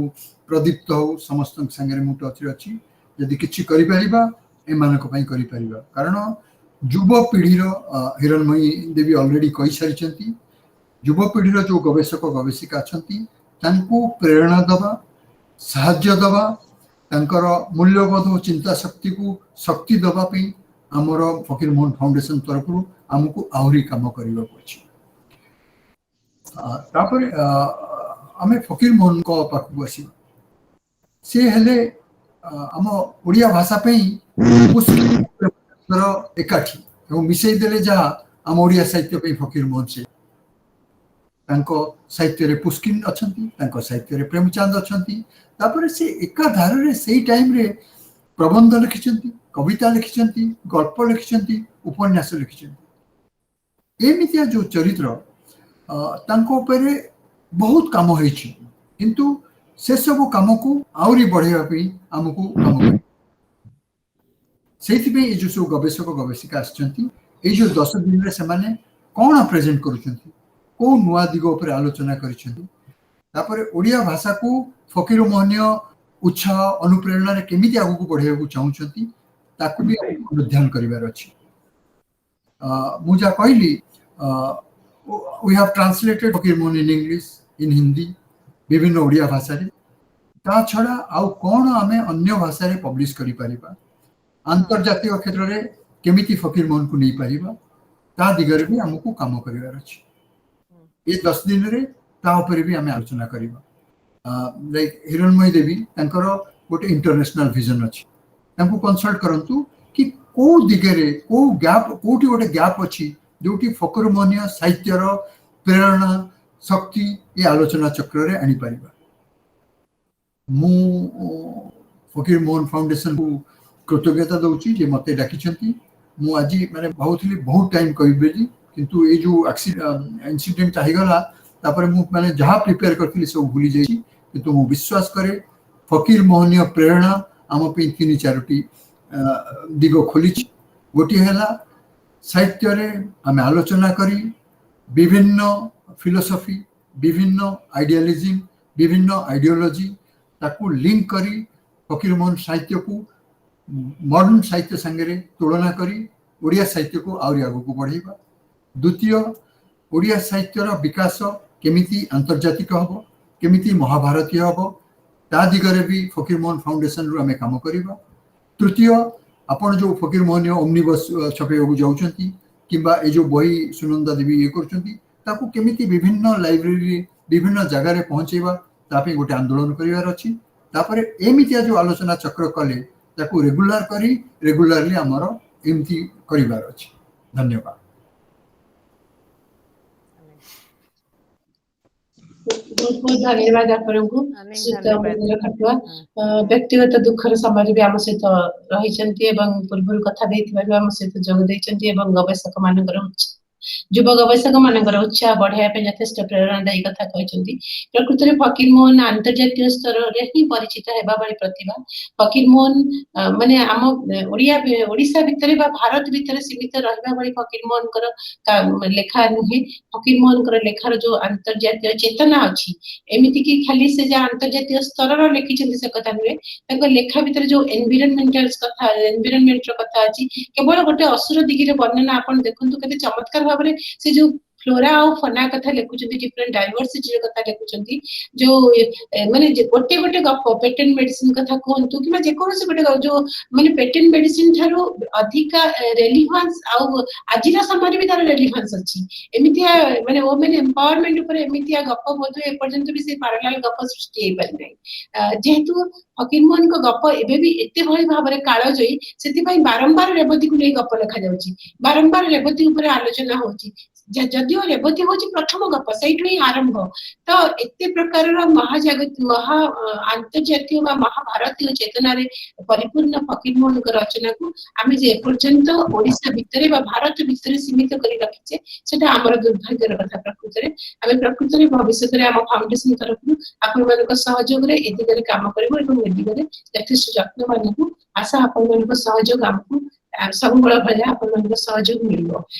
ପ୍ରଦୀପ୍ତ ହଉ, ସମସ୍ତଙ୍କ ସାଙ୍ଗରେ ମୁଁ ଟଚ୍ରେ ଅଛି। ଯଦି କିଛି କରିପାରିବା, ଏମାନଙ୍କ ପାଇଁ କରିପାରିବା। କାରଣ ଯୁବପିଢ଼ିର, ହିରଣ୍ମୟୀ ଦେବୀ ଅଲରେଡି କହିସାରିଛନ୍ତି, ଯୁବପିଢ଼ିର ଯୋଉ ଗବେଷକ ଗବେଷିକା ଅଛନ୍ତି, ତାଙ୍କୁ ପ୍ରେରଣା ଦେବା, ସାହାଯ୍ୟ ଦେବା, ତାଙ୍କର ମୂଲ୍ୟବୋଧ ଓ ଚିନ୍ତା ଶକ୍ତିକୁ ଶକ୍ତି ଦେବା ପାଇଁ ଆମର ଫକୀର ମୋହନ ଫାଉଣ୍ଡେସନ ତରଫରୁ ଆମକୁ ଆହୁରି କାମ କରିବାକୁ ଅଛି। ତାପରେ ଆମେ ଫକୀର ମୋହନଙ୍କ ପାଖକୁ ଆସିବା। ସେ ହେଲେ ଆମ ଓଡ଼ିଆ ଭାଷା ପାଇଁ ଏକାଠି ଏବଂ ମିଶେଇ ଦେଲେ ଯାହା, ଆମ ଓଡ଼ିଆ ସାହିତ୍ୟ ପାଇଁ ଫକୀର ମୋହନ ସେ। ତାଙ୍କ ସାହିତ୍ୟରେ ପୁଷ୍କିନ୍ ଅଛନ୍ତି, ତାଙ୍କ ସାହିତ୍ୟରେ ପ୍ରେମଚାନ୍ଦ ଅଛନ୍ତି। ତାପରେ ସେ ଏକାଧାରରେ ସେଇ ଟାଇମରେ ପ୍ରବନ୍ଧ ଲେଖିଛନ୍ତି, କବିତା ଲେଖିଛନ୍ତି, ଗଳ୍ପ ଲେଖିଛନ୍ତି, ଉପନ୍ୟାସ ଲେଖିଛନ୍ତି। ଏମିତିଆ ଯୋଉ ଚରିତ୍ର, ତାଙ୍କ ଉପରେ ବହୁତ କାମ ହେଇଛି, କିନ୍ତୁ ସେସବୁ କାମକୁ ଆହୁରି ବଢ଼େଇବା ପାଇଁ ଆମକୁ କାମ କରିବ। ସେଇଥିପାଇଁ ଏଇ ଯୋଉ ସବୁ ଗବେଷକ ଗବେଷିକା ଆସିଛନ୍ତି, ଏଇ ଯୋଉ 10 ଦିନରେ ସେମାନେ କ'ଣ ପ୍ରେଜେଣ୍ଟ କରୁଛନ୍ତି, କୋଉ ନୂଆ ଦିଗ ଉପରେ ଆଲୋଚନା କରିଛନ୍ତି, ତାପରେ ଓଡ଼ିଆ ଭାଷାକୁ ଫକୀର ମୋହନୀୟ ଉତ୍ସାହ ଅନୁପ୍ରେରଣାରେ କେମିତି ଆଗକୁ ବଢ଼େଇବାକୁ ଚାହୁଁଛନ୍ତି, ତାକୁ ବି ଅନୁଧ୍ୟାନ କରିବାର ଅଛି। ମୁଁ ଯାହା କହିଲି, we have translated Fakir Mohan in English, in Hindi, ବିଭିନ୍ନ ଓଡ଼ିଆ ଭାଷାରେ। ତା ଛଡ଼ା ଆଉ କ'ଣ ଆମେ ଅନ୍ୟ ଭାଷାରେ ପବ୍ଲିଶ କରିପାରିବା, ଆନ୍ତର୍ଜାତିକ କ୍ଷେତ୍ରରେ କେମିତି ଫକୀର ମୋହନକୁ ନେଇପାରିବା, ତା ଦିଗରେ ବି ଆମକୁ କାମ କରିବାର ଅଛି। ଏ 10 ଦିନରେ ତା ଉପରେ ବି ଆମେ ଆଲୋଚନା କରିବା। ଲାଇକ୍ ହିରଣ୍ମୟୀ ଦେବୀ, ତାଙ୍କର ଗୋଟେ ଇଣ୍ଟରନ୍ୟାସନାଲ ଭିଜନ ଅଛି। ତାଙ୍କୁ କନସଲ୍ଟ କରନ୍ତୁ କି କୋଉ ଦିଗରେ, କୋଉ ଗ୍ୟାପ୍, କୋଉଠି ଗୋଟେ ଗ୍ୟାପ୍ ଅଛି, ଯୋଉଠି ଫକୀର ମୋହନୀୟ ସାହିତ୍ୟର ପ୍ରେରଣା ଶକ୍ତି ଏ ଆଲୋଚନା ଚକ୍ରରେ ଆଣିପାରିବା। ମୁଁ ଫକୀର ମୋହନ ଫାଉଣ୍ଡେସନକୁ କୃତଜ୍ଞତା ଦଉଛି ଯେ ମୋତେ ଡାକିଛନ୍ତି। ମୁଁ ଆଜି ମାନେ ଭାବୁଥିଲି ବହୁତ ଟାଇମ୍ କହିବି ବୋଲି, କିନ୍ତୁ ଏଇ ଯୋଉ ଇନସିଡେଣ୍ଟଟା ହେଇଗଲା, ତାପରେ ମୁଁ ମାନେ ଯାହା ପ୍ରିପେୟାର କରିଥିଲି ସବୁ ଭୁଲି ଯାଇଛି। କିନ୍ତୁ ମୁଁ ବିଶ୍ୱାସ କରେ ଫକୀର ମୋହନୀୟ ପ୍ରେରଣା ଆମ ପାଇଁ ତିନି ଚାରୋଟି ଦିଗ ଖୋଲିଛି। ଗୋଟିଏ ହେଲା ସାହିତ୍ୟରେ ଆମେ ଆଲୋଚନା କରି ବିଭିନ୍ନ ଫିଲୋସଫି, ବିଭିନ୍ନ ଆଇଡିଆଲିଜିମ୍, ବିଭିନ୍ନ ଆଇଡିଓଲୋଜି, ତାକୁ ଲିଙ୍କ କରି ଫକୀରମୋହନ ସାହିତ୍ୟକୁ ମଡର୍ଣ୍ଣ ସାହିତ୍ୟ ସାଙ୍ଗରେ ତୁଳନା କରି ଓଡ଼ିଆ ସାହିତ୍ୟକୁ ଆହୁରି ଆଗକୁ ବଢ଼େଇବା। ଦ୍ୱିତୀୟ, ଓଡ଼ିଆ ସାହିତ୍ୟର ବିକାଶ କେମିତି ଆନ୍ତର୍ଜାତିକ ହେବ, କେମିତି ମହାଭାରତୀୟ ହେବ, ତା ଦିଗରେ ବି ଫକୀରମୋହନ ଫାଉଣ୍ଡେସନରୁ ଆମେ କାମ କରିବା। ତୃତୀୟ, ଆପଣ ଯେଉଁ ଫକୀରମୋହନୀୟ ଓମ୍ନିବସ୍ ଛପେଇବାକୁ ଯାଉଛନ୍ତି କିମ୍ବା ଏ ଯେଉଁ ବହି ସୁନନ୍ଦା ଦେବୀ ଇଏ କରୁଛନ୍ତି, ତାକୁ କେମିତି ବିଭିନ୍ନ ଲାଇବ୍ରେରୀ, ବିଭିନ୍ନ ଜାଗାରେ ପହଞ୍ଚେଇବା, ତା ପାଇଁ ଗୋଟେ ଆନ୍ଦୋଳନ କରିବାର ଅଛି। ତାପରେ ଏମିତିଆ ଯେଉଁ ଆଲୋଚନା ଚକ୍ର କଲେ, ତାକୁ ରେଗୁଲାର କରି ରେଗୁଲାରଲି ଆମର ଏମିତି କରିବାର ଅଛି। ଧନ୍ୟବାଦ। ବହୁତ ବହୁତ ଧନ୍ୟବାଦ ଆପଣଙ୍କୁ, ଅନେକ ଶ୍ରୀଯୁକ୍ତ ଧନ୍ୟବାଦ। ଅମରେନ୍ଦ୍ର ଖଟୁଆ। ବ୍ୟକ୍ତିଗତ ଦୁଃଖର ସମୟରେ ବି ଆମ ସହିତ ରହିଛନ୍ତି ଏବଂ ପୂର୍ବରୁ କଥା ଦେଇଥିବାରୁ ଆମ ସହିତ ଯୋଗ ଦେଇଛନ୍ତି ଏବଂ ଗବେଷକ ମାନଙ୍କର, ଯୁବ ଗବେଷକ ମାନଙ୍କର ଉତ୍ସାହ ବଢାଇବା ପାଇଁ ଯଥେଷ୍ଟ ପ୍ରେରଣାଦାୟୀ କଥା କହିଛନ୍ତି। ପ୍ରକୃତରେ ଫକୀର ମୋହନ ଆନ୍ତର୍ଜାତୀୟ ସ୍ତରରେ ହିଁ ପରିଚିତ ହେବା ଭଳି ପ୍ରତିଭା। ଫକୀର ମୋହନ ମାନେ ଆମ ଓଡିଆ ଓଡିଶା ଭିତରେ ବା ଭାରତ ଭିତରେ ସୀମିତ ରହିବା ଭଳି ଫକୀର ମୋହନଙ୍କର ଲେଖା ନୁହେଁ। ଫକୀର ମୋହନଙ୍କର ଲେଖାର ଯୋଉ ଆନ୍ତର୍ଜାତୀୟ ଚେତନା ଅଛି, ଏମିତି କି ଖାଲି ସେ ଯାହା ଆନ୍ତର୍ଜାତୀୟ ସ୍ତରର ଲେଖିଛନ୍ତି ସେ କଥା ନୁହେଁ, ତାଙ୍କ ଲେଖା ଭିତରେ ଯୋଉ ଏନଭିରନମେଣ୍ଟାଲ କଥା, ଏନଭିରନମେଣ୍ଟର କଥା ଅଛି, କେବଳ ଗୋଟେ ଅସୁର ଦିଗିର ବର୍ଣ୍ଣନା ଆପଣ ଦେଖନ୍ତୁ, କେତେ ଚମତ୍କାର ଭାବରେ ସେ ଯୋଉ ଫ୍ଲୋରା ଆଉ ଫନା କଥା ଲେଖୁଛନ୍ତି, ଡିଫରେଣ୍ଟ ଡାଇଭରସିଟିର କଥା ଲେଖୁଛନ୍ତି, ଯୋଉ ମାନେ ଗୋଟେ ଗୋଟେ ଗପ ପେଟେଣ୍ଟ ମେଡିସିନ କଥା କୁହନ୍ତୁ କିମ୍ବା ଯେକୌଣସି ଗୋଟେ, ଯୋଉ ମାନେ ପେଟେଣ୍ଟ ମେଡିସିନ ଠାରୁ ଅଧିକା ରେଲିଭାନ୍ସ ଆଉ ଆଜିର ସମୟରେ ବି ତାର ରେଲିଭାନ୍ସ ଅଛି। ଏମିତିଆ ମାନେ ଓମେନ ଏମ୍ପାୱାରମେଣ୍ଟ ଉପରେ ଏମିତିଆ ଗପ ବୋଧହୁଏ ଏପର୍ଯ୍ୟନ୍ତ ବି ସେ ପାରାଲାଲ ଗପ ସୃଷ୍ଟି ହେଇପାରିନାହିଁ। ଯେହେତୁ ଫକୀର ମୋହନଙ୍କ ଗପ ଏବେ ବି ଏତେ ଭଳି ଭାବରେ କାଳଜୟୀ, ସେଥିପାଇଁ ବାରମ୍ବାର ରେବତୀକୁ ନେଇ ଗପ ଲେଖାଯାଉଛି, ବାରମ୍ବାର ରେବତୀ ଉପରେ ଆଲୋଚନା ହଉଛି। ଯଦିଓ ରେବତୀ ହଉଛି ପ୍ରଥମ ଗପ, ସେଇଠୁ ହିଁ ଆରମ୍ଭ। ତ ଏତେ ପ୍ରକାରର ମହାଜାଗ ମହା ଆନ୍ତର୍ଜାତୀୟ ବା ମହାଭାରତୀୟ ଚେତନାରେ ପରିପୂର୍ଣ୍ଣ ଫକୀର ମୋହନଙ୍କ ରଚନାକୁ ଆମେ ଯେ ଏପର୍ଯ୍ୟନ୍ତ ଓଡିଶା ଭିତରେ ବା ଭାରତ ଭିତରେ ସୀମିତ କରି ରଖିଛେ, ସେଟା ଆମର ଦୁର୍ଭାଗ୍ୟର କଥା। ପ୍ରକୃତରେ ଆମେ ପ୍ରକୃତରେ ଭବିଷ୍ୟତରେ ଆମ ଫାଉଣ୍ଡେସନ ତରଫରୁ ଆପଣମାନଙ୍କ ସହଯୋଗରେ ଏ ଦିଗରେ କାମ କରିବୁ ଏବଂ ଏ ଦିଗରେ ଯଥେଷ୍ଟ ଯତ୍ନବାନ ହେବୁ। ଆଶା ଆପଣମାନଙ୍କ ସହଯୋଗ ଆମକୁ ସବୁବେଳେ ଭଳିଆ ଆପଣମାନଙ୍କ ସହଯୋଗ ମିଳିବ।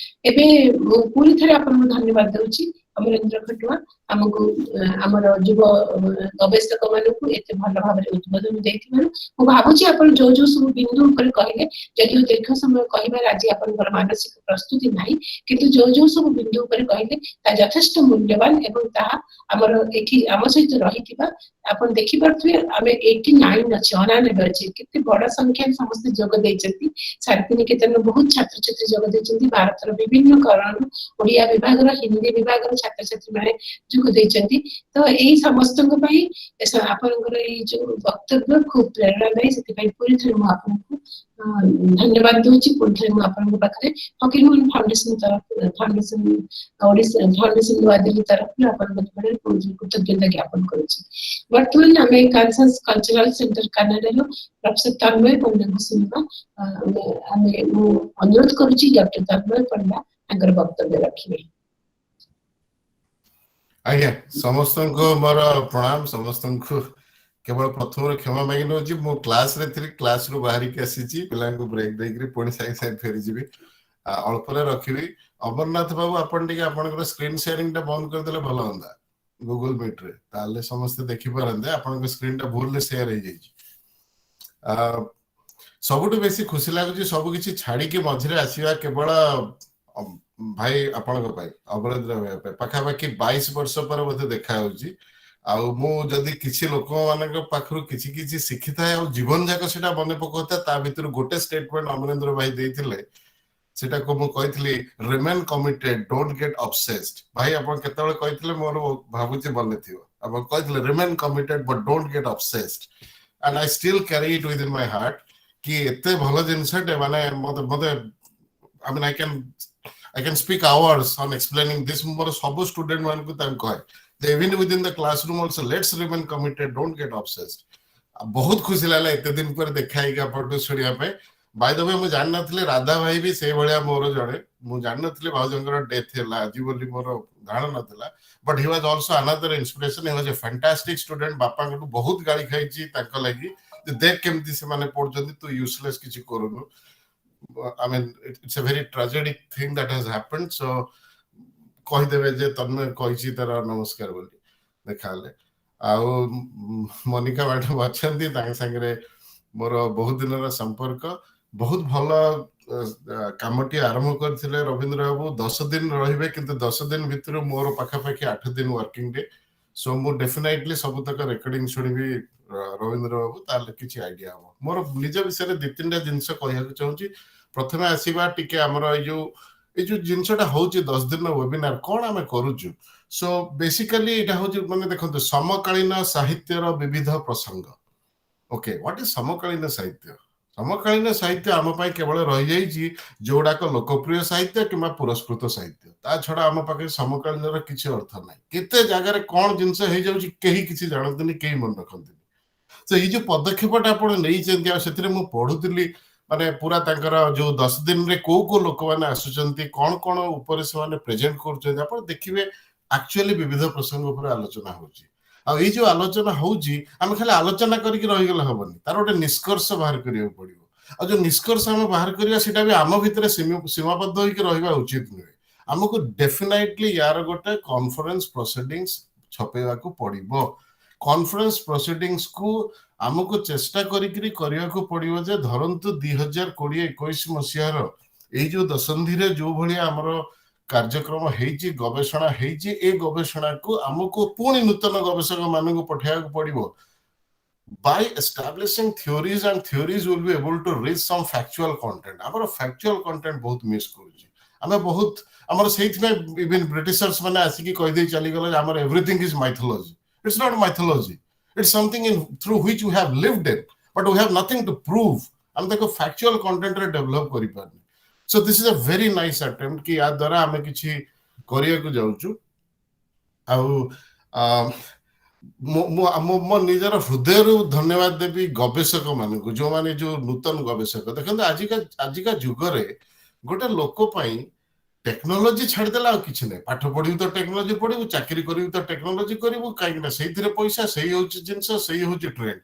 ଏବେ ମୁଁ ପୁଣି ଥରେ ଆପଣଙ୍କୁ ଧନ୍ୟବାଦ ଦଉଛି, ଅମରେନ୍ଦ୍ର ଖଟୁଆ, ଆମକୁ ଆମର ଯୁବ ଗବେଷକ ମାନଙ୍କୁ ଏତେ ଭଲ ଭାବରେ ଉଦ୍ବୋଧନ ଦେଇଥିବାରୁ। ମୁଁ ଭାବୁଛି ଆପଣ ଯୋଉ ଯୋଉ ସବୁ ବିନ୍ଦୁ ଉପରେ କହିଲେ, ଯଦିଓ ଦୀର୍ଘ ସମୟ କହିବାର ଆଜି ଆପଣଙ୍କର ମାନସିକ ପ୍ରସ୍ତୁତି ନାହିଁ, କିନ୍ତୁ ଯୋଉ ଯୋଉ ସବୁ ବିନ୍ଦୁ ଉପରେ କହିଲେ ତାହା ଯଥେଷ୍ଟ ମୂଲ୍ୟବାନ ଏବଂ ତାହା ଆମର ଏଠି ଆମ ସହିତ ରହିଥିବା ଆପଣ ଦେଖିପାରୁଥିବେ, ଆମେ 89 ଅଛି, 89 ଅଛି, କେତେ ବଡ ସଂଖ୍ୟାରେ ସମସ୍ତେ ଯୋଗ ଦେଇଛନ୍ତି। ଶାନ୍ତିନିକେତନର ବହୁତ ଛାତ୍ରଛାତ୍ରୀ ଯୋଗ ଦେଇଛନ୍ତି, ଭାରତର ବିଭିନ୍ନ କରଣରୁ ଓଡିଆ ବିଭାଗର, ହିନ୍ଦୀ ବିଭାଗର ଛାତ୍ରଛାତ୍ରୀ ମାନେ ଯୋଗ ଦେଇଛନ୍ତି। ତ ଏଇ ସମସ୍ତଙ୍କ ପାଇଁ ଆପଣଙ୍କର ଏଇ ଯୋଉ ବକ୍ତବ୍ୟ ଖୁବ ପ୍ରେରଣାଦାୟୀ। ସେଥିପାଇଁ ପୁଣି ଥରେ ମୁଁ ଆପଣଙ୍କୁ ଧନ୍ୟବାଦ ଦଉଛି। ପୁଣି ଥରେ ମୁଁ ଆପଣଙ୍କ ପାଖରେ ଫକୀରମୋହନ ଫାଉଣ୍ଡେସନ ତରଫ, ଫାଉଣ୍ଡେସନ ଓଡିଶା ଫାଉଣ୍ଡେସନ ନୂଆଦିଲ୍ଲୀ ତରଫରୁ ଆପଣଙ୍କ ନିକଟରେ ପୁଣି ଥରେ କୃତଜ୍ଞତା ଜ୍ଞାପନ କରୁଛି। ବର୍ତ୍ତମାନ ଆମେ କାନସାସ କଲଚରାଲ ସେଣ୍ଟର କାନାଡାରୁ ପ୍ରଫେସର ତନ୍ମୟ ପଣ୍ଡାଙ୍କୁ ଶୁଣିବା। ଆମେ ମୁଁ ଅନୁରୋଧ କରୁଛି ଡକ୍ଟର ତନ୍ମୟ ପଣ୍ଡା ତାଙ୍କର ବକ୍ତବ୍ୟ ରଖିବେ। ଆଜ୍ଞା, ସମସ୍ତଙ୍କୁ ମୋର ପ୍ରଣାମ। ସମସ୍ତଙ୍କୁ କେବଳ ପ୍ରଥମରୁ କ୍ଷମା ମାଗି ନଉଛି, ମୁଁ କ୍ଲାସରେ ଥିଲି, କ୍ଲାସରୁ ବାହାରିକି ଆସିଛି, ପିଲାଙ୍କୁ ବ୍ରେକ୍ ଦେଇକିରି ପୁଣି ସାଙ୍ଗେ ସାଙ୍ଗେ ଫେରିଯିବି। ଅଳ୍ପରେ ରଖିବି। ଅମରନାଥ ବାବୁ, ଆପଣ ଟିକେ ଆପଣଙ୍କର ସ୍କ୍ରିନ୍ ସେୟାରିଂ ଟା ବନ୍ଦ କରିଦେଲେ ଭଲ ହୁଅନ୍ତା ଗୁଗଲ ମିଟ୍ ରେ, ତାହେଲେ ସମସ୍ତେ ଦେଖିପାରନ୍ତେ। ଆପଣଙ୍କ ସ୍କ୍ରିନ୍ ଟା ଭୁଲରେ ସେୟାର ହେଇଯାଇଛି। ସବୁଠୁ ବେଶୀ ଖୁସି ଲାଗୁଛି ସବୁ କିଛି ଛାଡିକି ମଝିରେ ଆସିବା କେବଳ ଭାଇ ଆପଣଙ୍କ ପାଇଁ, ଅମରେନ୍ଦ୍ର ଭାଇ ପାଇଁ। ପାଖାପାଖି 22 ବର୍ଷ ପରେ ବୋଧେ ଦେଖା ହଉଛି। ଆଉ ମୁଁ ଯଦି କିଛି ଲୋକମାନଙ୍କ ପାଖରୁ କିଛି କିଛି ଶିଖିଥାଏ ଆଉ ଜୀବନ ଯାକ ସେଟା ମନେ ପକଉଥାଏ, ତା ଭିତରୁ ଗୋଟେ ଷ୍ଟେଟମେଣ୍ଟ ଅମରେନ୍ଦ୍ର ଭାଇ ଦେଇଥିଲେ, ସେଟାକୁ ମୁଁ କହିଥିଲି, "Remain committed, don't get obsessed." ଭାଇ, ଆପଣ କେତେବେଳେ କହିଥିଲେ ମୋର ଭାବୁଛି ମନେ ଥିବ। ଆପଣ କହିଥିଲେ, "Remain committed but don't get obsessed," and I still carry it within my heart କି ଏତେ ଭଲ ଜିନିଷଟେ ମାନେ ମତେ I mean, I can speak hours on explaining this. ମୋର ସବୁ ଷ୍ଟୁଡେଣ୍ଟ ମାନଙ୍କୁ ତାଙ୍କୁ କହେ, even within the classroom also, let's remain committed, don't get obsessed. ବହୁତ ଖୁସି ଲାଗିଲା ଏତେ ଦିନ ପରେ ଦେଖା ହେଇକି ଆପଣଠୁ ଶୁଣିବା ପାଇଁ। ବାଇ ଦ we, ମୁଁ ଜାଣିନଥିଲି ରାଧା ଭାଇ ବି ସେଇଭଳିଆ ମୋର ଜଣେ। ମୁଁ ଜାଣିନଥିଲି ଭାଉଜଙ୍କର ଡେଥ୍ ହେଲା ଆଜି ବୋଲି, ମୋର ଧାରଣା ନଥିଲା, but he was also another inspiration. He was a fantastic student. ବାପାଙ୍କଠୁ ବହୁତ ଗାଳି ଖାଇଛି ତାଙ୍କ ଲାଗି ଯେ ଦେଖ କେମିତି ସେମାନେ ପଢୁଛନ୍ତି, ତୁ ୟୁଜଲେସ୍ କିଛି କରୁନୁ। I mean, it's a very tragic thing that has happened. So କହିଦେବେ ଯେ ତନ୍ମୟ କହିଛି ତାର ନମସ୍କାର ବୋଲି ଦେଖାହେଲେ। ଆଉ ମନିକା ମ୍ୟାଡାମ ଅଛନ୍ତି, ତାଙ୍କ ସାଙ୍ଗରେ ମୋର ବହୁତ ଦିନର ସମ୍ପର୍କ। ବହୁତ ଭଲ କାମଟି ଆରମ୍ଭ କରିଥିଲେ ରବୀନ୍ଦ୍ର ବାବୁ। 10 ଦିନ ରହିବେ, କିନ୍ତୁ 10 ଦିନ ଭିତରୁ ମୋର ପାଖାପାଖି 8 ଦିନ ୱାର୍କିଂ ଡେ। ସୋ ମୁଁ ଡେଫିନେଟଲି ସବୁତକ ରେକର୍ଡିଂ ଶୁଣିବି ରବୀନ୍ଦ୍ର ବାବୁ, ତାହେଲେ କିଛି ଆଇଡିଆ ହବ। ମୋର ନିଜ ବିଷୟରେ ଦି ତିନିଟା ଜିନିଷ କହିବାକୁ ଚାହୁଁଛି। ପ୍ରଥମେ ଆସିବା ଟିକେ ଆମର ଏଇ ଯୋଉ ଜିନିଷଟା ହଉଛି 10 ଦିନର ୱେବିନାର, କଣ ଆମେ କରୁଛୁ। ସୋ ବେସିକାଲି ଏଇଟା ହଉଛି ମାନେ ଦେଖନ୍ତୁ, ସମକାଳୀନ ସାହିତ୍ୟର ବିବିଧ ପ୍ରସଙ୍ଗ। ଓକେ, what is ସମକାଳୀନ ସାହିତ୍ୟ? ସମକାଳୀନ ସାହିତ୍ୟ ଆମ ପାଇଁ କେବଳ ରହିଯାଇଛି ଯୋଉଗୁଡାକ ଲୋକପ୍ରିୟ ସାହିତ୍ୟ କିମ୍ବା ପୁରସ୍କୃତ ସାହିତ୍ୟ। ତା ଛଡା ଆମ ପାଖରେ ସମକାଳୀନର କିଛି ଅର୍ଥ ନାହିଁ। କେତେ ଜାଗାରେ କଣ ଜିନିଷ ହେଇଯାଉଛି, କେହି କିଛି ଜାଣନ୍ତିନି, କେହି ମନେ ରଖନ୍ତିନି। ତ ଏଇ ଯୋଉ ପଦକ୍ଷେପଟା ଆପଣ ନେଇଛନ୍ତି, ଆଉ ସେଥିରେ ମୁଁ ପଢୁଥିଲି ମାନେ ପୁରା ତାଙ୍କର ଯୋଉ 10 ଦିନରେ କୋଉ କୋଉ ଲୋକମାନେ ଆସୁଛନ୍ତି, କଣ କଣ ଉପରେ ସେମାନେ ପ୍ରେଜେଣ୍ଟ କରୁଛନ୍ତି, ଆପଣ ଦେଖିବେ ଆକ୍ଚୁଆଲି ବିବିଧ ପ୍ରସଙ୍ଗ ଉପରେ ଆଲୋଚନା ହଉଛି। ଆଉ ଏଇ ଯୋଉ ଆଲୋଚନା ହଉଛି, ଆମେ ଖାଲି ଆଲୋଚନା କରିକି ରହିଗଲେ ହବନି, ତାର ଗୋଟେ ନିଷ୍କର୍ଷ ବାହାର କରିବାକୁ ପଡିବ। ଆଉ ଯୋଉ ନିଷ୍କର୍ଷ ଆମେ ବାହାର କରିବା, ସେଇଟା ବି ଆମ ଭିତରେ ସୀମାବଦ୍ଧ ହେଇକି ରହିବା ଉଚିତ ନୁହେଁ। ଆମକୁ ଡେଫିନାଇଟଲି ୟାର ଗୋଟେ କନଫରେନ୍ସ ପ୍ରୋସିଡିଙ୍ଗସ ଛପେଇବାକୁ ପଡିବ। କନଫରେନ୍ସ ପ୍ରୋସିଡିଙ୍ଗସ କୁ ଆମକୁ ଚେଷ୍ଟା କରିକିରି କରିବାକୁ ପଡିବ ଯେ ଧରନ୍ତୁ 2020-21 ମସିହାର ଏଇ ଯୋଉ ଦଶନ୍ଧିରେ ଯୋଉ ଭଳିଆ ଆମର କାର୍ଯ୍ୟକ୍ରମ ହେଇଛି, ଗବେଷଣା ହେଇଛି, ଏ ଗବେଷଣାକୁ ଆମକୁ ପୁଣି ନୂତନ ଗବେଷକ ମାନଙ୍କୁ ପଠେଇବାକୁ ପଡିବ। By establishing theories and theories, will be able to reach some factual content. ଆମର factual content ବହୁତ ମିସ୍ କରୁଛି ଆମେ ବହୁତ ଆମର। ସେଇଥିପାଇଁ ଇଭେନ୍ ବ୍ରିଟିଶର୍ସ ମାନେ ଆସିକି କହିଦେଇ ଚାଲିଗଲେ ଯେ ଆମର everything is mythology. It's not mythology. It's something in through which we have lived in, but we have nothing to prove. ଆମେ ତାକୁ factual content ରେ ଡେଭଲପ କରିପାରୁନି। So this is a very nice attempt କି ୟା ଦ୍ୱାରା ଆମେ କିଛି କରିବାକୁ ଯାଉଛୁ। ଆଉ ମୁଁ ମୋ ନିଜର ହୃଦୟରୁ ଧନ୍ୟବାଦ ଦେବି ଗବେଷକ ମାନଙ୍କୁ, ଯୋଉମାନେ ଯୋଉ ନୂତନ ଗବେଷକ। ଦେଖନ୍ତୁ, ଆଜିକା ଯୁଗରେ ଗୋଟେ ଲୋକ ପାଇଁ ଟେକ୍ନୋଲୋଜି ଛାଡ଼ିଦେଲେ ଆଉ କିଛି ନାହିଁ। ପାଠ ପଢିବୁ ତ ଟେକ୍ନୋଲୋଜି ପଢିବୁ, ଚାକିରି କରିବୁ ତ ଟେକ୍ନୋଲୋଜି କରିବୁ, କାହିଁକି ନା ସେଇଥିରେ ପଇସା, ସେଇ ହଉଛି ଜିନିଷ, ସେଇ ହଉଛି ଟ୍ରେଣ୍ଡ।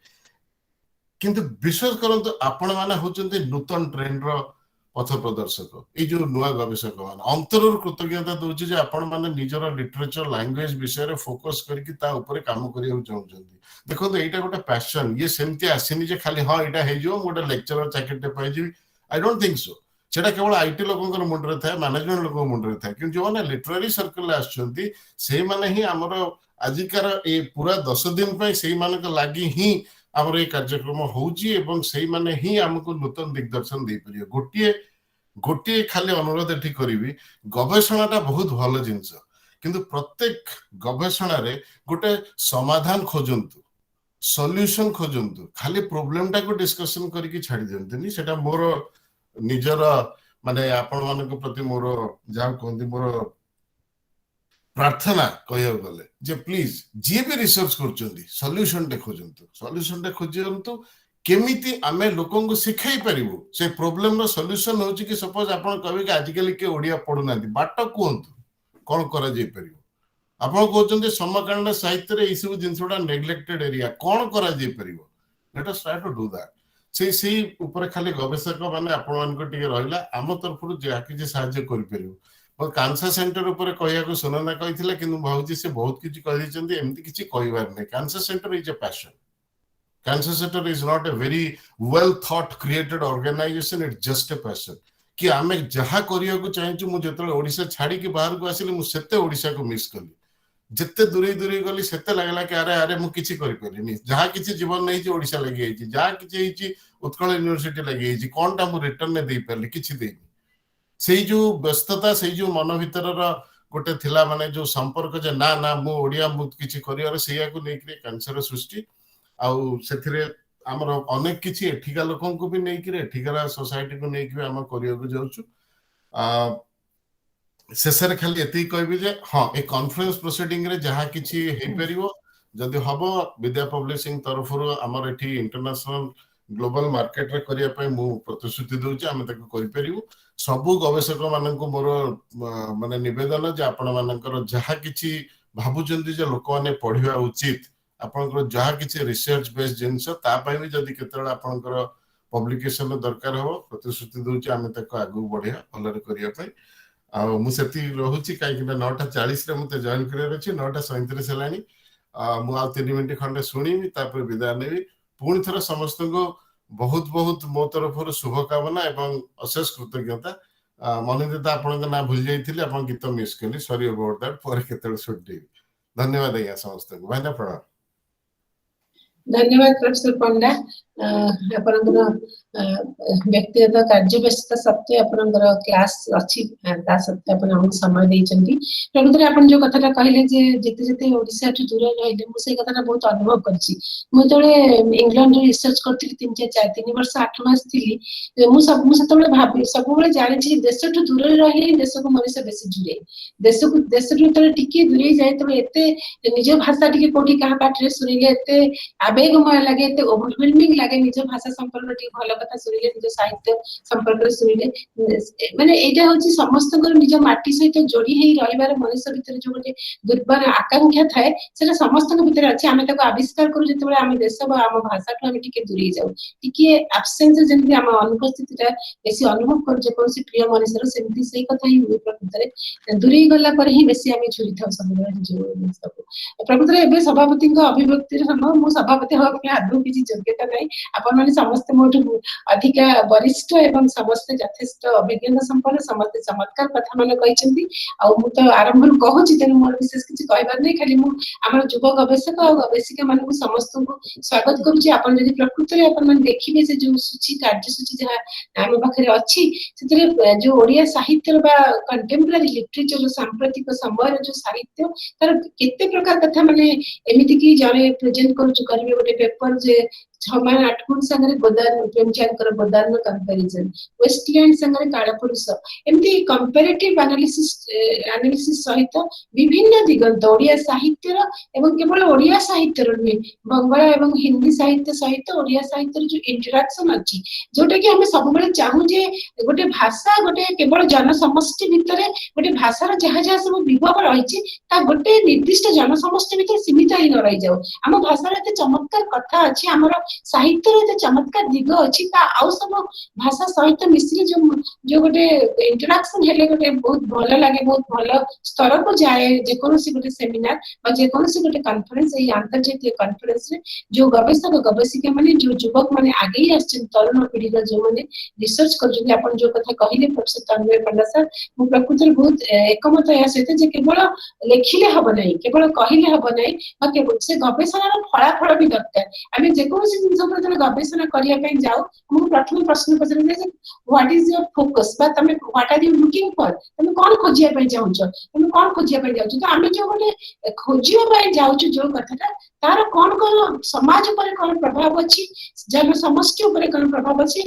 କିନ୍ତୁ ବିଶ୍ୱାସ କରନ୍ତୁ, ଆପଣ ମାନେ ହଉଛନ୍ତି ନୂତନ ଟ୍ରେଣ୍ଡର ପଥ ପ୍ରଦର୍ଶକ। ଏଇ ଯୋଉ ନୂଆ ଗବେଷକ ମାନେ, ଅନ୍ତରରୁ କୃତଜ୍ଞତା ଦଉଛି ଯେ ଆପଣ ମାନେ ନିଜର ଲିଟରେଚର ଲାଙ୍ଗୁଏଜ ବିଷୟରେ ଫୋକସ କରିକି ତା ଉପରେ କାମ କରିବାକୁ ଚାହୁଁଛନ୍ତି। ଦେଖନ୍ତୁ, ଏଇଟା ଗୋଟେ ପ୍ୟାସନ। ଇଏ ସେମିତି ଆସିନି ଯେ ଖାଲି ହଁ, ଏଇଟା ହେଇଯିବ, ମୁଁ ଗୋଟେ lecturer ଚାକିରିଟେ ପାଇଯିବି। I don't think so. ସେଟା କେବଳ IT ଲୋକଙ୍କର ମୁଣ୍ଡରେ ଥାଏ, ମ୍ୟାନେଜମେଣ୍ଟ ଲୋକଙ୍କ ମୁଣ୍ଡରେ ଥାଏ। କିନ୍ତୁ ଯୋଉମାନେ ଲିଟରାରୀ ସର୍କଲରେ ଆସୁଛନ୍ତି, ସେଇମାନେ ହିଁ ଆମର ଆଜିକାର ଏ ପୁରା 10 ଦିନ ପାଇଁ ସେଇମାନଙ୍କ ଲାଗି ହିଁ ଆମର ଏଇ କାର୍ଯ୍ୟକ୍ରମ ହଉଛି ଏବଂ ସେଇମାନେ ହିଁ ଆମକୁ ନୂତନ ଦିଗଦର୍ଶନ ଦେଇପାରିବେ। ଗୋଟିଏ ଗୋଟିଏ ଖାଲି ଅନୁରୋଧ ଏଠି କରିବି। ଗବେଷଣାଟା ବହୁତ ଭଲ ଜିନିଷ, କିନ୍ତୁ ପ୍ରତ୍ୟେକ ଗବେଷଣାରେ ଗୋଟେ ସମାଧାନ ଖୋଜନ୍ତୁ, ସଲ୍ୟୁସନ ଖୋଜନ୍ତୁ। ଖାଲି ପ୍ରୋବ୍ଲେମଟାକୁ ଡିସ୍କସନ କରିକି ଛାଡି ଦିଅନ୍ତୁନି। ସେଟା ମୋର ନିଜର ମାନେ ଆପଣମାନଙ୍କ ପ୍ରତି ମୋର ଯାହା କୁହନ୍ତି ମୋର ପ୍ରାର୍ଥନା କହିବାକୁ ଗଲେ ଯେ ପ୍ଲିଜ, ଯିଏ ବି ରିସର୍ଚ୍ଚ କରୁଛନ୍ତି, ସଲ୍ୟୁସନଟେ ଖୋଜନ୍ତୁ, ସଲ୍ୟୁସନଟେ ଖୋଜନ୍ତୁ। କେମିତି ଆମେ ଲୋକଙ୍କୁ ଶିଖେଇ ପାରିବୁ ସେ ପ୍ରୋବ୍ଲେମର ସଲ୍ୟୁସନ ହଉଛି କି ସପୋଜ ଆପଣ କହିବେ କି ଆଜିକାଲି କିଏ ଓଡିଆ ପଢୁନାହାନ୍ତି, ବାଟ କୁହନ୍ତୁ କଣ କରାଯାଇ ପାରିବ। ଆପଣ କହୁଛନ୍ତି ସମକାଳୀନ ସାହିତ୍ୟରେ ଏଇ ସବୁ ଜିନିଷ ଗୁଡା ନେଗ୍ଲେକ୍ଟେଡ ଏରିଆ, କଣ କରାଯାଇ ପାରିବ? Let us try to do that. ସେଇ ଉପରେ ଖାଲି ଗବେଷକ ମାନେ ଆପଣମାନଙ୍କୁ ଟିକେ ରହିଲା, ଆମ ତରଫରୁ ଯାହା କିଛି ସାହାଯ୍ୟ କରିପାରିବୁ। କାନସା ସେଣ୍ଟର ଉପରେ କହିବାକୁ ସୁନନ୍ଦା କହିଥିଲେ, କିନ୍ତୁ ମୁଁ ଭାବୁଛି ସେ ବହୁତ କିଛି କହିଦେଇଛନ୍ତି, ଏମିତି କିଛି କହିବାର ନାହିଁ। Cancer Center is a passion. Cancer Center is not a very well thought created organization. It's just a passion କି ଆମେ ଯାହା କରିବାକୁ ଚାହିଁଛୁ। ମୁଁ ଯେତେବେଳେ ଓଡିଶା ଛାଡିକି ବାହାରକୁ ଆସିଲି, ମୁଁ ସେତେ ଓଡିଶାକୁ ମିସ୍ କଲି। ଯେତେ ଦୂରେଇ ଦୂରେଇ ଗଲି, ସେତେ ଲାଗିଲା କି ଆରେ ଆରେ, ମୁଁ କିଛି କରିପାରିଲିନି। ଯାହା କିଛି ଜୀବନ ନେଇଛି, ଓଡିଶା ଲାଗି ହେଇଛି। ଯାହା କିଛି ହେଇଛି, ଉତ୍କଳ ୟୁନିଭର୍ସିଟି ଲାଗି ହେଇଛି। କଣଟା ମୁଁ ରିଟର୍ଣ୍ଣରେ ଦେଇପାରିଲି? କିଛି ଦେଇନି। ସେଇ ଯୋଉ ବ୍ୟସ୍ତତା, ସେଇ ଯୋଉ ମନ ଭିତରର ଗୋଟେ ଥିଲା ମାନେ ଯୋଉ ସମ୍ପର୍କ ଯେ ନା ନା, ମୁଁ ଓଡିଆ, ମୁଁ କିଛି କରିବାର, ସେଇଆକୁ ନେଇକରି କ୍ୟାନ୍ସର ସୃଷ୍ଟି। ଆଉ ସେଥିରେ ଆମର ଅନେକ କିଛି ଏଠିକା ଲୋକଙ୍କୁ ବି ନେଇକିରି, ଏଠିକାର ସୋସାଇଟିକୁ ନେଇକି ବି ଆମେ କରିବାକୁ ଯାଉଛୁ। ଶେଷରେ ଖାଲି ଏତିକି କହିବି ଯେ ହଁ, ଏ କନଫରେନ୍ସ ପ୍ରୋସିଡିଂ ରେ ଯାହା କିଛି ହେଇପାରିବ, ଯଦି ହବ, ବିଦ୍ୟା ପବ୍ଲିସିଂ ତରଫରୁ ଆମର ଏଠି ଇଣ୍ଟରନ୍ୟାସନାଲ ଗ୍ଲୋବାଲ ମାର୍କେଟରେ କରିବା ପାଇଁ ମୁଁ ପ୍ରତିଶ୍ରୁତି ଦଉଛି, ଆମେ ତାକୁ କରିପାରିବୁ। ସବୁ ଗବେଷକ ମାନଙ୍କୁ ମୋର ମାନେ ନିବେଦନ ଯେ ଆପଣ ମାନଙ୍କର ଯାହା କିଛି ଭାବୁଛନ୍ତି ଯେ ଲୋକମାନେ ପଢିବା ଉଚିତ, ଆପଣଙ୍କର ଯାହା କିଛି ରିସର୍ଚ୍ଚ ବେସ୍ ଜିନିଷ, ତା ପାଇଁ ବି ଯଦି କେତେବେଳେ ଆପଣଙ୍କର ପବ୍ଲିକେସନ ଦରକାର ହବ, ପ୍ରତିଶ୍ରୁତି ଦଉଛି ଆମେ ତାକୁ ଆଗକୁ ବଢେଇବା ଭଲରେ କରିବା ପାଇଁ। ଆଉ ମୁଁ ସେତିକି ରହୁଛି, କାହିଁକି ନା 9:40ରେ ମତେ ଜଏନ୍ କରିବାର ଅଛି। 9:37 ହେଲାଣି। ମୁଁ ଆଉ 3 ମିନିଟ୍ ଖଣ୍ଡେ ଶୁଣିବି, ତାପରେ ବିଦାୟ ନେବି। ପୁଣି ଥରେ ସମସ୍ତଙ୍କୁ ବହୁତ ବହୁତ ମୋ ତରଫରୁ ଶୁଭକାମନା ଏବଂ ଅଶେଷ କୃତଜ୍ଞତା। ମନିଦିତା, ଆପଣଙ୍କ ନାଁ ଭୁଲି ଯାଇଥିଲି, ଆପଣ ଗୀତ ମିସ୍ କଲି, ସରି ଅବାଉଟ୍ that. ପରେ କେତେବେଳେ ଶୁଣିଦେବି। ଧନ୍ୟବାଦ ଆଜ୍ଞା ସମସ୍ତଙ୍କୁ। ଭାଇନା, ପ୍ରଣାମ। ଧନ୍ୟବାଦ ପ୍ରଫେସର ପଣ୍ଡା। ଆପଣଙ୍କର ବ୍ୟକ୍ତିଗତ କାର୍ଯ୍ୟ ବ୍ୟସ୍ତତା ସତ୍ତ୍ୱେ, ଆପଣଙ୍କର କ୍ଲାସ ଅଛି, ତା ସତ୍ତ୍ୱେ ଆପଣ ଆମକୁ ସମୟ ଦେଇଛନ୍ତି। ପ୍ରକୃତରେ ଆପଣ ଯୋଉ କଥାଟା କହିଲେ ଯେ ଯେତେ ଯେତେ ଓଡିଶାଠୁ ଦୂରରେ ରହିଲେ, ମୁଁ ସେଇ କଥାଟା ବହୁତ ଅନୁଭବ କରିଛି। ମୁଁ ଯେତେବେଳେ ଇଂଲଣ୍ଡରେ ରିସର୍ଚ୍ଚ କରିଥିଲି, 3 4 3 ବର୍ଷ 8 ମାସ ଥିଲି, ମୁଁ ସେତେବେଳେ ଭାବି ସବୁବେଳେ ଜାଣିଛି, ଦେଶଠୁ ଦୂରରେ ରହିଲେ ହିଁ ଦେଶକୁ ମଣିଷ ବେଶୀ ଝୁରେ। ଦେଶକୁ ଦେଶଠୁ ଯେତେବେଳେ ଟିକେ ଦୂରେଇ ଯାଏ, ତେବେ ଏତେ ନିଜ ଭାଷା ଟିକେ କୋଉଠି କାହା ପାଟିରେ ଶୁଣିଲେ ଏତେ ଆବେଗମୟ ଲାଗେ, ଏତେ ଓଭରୱେଲମିଂ ଲାଗେ। ନିଜ ଭାଷା ସମ୍ପର୍କରେ ଟିକେ ଭଲ କଥା ଶୁଣିଲେ, ନିଜ ସାହିତ୍ୟ ସମ୍ପର୍କରେ ଶୁଣିଲେ, ମାନେ ଏଇଟା ହଉଛି ସମସ୍ତଙ୍କର ନିଜ ମାଟି ସହିତ ଯୋଡି ହେଇ ରହିବାର ମଣିଷ ଭିତରେ ଯୋଉ ଗୋଟେ ଦୁର୍ବଳ ଆକାଂକ୍ଷା ଥାଏ, ସେଟା ସମସ୍ତଙ୍କ ଭିତରେ ଅଛି। ଆମେ ତାକୁ ଆବିଷ୍କାର କରୁ ଯେତେବେଳେ ଆମ ଦେଶ ବା ଆମ ଭାଷାଠୁ ଆମେ ଟିକେ ଦୂରେଇ ଯାଉ। ଟିକେ ଆବସେନ୍ସ, ଯେମିତି ଆମ ଅନୁପସ୍ଥିତିଟା ବେଶୀ ଅନୁଭବ କରୁ ଯେକୌଣସି ପ୍ରିୟ ମଣିଷର, ସେମିତି ସେଇ କଥା ହିଁ ହୁଏ। ପ୍ରକୃତରେ ଦୂରେଇ ଗଲା ପରେ ହିଁ ବେଶୀ ଆମେ ଝୁରିଥାଉ ସବୁବେଳେ ନିଜ ଜିନିଷକୁ। ପ୍ରକୃତରେ ଏବେ ସଭାପତିଙ୍କ ଅଭିବ୍ୟକ୍ତିର ସମୟ, ମୁଁ ସଭାପତି ହବା ପାଇଁ ଆଦୌ କିଛି ଯୋଗ୍ୟତା ନାହିଁ। ଆପଣମାନେ ସମସ୍ତେ ମୋଠୁ ଅଧିକା ବରିଷ୍ଠ ଏବଂ ସମସ୍ତେ ଯଥେଷ୍ଟ ଅଭିଜ୍ଞତା ସମ୍ପନ୍ନ। ସମସ୍ତେ ଚମତ୍କାର କଥା ମାନ କହିଛନ୍ତି ଆଉ ମୁଁ ତ ଆରମ୍ଭରୁ କହୁଛି, ତେଣୁ ମୋର ବିଶେଷ କିଛି କହିବାର ନାହିଁ। ଖାଲି ମୁଁ ଆମର ଯୁବ ଗବେଷକ ଆଉ ଗବେଷିକା ମାନଙ୍କୁ ସମସ୍ତଙ୍କୁ ସ୍ୱାଗତ କରୁଛି। ଆପଣ ଯଦି ପ୍ରକୃତରେ ଆପଣମାନେ ଦେଖିବେ, ସେ ଯୋଉ ସୂଚୀ, କାର୍ଯ୍ୟସୂଚୀ ଯାହା ଆମ ପାଖରେ ଅଛି, ସେଥିରେ ଯୋଉ ଓଡିଆ ସାହିତ୍ୟର ବା କଣ୍ଟେମ୍ପୋରାରୀ ଲିଟରେଚର, ସାମ୍ପ୍ରତିକ ସମୟର ଯୋଉ ସାହିତ୍ୟ, ତାର କେତେ ପ୍ରକାର କଥା, ମାନେ ଏମିତି କି ଜଣେ ପ୍ରେଜେଣ୍ଟ କରୁଛୁ କରିବେ ଗୋଟେ ପେପର ଯେ 6 ମାଣ 8 ଗୁଣ୍ଠ ସାଙ୍ଗରେ ଗୋଦାନ, ପ୍ରେମଚାନ୍ଦଙ୍କର ଗୋଦାନର କମ୍ପାରିଜନ, ୱେଷ୍ଟଲ୍ୟାଣ୍ଡ ସାଙ୍ଗରେ କାଳପୁରୁଷ, ଏମିତି କମ୍ପାରେଟିଭ ଆନାଲିସିସ୍ ସହିତ ବିଭିନ୍ନ ଦିଗନ୍ତ ଓଡିଆ ସାହିତ୍ୟର ଏବଂ କେବଳ ଓଡିଆ ସାହିତ୍ୟର ନୁହେଁ, ବଙ୍ଗଳା ଏବଂ ହିନ୍ଦୀ ସାହିତ୍ୟ ସହିତ ଓଡିଆ ସାହିତ୍ୟର ଯୋଉ ଇଣ୍ଟରାକ୍ସନ ଅଛି, ଯୋଉଟା କି ଆମେ ସବୁବେଳେ ଚାହୁଁ ଯେ ଗୋଟେ ଭାଷା ଗୋଟେ କେବଳ ଜନସମଷ୍ଟି ଭିତରେ, ଗୋଟେ ଭାଷାର ଯାହା ଯାହା ସବୁ ବିଭବ ରହିଛି, ତା ଗୋଟେ ନିର୍ଦ୍ଦିଷ୍ଟ ଜନସମଷ୍ଟି ଭିତରେ ସୀମିତ ହେଇ ନ ରହିଯାଉ। ଆମ ଭାଷାର ଏତେ ଚମତ୍କାର କଥା ଅଛି, ଆମର ସାହିତ୍ୟର ଏତେ ଚମତ୍କାର ଦିଗ ଅଛି, ତା ଆଉ ସବୁ ଭାଷା ସହିତ ମିଶିଲେ ଯୋଉ ଯୋଉ ଗୋଟେ ଇଣ୍ଟରାକ୍ସନ ହେଲେ ଗୋଟେ ବହୁତ ଭଲ ଲାଗେ, ବହୁତ ଭଲ ସ୍ତରକୁ ଯାଏ ଯେକୌଣସି ଗୋଟେ ସେମିନାର ବା ଯେକୌଣସି ଗୋଟେ କନଫରେନ୍ସ। ଏଇ ଆନ୍ତର୍ଜାତୀୟ କନଫରେନ୍ସରେ ଯୋଉ ଗବେଷକ ଗବେଷିକା ମାନେ, ଯୋଉ ଯୁବକ ମାନେ ଆଗେଇ ଆସିଛନ୍ତି, ତରୁଣ ପିଢିର ଯୋଉମାନେ ରିସର୍ଚ୍ଚ କରୁଛନ୍ତି, ଆପଣ ଯୋଉ କଥା କହିଲେ ପ୍ରଫେସର ତନ୍ମୟ ପଣ୍ଡା ସାର୍, ମୁଁ ପ୍ରକୃତରେ ବହୁତ ଏକମତ ଏହା ସହିତ ଯେ କେବଳ ଲେଖିଲେ ହବ ନାହିଁ, କେବଳ କହିଲେ ହବ ନାହିଁ ବା କେବଳ ସେ ଗବେଷଣାର ଫଳାଫଳ ବି ଦରକାର। ଆମେ ଯେକୌଣସି ଜିନିଷ ଉପରେ ଯେତେବେଳେ ଗବେଷଣା କରିବା ପାଇଁ ଯାଉ, ଆମକୁ ପ୍ରଥମେ ପ୍ରଶ୍ନ ପଚରାଯାଏ ଯେ "What is your focus?" ବା ତମେ "What are you looking for?" ତମେ କଣ ଖୋଜିବା ପାଇଁ ଚାହୁଁଛ, ତମେ କଣ ଖୋଜିବା ପାଇଁ ଯାଉଛ? ତ ଆମେ ଯୋଉ ଗୋଟେ ଖୋଜିବା ପାଇଁ ଯାଉଛୁ, ଯୋଉ କଥାଟା, ତାର କଣ କଣ ସମାଜ ଉପରେ କଣ ପ୍ରଭାବ ଅଛି, ଜନ ସମଷ୍ଟି ଉପରେ କଣ ପ୍ରଭାବ ଅଛି,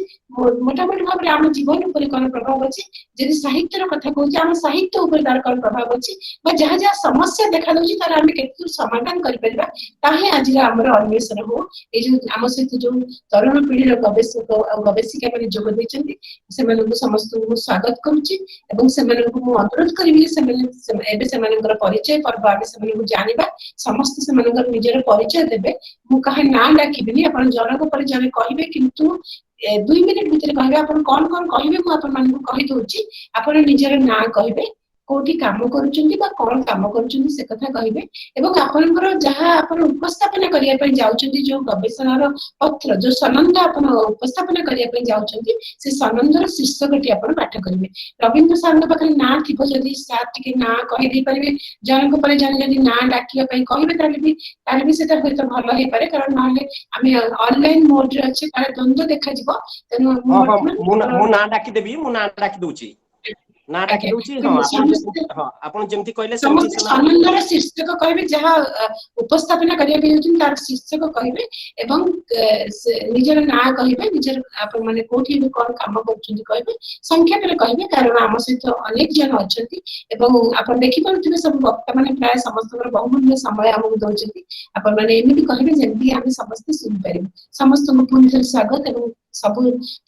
ମୋଟାମୋଟି ଭାବରେ ଆମ ଜୀବନ ଉପରେ କଣ ପ୍ରଭାବ ଅଛି, ଯଦି ସାହିତ୍ୟର କଥା କହୁଛେ, ଆମ ସାହିତ୍ୟ ଉପରେ ତାର କଣ ପ୍ରଭାବ ଅଛି ବା ଯାହା ଯାହା ସମସ୍ୟା ଦେଖା ଦଉଛି, ତାର ଆମେ କେତେ ସମାଧାନ କରିପାରିବା, ତାହା ହିଁ ଆଜିର ଆମର ଅନ୍ୱେଷଣ ହଉ। ଏଇ ଯୋଉ ଆମ ସହିତ ଯୋଉ ତରୁଣ ପିଢିର ଗବେଷକ ଆଉ ଗବେଷିକା ମାନେ ଯୋଗ ଦେଇଛନ୍ତି, ସେମାନଙ୍କୁ ସମସ୍ତଙ୍କୁ ମୁଁ ସ୍ୱାଗତ କରୁଛି ଏବଂ ସେମାନଙ୍କୁ ମୁଁ ଅନୁରୋଧ କରିବି, ସେମାନେ ଏବେ ସେମାନଙ୍କର ପରିଚୟ ପର୍ବ, ଆମେ ସେମାନଙ୍କୁ ଜାଣିବା। ସମସ୍ତେ ସେମାନଙ୍କର ନିଜର ପରିଚୟ ଦେବେ। ମୁଁ କାହା ନାଁ ଡାକିବିନି, ଆପଣ ଜଣକ ପରେ ଜଣେ କହିବେ, କିନ୍ତୁ 2 ମିନିଟ ଭିତରେ କହିବେ। ଆପଣ କଣ କଣ କହିବେ ମୁଁ ଆପଣ ମାନଙ୍କୁ କହିଦଉଛି। ଆପଣ ନିଜର ନାଁ କହିବେ, କୋଉଠି କାମ କରୁଛନ୍ତି ବା କଣ କାମ କରୁଛନ୍ତି ସେ କଥା କହିବେ ଏବଂ ଆପଣଙ୍କର ଯାହା ଆପଣ ଉପସ୍ଥାପନା କରିବା ପାଇଁ ଯାଉଛନ୍ତି, ଯୋଉ ଗବେଷଣାର ପତ୍ର, ଯୋଉ ସନନ୍ଦ ଆପଣ ଉପସ୍ଥାପନା କରିବା ପାଇଁ ଯାଉଛନ୍ତି, ସେ ସନନ୍ଦର ଶୀର୍ଷକଟି ଆପଣ ପାଠ କରିବେ। ରବୀନ୍ଦ୍ର ସାରଙ୍କ ପାଖରେ ନାଁ ଥିବ, ଯଦି ସାର୍ ଟିକେ ନାଁ କହିଦେଇ ପାରିବେ, ଜଣଙ୍କ ପରେ ଜଣେ ଯଦି ନାଁ ଡାକିବା ପାଇଁ କହିବେ, ତାହେଲେ ବି ସେଟା ହୁଏତ ଭଲ ହେଇପାରେ। କାରଣ ନହେଲେ ଆମେ ଅନଲାଇନ ମୋଡରେ ଅଛେ, ତାହେଲେ ଦ୍ୱନ୍ଦ୍ୱ ଦେଖାଯିବ। ତେଣୁ ମୁଁ ନାଁ ଡାକିଦେବି, ମୁଁ ନାଁ ଡାକି ଦଉଛି। ନା ଡାକି ଆଜ୍ଞା ଦଉଛି। ହଁ, ଆପଣ ସମସ୍ତେ ହଁ, ଆପଣ ଯେମିତି କହିଲେ ସେମିତି ସମସ୍ତେ ସେମାନେ ସନନ୍ଦର ଶୀର୍ଷକ କହିବେ, ଯାହା ଉପସ୍ଥାପନା କରିବାକୁ ଯାଉଛନ୍ତି ତାର ଶୀର୍ଷକ କହିବେ ଏବଂ ନିଜର ନାଁ କହିବେ, ନିଜର ଆପଣ ମାନେ କୋଉଠି ଏବେ କଣ କାମ କରୁଛନ୍ତି କହିବେ, ସଂକ୍ଷେପରେ କହିବେ, କାରଣ ଆମ ସହିତ ଅନେକ ଜଣ ଅଛନ୍ତି ଏବଂ ଆପଣ ଦେଖିପାରୁଥିବେ ସବୁ ବକ୍ତା ମାନେ ପ୍ରାୟ ସମସ୍ତଙ୍କର ବହୁମୂଲ୍ୟ ସମୟ ଆମକୁ ଦଉଛନ୍ତି। ଆପଣ ମାନେ ଏମିତି କହିବେ ଯେମିତି ଆମେ ସମସ୍ତେ ଶୁଣିପାରିବୁ। ସମସ୍ତଙ୍କୁ ପୁଣି ଥରେ ସ୍ୱାଗତ ଏବଂ ସବୁ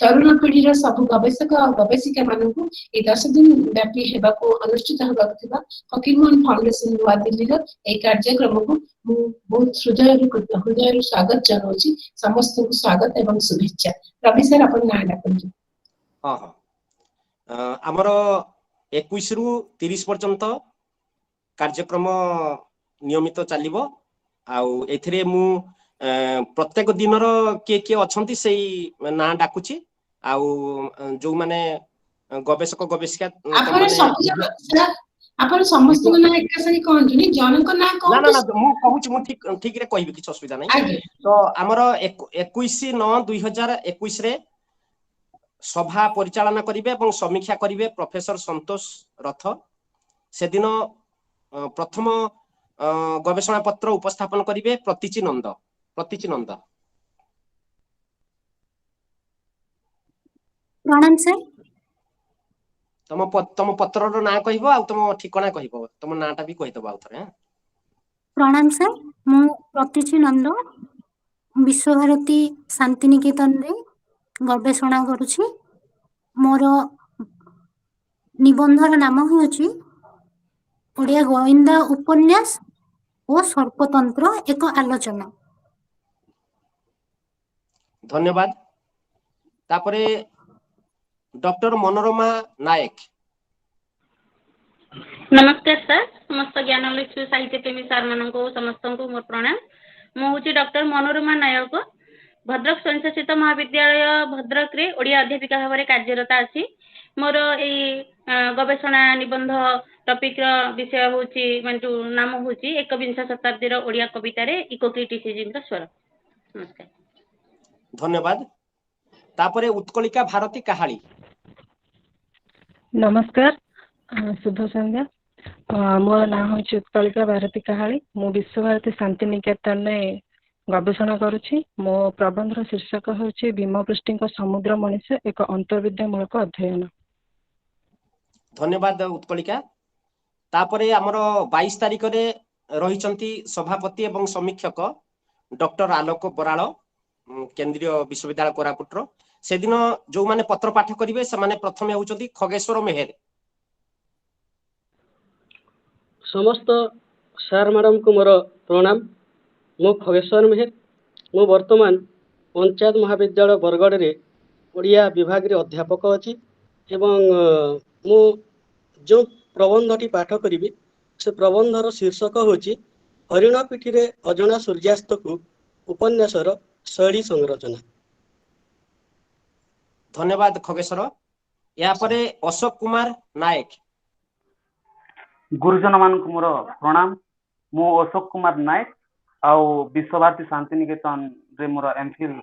ତରୁଣ ପିଢିର ସବୁ ଗବେଷକ ଆଉ ଗବେଷିକା ମାନଙ୍କୁ ଏଇ 10 ଦିନ ବ୍ୟାପୀ ହେବାକୁ ଅନୁଷ୍ଠିତ ହେବାକୁ ଥିବା ଫକୀରମୋହନ ଫାଉଣ୍ଡେସନ ନୂଆଦିଲ୍ଲୀର ଏଇ କାର୍ଯ୍ୟକ୍ରମକୁ ମୁଁ ବହୁତ ହୃଦୟରୁ ସ୍ୱାଗତ ଜଣାଉଛି। ସମସ୍ତଙ୍କୁ ସ୍ୱାଗତ ଏବଂ ଶୁଭେଚ୍ଛା। ରବି ସାର୍, ଆପଣ ନାଁ ଡାକନ୍ତୁ। ହଁ ହଁ, ଆମର 21ରୁ 30 ପର୍ଯ୍ୟନ୍ତ କାର୍ଯ୍ୟକ୍ରମ ନିୟମିତ ଚାଲିବ। ଆଉ ଏଥିରେ ମୁଁ ପ୍ରତ୍ୟେକ ଦିନର କିଏ କିଏ ଅଛନ୍ତି ସେଇ ନାଁ ଡାକୁଛି। ଆଉ ଯୋଉମାନେ ଗବେଷକ ଗବେଷିକା ଆପଣ ତମମାନେ ସବୁ ଯାକ ସାର୍, ଆପଣ ସମସ୍ତଙ୍କ ନାଁ ଏକା ସାଙ୍ଗେ କହନ୍ତୁନି, ଜଣଙ୍କ ନାଁ ନା ନା କହନ୍ତୁ। ନା, ମୁଁ କହୁଛି, ମୁଁ ଠିକ ଠିକରେ କହିବି, କିଛି ଅସୁବିଧା ନାହିଁ। ଆଜ୍ଞା। ତ ଆମର 21/9/2021ରେ ସଭା ପରିଚାଳନା କରିବେ ଏବଂ ସମୀକ୍ଷା କରିବେ ପ୍ରଫେସର ସନ୍ତୋଷ ରଥ। ସେଦିନ ପ୍ରଥମ ଗବେଷଣା ପତ୍ର ଉପସ୍ଥାପନ କରିବେ ପ୍ରତୀଚି ନନ୍ଦ। ପ୍ରତୀଚି ନନ୍ଦ। ପ୍ରଣାମ ସାର୍। ତମ ପତ୍ରର ନାଁ କହିବ ଆଉ ତମ ଠିକଣା କହିବ, ତମ ନାଁଟା ବି କହିଦବ ଆଉ ଥରେ। ପ୍ରଣାମ ସାର୍, ମୁଁ ପ୍ରତୀଚି ନନ୍ଦ, ବିଶ୍ୱଭାରତୀ ଶାନ୍ତିନିକେତନରେ ଗବେଷଣା କରୁଛି। ମୋର ନିବନ୍ଧର ନାମ ହେଉଛି ଓଡ଼ିଆ ଗୋଇନ୍ଦା ଉପନ୍ୟାସ ଓ ସର୍ପତନ୍ତ୍ର ଏକ ଆଲୋଚନା। ଧନ୍ୟବାଦ। ତାପରେ ଡକ୍ଟର ମନୋରମା ନାୟକ। ନମସ୍କାର ସାର୍, ସମସ୍ତ ଜ୍ଞାନଲକ୍ଷ୍ମୀ ସାହିତ୍ୟ ପ୍ରେମୀ ସାର୍ ମାନଙ୍କୁ ସମସ୍ତଙ୍କୁ ମୋର ପ୍ରଣାମ। ମୁଁ ହଉଛି ଡକ୍ଟର ମନୋରମା ନାୟକ, ଭଦ୍ରକ ସ୍ୱୟଂଶାସିତ ମହାବିଦ୍ୟାଳୟ ଭଦ୍ରକରେ ଓଡ଼ିଆ ଅଧ୍ୟାପିକା ଭାବରେ କାର୍ଯ୍ୟରତ ଅଛି। ମୋର ଏଇ ଗବେଷଣା ନିବନ୍ଧ ଟପିକ ର ବିଷୟ ହଉଛି, ମାନେ ଯୋଉ ନାମ ହଉଛି ଏକବିଂଶ ଶତାବ୍ଦୀର ଓଡ଼ିଆ କବିତାରେ ଇକୋ କ୍ରିଟିସିଜିମର ସ୍ୱର। ନମସ୍କାର। ଧନ୍ୟବାଦ। ତାପରେ ଉତ୍କଳିକା ଭାରତୀ କାହାଳୀ। ନମସ୍କାର, ଶୁଭ ସନ୍ଧ୍ୟା। ମୋର ନାଁ ହଉଛି ଉତ୍କଳିକା ଭାରତୀ କାହାଳୀ। ମୁଁ ବିଶ୍ୱଭାରତୀ ଶାନ୍ତିନିକେତନରେ ଗବେଷଣା କରୁଛି। ମୋ ପ୍ରବନ୍ଧର ଶୀର୍ଷକ ହେଉଛି ଭୀମ ପୃଷ୍ଟିଙ୍କ ସମୁଦ୍ର ମଣିଷ ଏକ ଅନ୍ତର୍ବିଦ୍ୟାମୂଳକ ଅଧ୍ୟୟନ। ଧନ୍ୟବାଦ ଉତ୍କଳିକା। ତାପରେ ଆମର 22 ତାରିଖରେ ରହିଛନ୍ତି ସଭାପତି ଏବଂ ସମୀକ୍ଷକ ଡକ୍ଟର ଆଲୋକ ବରାଳ, କେନ୍ଦ୍ରୀୟ ବିଶ୍ୱବିଦ୍ୟାଳୟ କୋରାପୁଟର। ସେଦିନ ଯୋଉମାନେ ପତ୍ର ପାଠ କରିବେ ସେମାନେ ପ୍ରଥମେ ହେଉଛନ୍ତି ଖଗେଶ୍ୱର ମେହେର। ସମସ୍ତ ସାର୍ ମ୍ୟାଡ଼ାମଙ୍କୁ ମୋର ପ୍ରଣାମ। ମୁଁ ଖଗେଶ୍ୱର ମେହେର। ମୁଁ ବର୍ତ୍ତମାନ ପଞ୍ଚାୟତ ମହାବିଦ୍ୟାଳୟ ବରଗଡ଼ରେ ଓଡ଼ିଆ ବିଭାଗରେ ଅଧ୍ୟାପକ ଅଛି ଏବଂ ମୁଁ ଯେଉଁ ପ୍ରବନ୍ଧଟି ପାଠ କରିବି ସେ ପ୍ରବନ୍ଧର ଶୀର୍ଷକ ହେଉଛି ହରିଣ ପିଠିରେ ଅଜଣା ସୂର୍ଯ୍ୟାସ୍ତକୁ ଉପନ୍ୟାସର ଶୈଳୀ ସଂରଚନା। ଧନ୍ୟବାଦ ଖଗେଶ୍ୱର। ଏହାପରେ ଅଶୋକ କୁମାର ନାୟକ। ଗୁରୁଜନ ମାନଙ୍କୁ ମୋର ପ୍ରଣାମ। ମୁଁ ଅଶୋକ କୁମାର ନାୟକ ଆଉ ବିଶ୍ୱଭାରତୀ ଶାନ୍ତିନିକେତନରେ ମୋର ଏମଫିଲ୍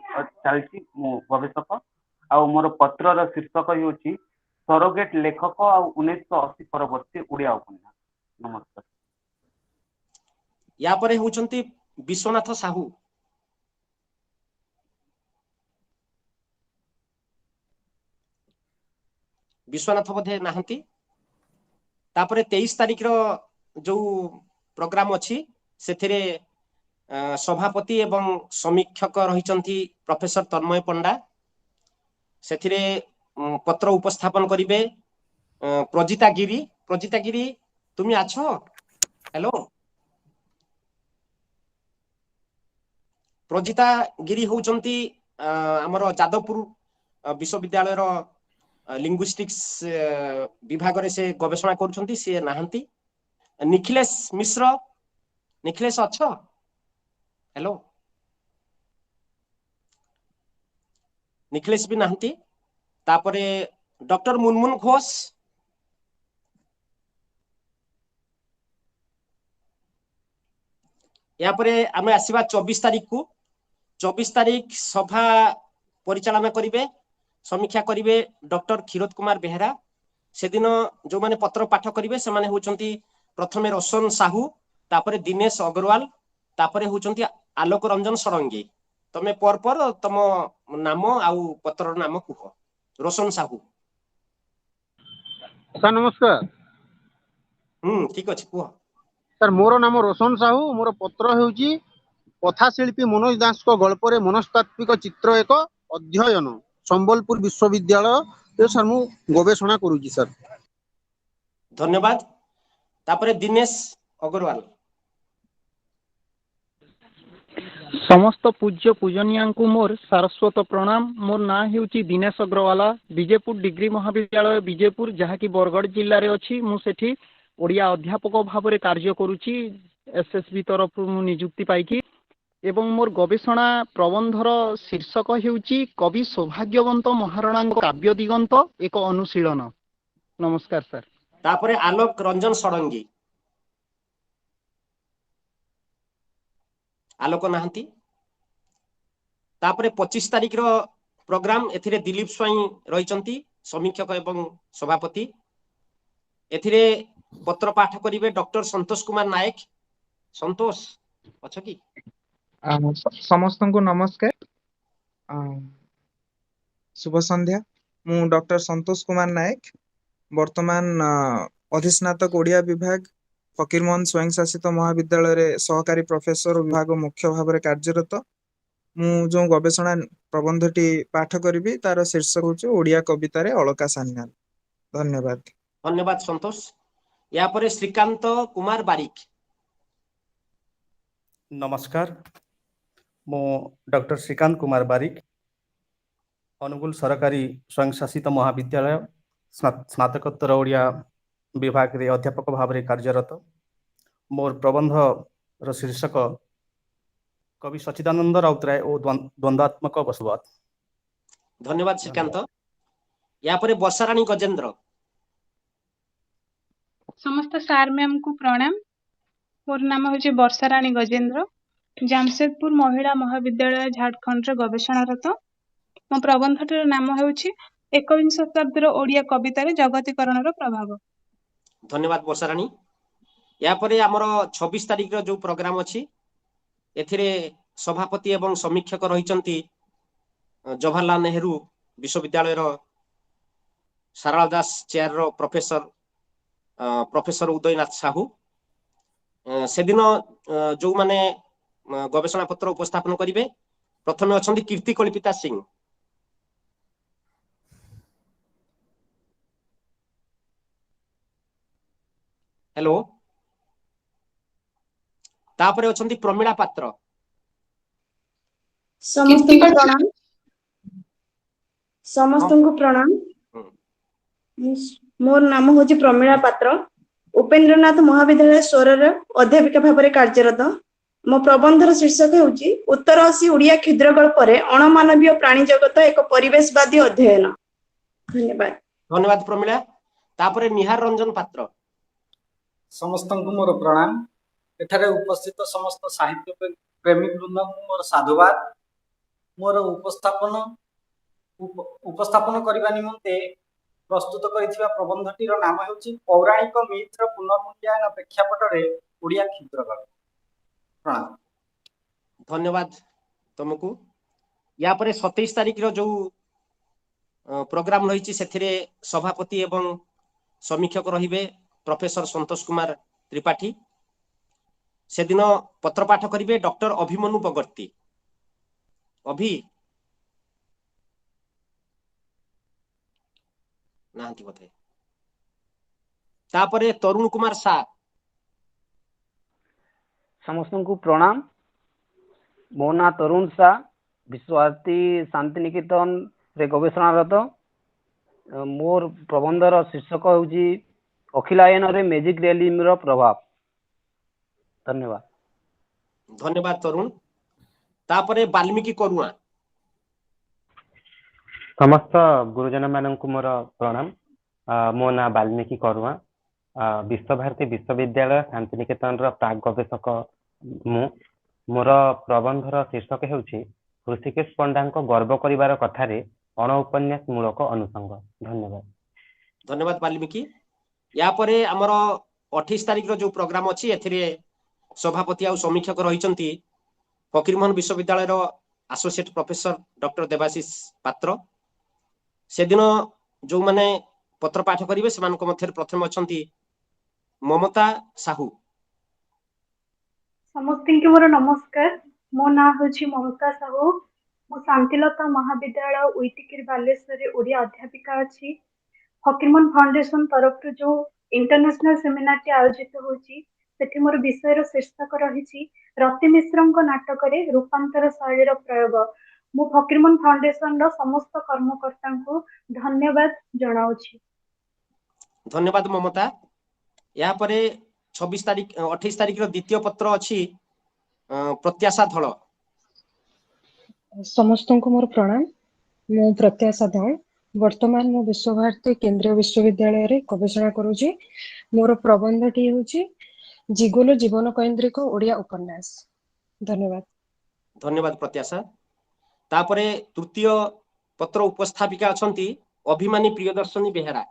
ଚାଲିଛି। ମୁଁ ଗବେଷକ ଆଉ ମୋର ପତ୍ରର ଶୀର୍ଷକ ହେଉଛି ସରୋଗେଟ ଲେଖକ ଆଉ 1980 ପରବର୍ତ୍ତୀ ଓଡ଼ିଆ ଉପନ୍ୟାସ। ନମସ୍କାର। ୟା ପରେ ହେଉଛନ୍ତି ବିଶ୍ୱନାଥ ସାହୁ। ବିଶ୍ୱନାଥ ବୋଧେ ନାହାନ୍ତି। ତାପରେ 23 ତାରିଖର ଯୋଉ ପ୍ରୋଗ୍ରାମ ଅଛି ସେଥିରେ ସଭାପତି ଏବଂ ସମୀକ୍ଷକ ରହିଛନ୍ତି ପ୍ରଫେସର ତନ୍ମୟ ପଣ୍ଡା। ସେଥିରେ ପତ୍ର ଉପସ୍ଥାପନ କରିବେ ପ୍ରଜିତା ଗିରି। ପ୍ରଜିତା ଗିରି, ତୁମେ ଆଛ? ହ୍ୟାଲୋ। ପ୍ରଜିତା ଗିରି ହଉଛନ୍ତି ଆମର ଯାଦବପୁର ବିଶ୍ୱବିଦ୍ୟାଳୟର ଲିଙ୍ଗୁଇଷ୍ଟିକ୍ସ ବିଭାଗରେ ସେ ଗବେଷଣା କରୁଛନ୍ତି, ସିଏ ନାହାନ୍ତି। ନିଖିଲେଶ ମିଶ୍ର, ନିଖିଲେଶ ଅଛ? ହ୍ୟାଲୋ। ନିଖିଲେଶ ବି ନାହାନ୍ତି। ତାପରେ ଡକ୍ଟର ମୁନମୁନ ଘୋଷ। ଏହାପରେ ଆମେ ଆସିବା 24 ତାରିଖକୁ। 24 ତାରିଖ ସଭା ପରିଚାଳନା କରିବେ, ସମୀକ୍ଷା କରିବେ ଡକ୍ଟର କ୍ଷୀରୋଦ କୁମାର ବେହେରା। ସେଦିନ ଯୋଉମାନେ ପତ୍ର ପାଠ କରିବେ ସେମାନେ ହଉଛନ୍ତି ପ୍ରଥମେ ରୋଶନ ସାହୁ, ତାପରେ ଦିନେଶ ଅଗ୍ରୱାଲ, ତାପରେ ହଉଛନ୍ତି ଆଲୋକ ରଞ୍ଜନ ଷଡ଼ଙ୍ଗୀ। ତମେ ପର ପର ତମ ନାମ ଆଉ ପତ୍ରର ନାମ କୁହ। ରୋଶନ ସାହୁ। ସାର୍ ନମସ୍କାର। ଠିକ ଅଛି, କୁହ। ସାର୍, ମୋର ନାମ ରୋଶନ ସାହୁ। ମୋର ପତ୍ର ହେଉଛି କଥାଶିଳ୍ପୀ ମନୋଜ ଦାସଙ୍କ ଗଳ୍ପରେ ମନସ୍ତାତ୍ତ୍ୱିକ ଚିତ୍ର ଏକ ଅଧ୍ୟୟନ, ସମ୍ବଲପୁର ବିଶ୍ୱବିଦ୍ୟାଳୟ। ସାର୍, ମୁଁ ଗବେଷଣା କରୁଛି ସାର୍। ଧନ୍ୟବାଦ। ତାପରେ ଦିନେଶ ଅଗ୍ରୱାଲ। ସମସ୍ତ ପୂଜ୍ୟ ପୂଜନୀୟାଙ୍କୁ ମୋର ସାରସ୍ୱତ ପ୍ରଣାମ। ମୋର ନାଁ ହେଉଛି ଦିନେଶ ଅଗ୍ରୱାଲା, ବିଜେପୁର ଡିଗ୍ରୀ ମହାବିଦ୍ୟାଳୟ ବିଜେପୁର, ଯାହାକି ବରଗଡ଼ ଜିଲ୍ଲାରେ ଅଛି। ମୁଁ ସେଠି ଓଡ଼ିଆ ଅଧ୍ୟାପକ ଭାବରେ କାର୍ଯ୍ୟ କରୁଛି, ଏସ୍ଏସ୍ବି ତରଫରୁ ମୁଁ ନିଯୁକ୍ତି ପାଇକି, ଏବଂ ମୋର ଗବେଷଣା ପ୍ରବନ୍ଧର ଶୀର୍ଷକ ହେଉଛି କବି ସୌଭାଗ୍ୟବନ୍ତ ମହାରଣାଙ୍କ କାବ୍ୟ ଦିଗନ୍ତ ଏକ ଅନୁଶୀଳନ। ନମସ୍କାର ସାର୍। ତାପରେ ଆଲୋକ ରଞ୍ଜନ ଷଡ଼ଙ୍ଗୀ। ଆଲୋକ ନାହାନ୍ତି। ତାପରେ 25 ତାରିଖର ପ୍ରୋଗ୍ରାମ, ଏଥିରେ ଦିଲ୍ଲୀପ ସ୍ୱାଇଁ ରହିଛନ୍ତି ସମୀକ୍ଷକ ଏବଂ ସଭାପତି। ଏଥିରେ ପତ୍ର ପାଠ କରିବେ ଡକ୍ଟର ସନ୍ତୋଷ କୁମାର ନାୟକ। ସନ୍ତୋଷ ଅଛ କି? ସମସ୍ତଙ୍କୁ ନମସ୍କାର, ଶୁଭ ସନ୍ଧ୍ୟା। ମୁଁ ଡକ୍ଟର ସନ୍ତୋଷ କୁମାର ନାୟକ, ବର୍ତ୍ତମାନ ଅଧିସ୍ନାତକ ଓଡ଼ିଆ ବିଭାଗ, ଫକୀରମୋହନ ସ୍ୱୟଂଶାସିତ ମହାବିଦ୍ୟାଳୟରେ ସହକାରୀ ପ୍ରଫେସର ବିଭାଗ ମୁଖ୍ୟ ଭାବରେ କାର୍ଯ୍ୟରତ। ମୁଁ ଯୋଉ ଗବେଷଣା ପ୍ରବନ୍ଧଟି ପାଠ କରିବି ତାର ଶୀର୍ଷକ ହେଉଛି ଓଡ଼ିଆ କବିତାରେ ଅଳକା ସାନ୍ୟାଲ। ଧନ୍ୟବାଦ। ଧନ୍ୟବାଦ ସନ୍ତୋଷ। ୟା ପରେ ଶ୍ରୀକାନ୍ତ କୁମାର ବାରିକ। ନମସ୍କାର, ମୁଁ ଡକ୍ଟର ଶ୍ରୀକାନ୍ତ କୁମାର ବାରିକ, ଅନୁଗୁଳ ସରକାରୀ ସ୍ୱୟଂଶାସିତ ମହାବିଦ୍ୟାଳୟ ସ୍ନାତକୋତ୍ତର ଓଡ଼ିଆ ବିଭାଗରେ ଅଧ୍ୟାପକ ଭାବରେ କାର୍ଯ୍ୟରତ। ମୋର ପ୍ରବନ୍ଧର ଶୀର୍ଷକ କବି ସଚ୍ଚିଦାନନ୍ଦ ରାଉତରାୟ ଓ ଦ୍ୱନ୍ଦ୍ୱାତ୍ମକ ବସୁବାଦ। ଧନ୍ୟବାଦ ଶ୍ରୀକାନ୍ତ। ୟା ପରେ ବର୍ଷାରାଣୀ ଗଜେନ୍ଦ୍ର। ସମସ୍ତ ସାର୍ ମ୍ୟାମଙ୍କୁ ପ୍ରଣାମ। ମୋର ନାମ ହେଉଛି ବର୍ଷାରାଣୀ ଗଜେନ୍ଦ୍ର, ଜାମଶେଦପୁର ମହିଳା ମହାବିଦ୍ୟାଳୟ ଝାଡ଼ଖଣ୍ଡରେ ଗବେଷଣାରତ। ମୋ ପ୍ରବନ୍ଧଟିର ନାମ ହେଉଛି ଏକବିଂଶ ଶତାବ୍ଦୀର ଓଡ଼ିଆ କବିତାରେ ଜଗତୀକରଣର ପ୍ରଭାବ। ଧନ୍ୟବାଦ ବର୍ଷାରାଣୀ। ୟା ପରେ ଆମର 26 ତାରିଖର ଯୋଉ ପ୍ରୋଗ୍ରାମ ଅଛି, ଏଥିରେ ସଭାପତି ଏବଂ ସମୀକ୍ଷକ ରହିଛନ୍ତି ଜବାହରଲାଲ ନେହେରୁ ବିଶ୍ୱବିଦ୍ୟାଳୟର ସାରଳା ଦାସ ଚେୟାରର ପ୍ରଫେସର ଉଦୟନାଥ ସାହୁ। ସେଦିନ ଯୋଉମାନେ ଗବେଷଣା ପତ୍ର ଉପସ୍ଥାପନ କରିବେ, ପ୍ରଥମେ ଅଛନ୍ତି କୀର୍ତ୍ତି କଳ୍ପିତା ସିଂ। ହ୍ୟାଲୋ। ତାପରେ ଅଛନ୍ତି ପ୍ରମିଳା ପାତ୍ର। ସମସ୍ତଙ୍କୁ ପ୍ରଣାମ। ସମସ୍ତଙ୍କୁ ପ୍ରଣାମ। ମୋର ନାମ ହଉଛି ପ୍ରମିଳା ପାତ୍ର, ଉପେନ୍ଦ୍ରନାଥ ମହାବିଦ୍ୟାଳୟ ସ୍ୱରର ଅଧ୍ୟାପିକା ଭାବରେ କାର୍ଯ୍ୟରତ। ମୋ ପ୍ରବନ୍ଧର ଶୀର୍ଷକ ହେଉଛି ଉତ୍ତର ଅଶୀ ଓଡ଼ିଆ କ୍ଷୁଦ୍ର ଗଳ୍ପରେ ଅଣମାନବୀୟ ପ୍ରାଣୀ ଜଗତ ଏକ ପରିବେଶବାଦୀ ଅଧ୍ୟୟନ। ଧନ୍ୟବାଦ। ଧନ୍ୟବାଦ ପ୍ରମିଳା। ତାପରେ ନିହାର ରଞ୍ଜନ ପାତ୍ର। ସମସ୍ତଙ୍କୁ ମୋର ପ୍ରଣାମ। ଏଠାରେ ଉପସ୍ଥିତ ସମସ୍ତ ସାହିତ୍ୟ ପ୍ରେମୀ ବୃନ୍ଦଙ୍କୁ ମୋର ସାଧୁବାଦ। ମୋର ଉପସ୍ଥାପନ କରିବା ନିମନ୍ତେ ପ୍ରସ୍ତୁତ କରିଥିବା ପ୍ରବନ୍ଧଟିର ନାମ ହେଉଛି ପୌରାଣିକ ମିଥର ପୁନର୍ମୂଲ୍ୟାୟନ ପ୍ରେକ୍ଷାପଟରେ ଓଡ଼ିଆ କ୍ଷୁଦ୍ର ଗଳ୍ପ। ପ୍ରଣାମ। ଧନ୍ୟବାଦ ତମକୁ। ୟା ପରେ 27 ତାରିଖର ଯୋଉ ପ୍ରୋଗ୍ରାମ ରହିଛି, ସେଥିରେ ସଭାପତି ଏବଂ ସମୀକ୍ଷକ ରହିବେ ପ୍ରଫେସର ସନ୍ତୋଷ କୁମାର ତ୍ରିପାଠୀ। ସେଦିନ ପତ୍ର ପାଠ କରିବେ ଡକ୍ଟର ଅଭିମନ୍ୟୁ ବଗର୍ତ୍ତୀ। ଅଭି ନାହାନ୍ତି ବୋଧେ। ତାପରେ ତରୁଣ କୁମାର ସା। ସମସ୍ତଙ୍କୁ ପ୍ରଣାମ। ମୋ ନାଁ ତରୁଣ ସା, ବିଶ୍ୱଭାରତୀ ଶାନ୍ତିନିକେତନରେ ଗବେଷଣାରତ। ମୋର ପ୍ରବନ୍ଧର ଶୀର୍ଷକ ହେଉଛି ଅଖିଲାୟନରେ ମ୍ୟାଜିକ ରିଆଲିଜିମର ପ୍ରଭାବ। ଧନ୍ୟବାଦ। ଧନ୍ୟବାଦ ତରୁଣ। ତାପରେ ବାଲ୍ମୀକି କରୁଣା। ସମସ୍ତ ଗୁରୁଜନ ମାନଙ୍କୁ ମୋର ପ୍ରଣାମ। ମୋ ନାଁ ବାଲ୍ମୀକି କରୁଆ, ବିଶ୍ୱଭାରତୀ ବିଶ୍ୱବିଦ୍ୟାଳୟ ଶାନ୍ତିନିକେତନର ପ୍ରାକ୍ ଗବେଷକ ମୁଁ। ମୋର ପ୍ରବନ୍ଧର ଶୀର୍ଷକ ହେଉଛି ହୃଷିକେଶ ପଣ୍ଡାଙ୍କ ଗର୍ବ କରିବାର କଥାରେ ଅଣ ଉପନ୍ୟାସ ମୂଳକ ଅନୁଷଙ୍ଗ। ଧନ୍ୟବାଦ। ଧନ୍ୟବାଦ ବାଲ୍ମୀକି। ୟା ପରେ ଆମର 28 ତାରିଖର ଯୋଉ ପ୍ରୋଗ୍ରାମ ଅଛି, ଏଥିରେ ସଭାପତି ଆଉ ସମୀକ୍ଷକ ରହିଛନ୍ତି ଫକୀରମୋହନ ବିଶ୍ୱବିଦ୍ୟାଳୟର ଆସୋସିଏଟ ପ୍ରଫେସର ଡକ୍ଟର ଦେବାଶିଷ ପାତ୍ର। ସେଦିନ ଯୋଉମାନେ ପତ୍ର ପାଠ କରିବେ, ସେମାନଙ୍କ ମଧ୍ୟରେ ପ୍ରଥମେ ଅଛନ୍ତି ମମତା ସାହୁ। ସମସ୍ତଙ୍କୁ ମୋର ନମସ୍କାର। ମୋ ନାଁ ହେଉଛି ମମତା ସାହୁ। ମୁଁ ଶାନ୍ତିଲତା ମହାବିଦ୍ୟାଳୟ, ଉଇଟିକିରି, ବାଲେଶ୍ୱରରେ ଓଡ଼ିଆ ଅଧ୍ୟାପିକା ଅଛି। ଫକୀରମୋହନ ଫାଉଣ୍ଡେସନ ତରଫରୁ ଯୋଉ ଇଣ୍ଟରନ୍ୟାସନାଲ ସେମିନାରଟି ଆୟୋଜିତ ହେଉଛି, ସେଠି ମୋର ବିଷୟର ଶୀର୍ଷକ ରହିଛି ରତି ମିଶ୍ରଙ୍କ ନାଟକରେ ରୂପାନ୍ତର ଶୈଳୀର ପ୍ରୟୋଗ। ମୁଁ ଫକୀରମୋହନ ଫାଉଣ୍ଡେସନର ସମସ୍ତ କର୍ମକର୍ତ୍ତାଙ୍କୁ ଧନ୍ୟବାଦ ଜଣାଉଛି। ଧନ୍ୟବାଦ ମମତା। ଏହାପରେ 26 ତାରିଖ, 28 ତାରିଖର ଦ୍ୱିତୀୟ ପତ୍ର ଅଛି ପ୍ରତ୍ୟାଶା ଧଳ। ସମସ୍ତଙ୍କୁ ମୋର ପ୍ରଣାମ। ମୁଁ ପ୍ରତ୍ୟାଶା ଧଳ। ବର୍ତ୍ତମାନ ମୁଁ ବିଶ୍ୱଭାରତୀ କେନ୍ଦ୍ରୀୟ ବିଶ୍ୱବିଦ୍ୟାଳୟରେ ଗବେଷଣା କରୁଛି। ମୋର ପ୍ରବନ୍ଧଟି ହେଉଛି ଜିଗୋଲ ଜୀବନ କୈନ୍ଦ୍ରିକ ଓଡ଼ିଆ ଉପନ୍ୟାସ। ଧନ୍ୟବାଦ। ଧନ୍ୟବାଦ ପ୍ରତ୍ୟାଶା। ତାପରେ ତୃତୀୟ ପତ୍ର ଉପସ୍ଥାପିକା ଅଛନ୍ତି ଅଭିମାନୀ ପ୍ରିୟଦର୍ଶନୀ ବେହେରା।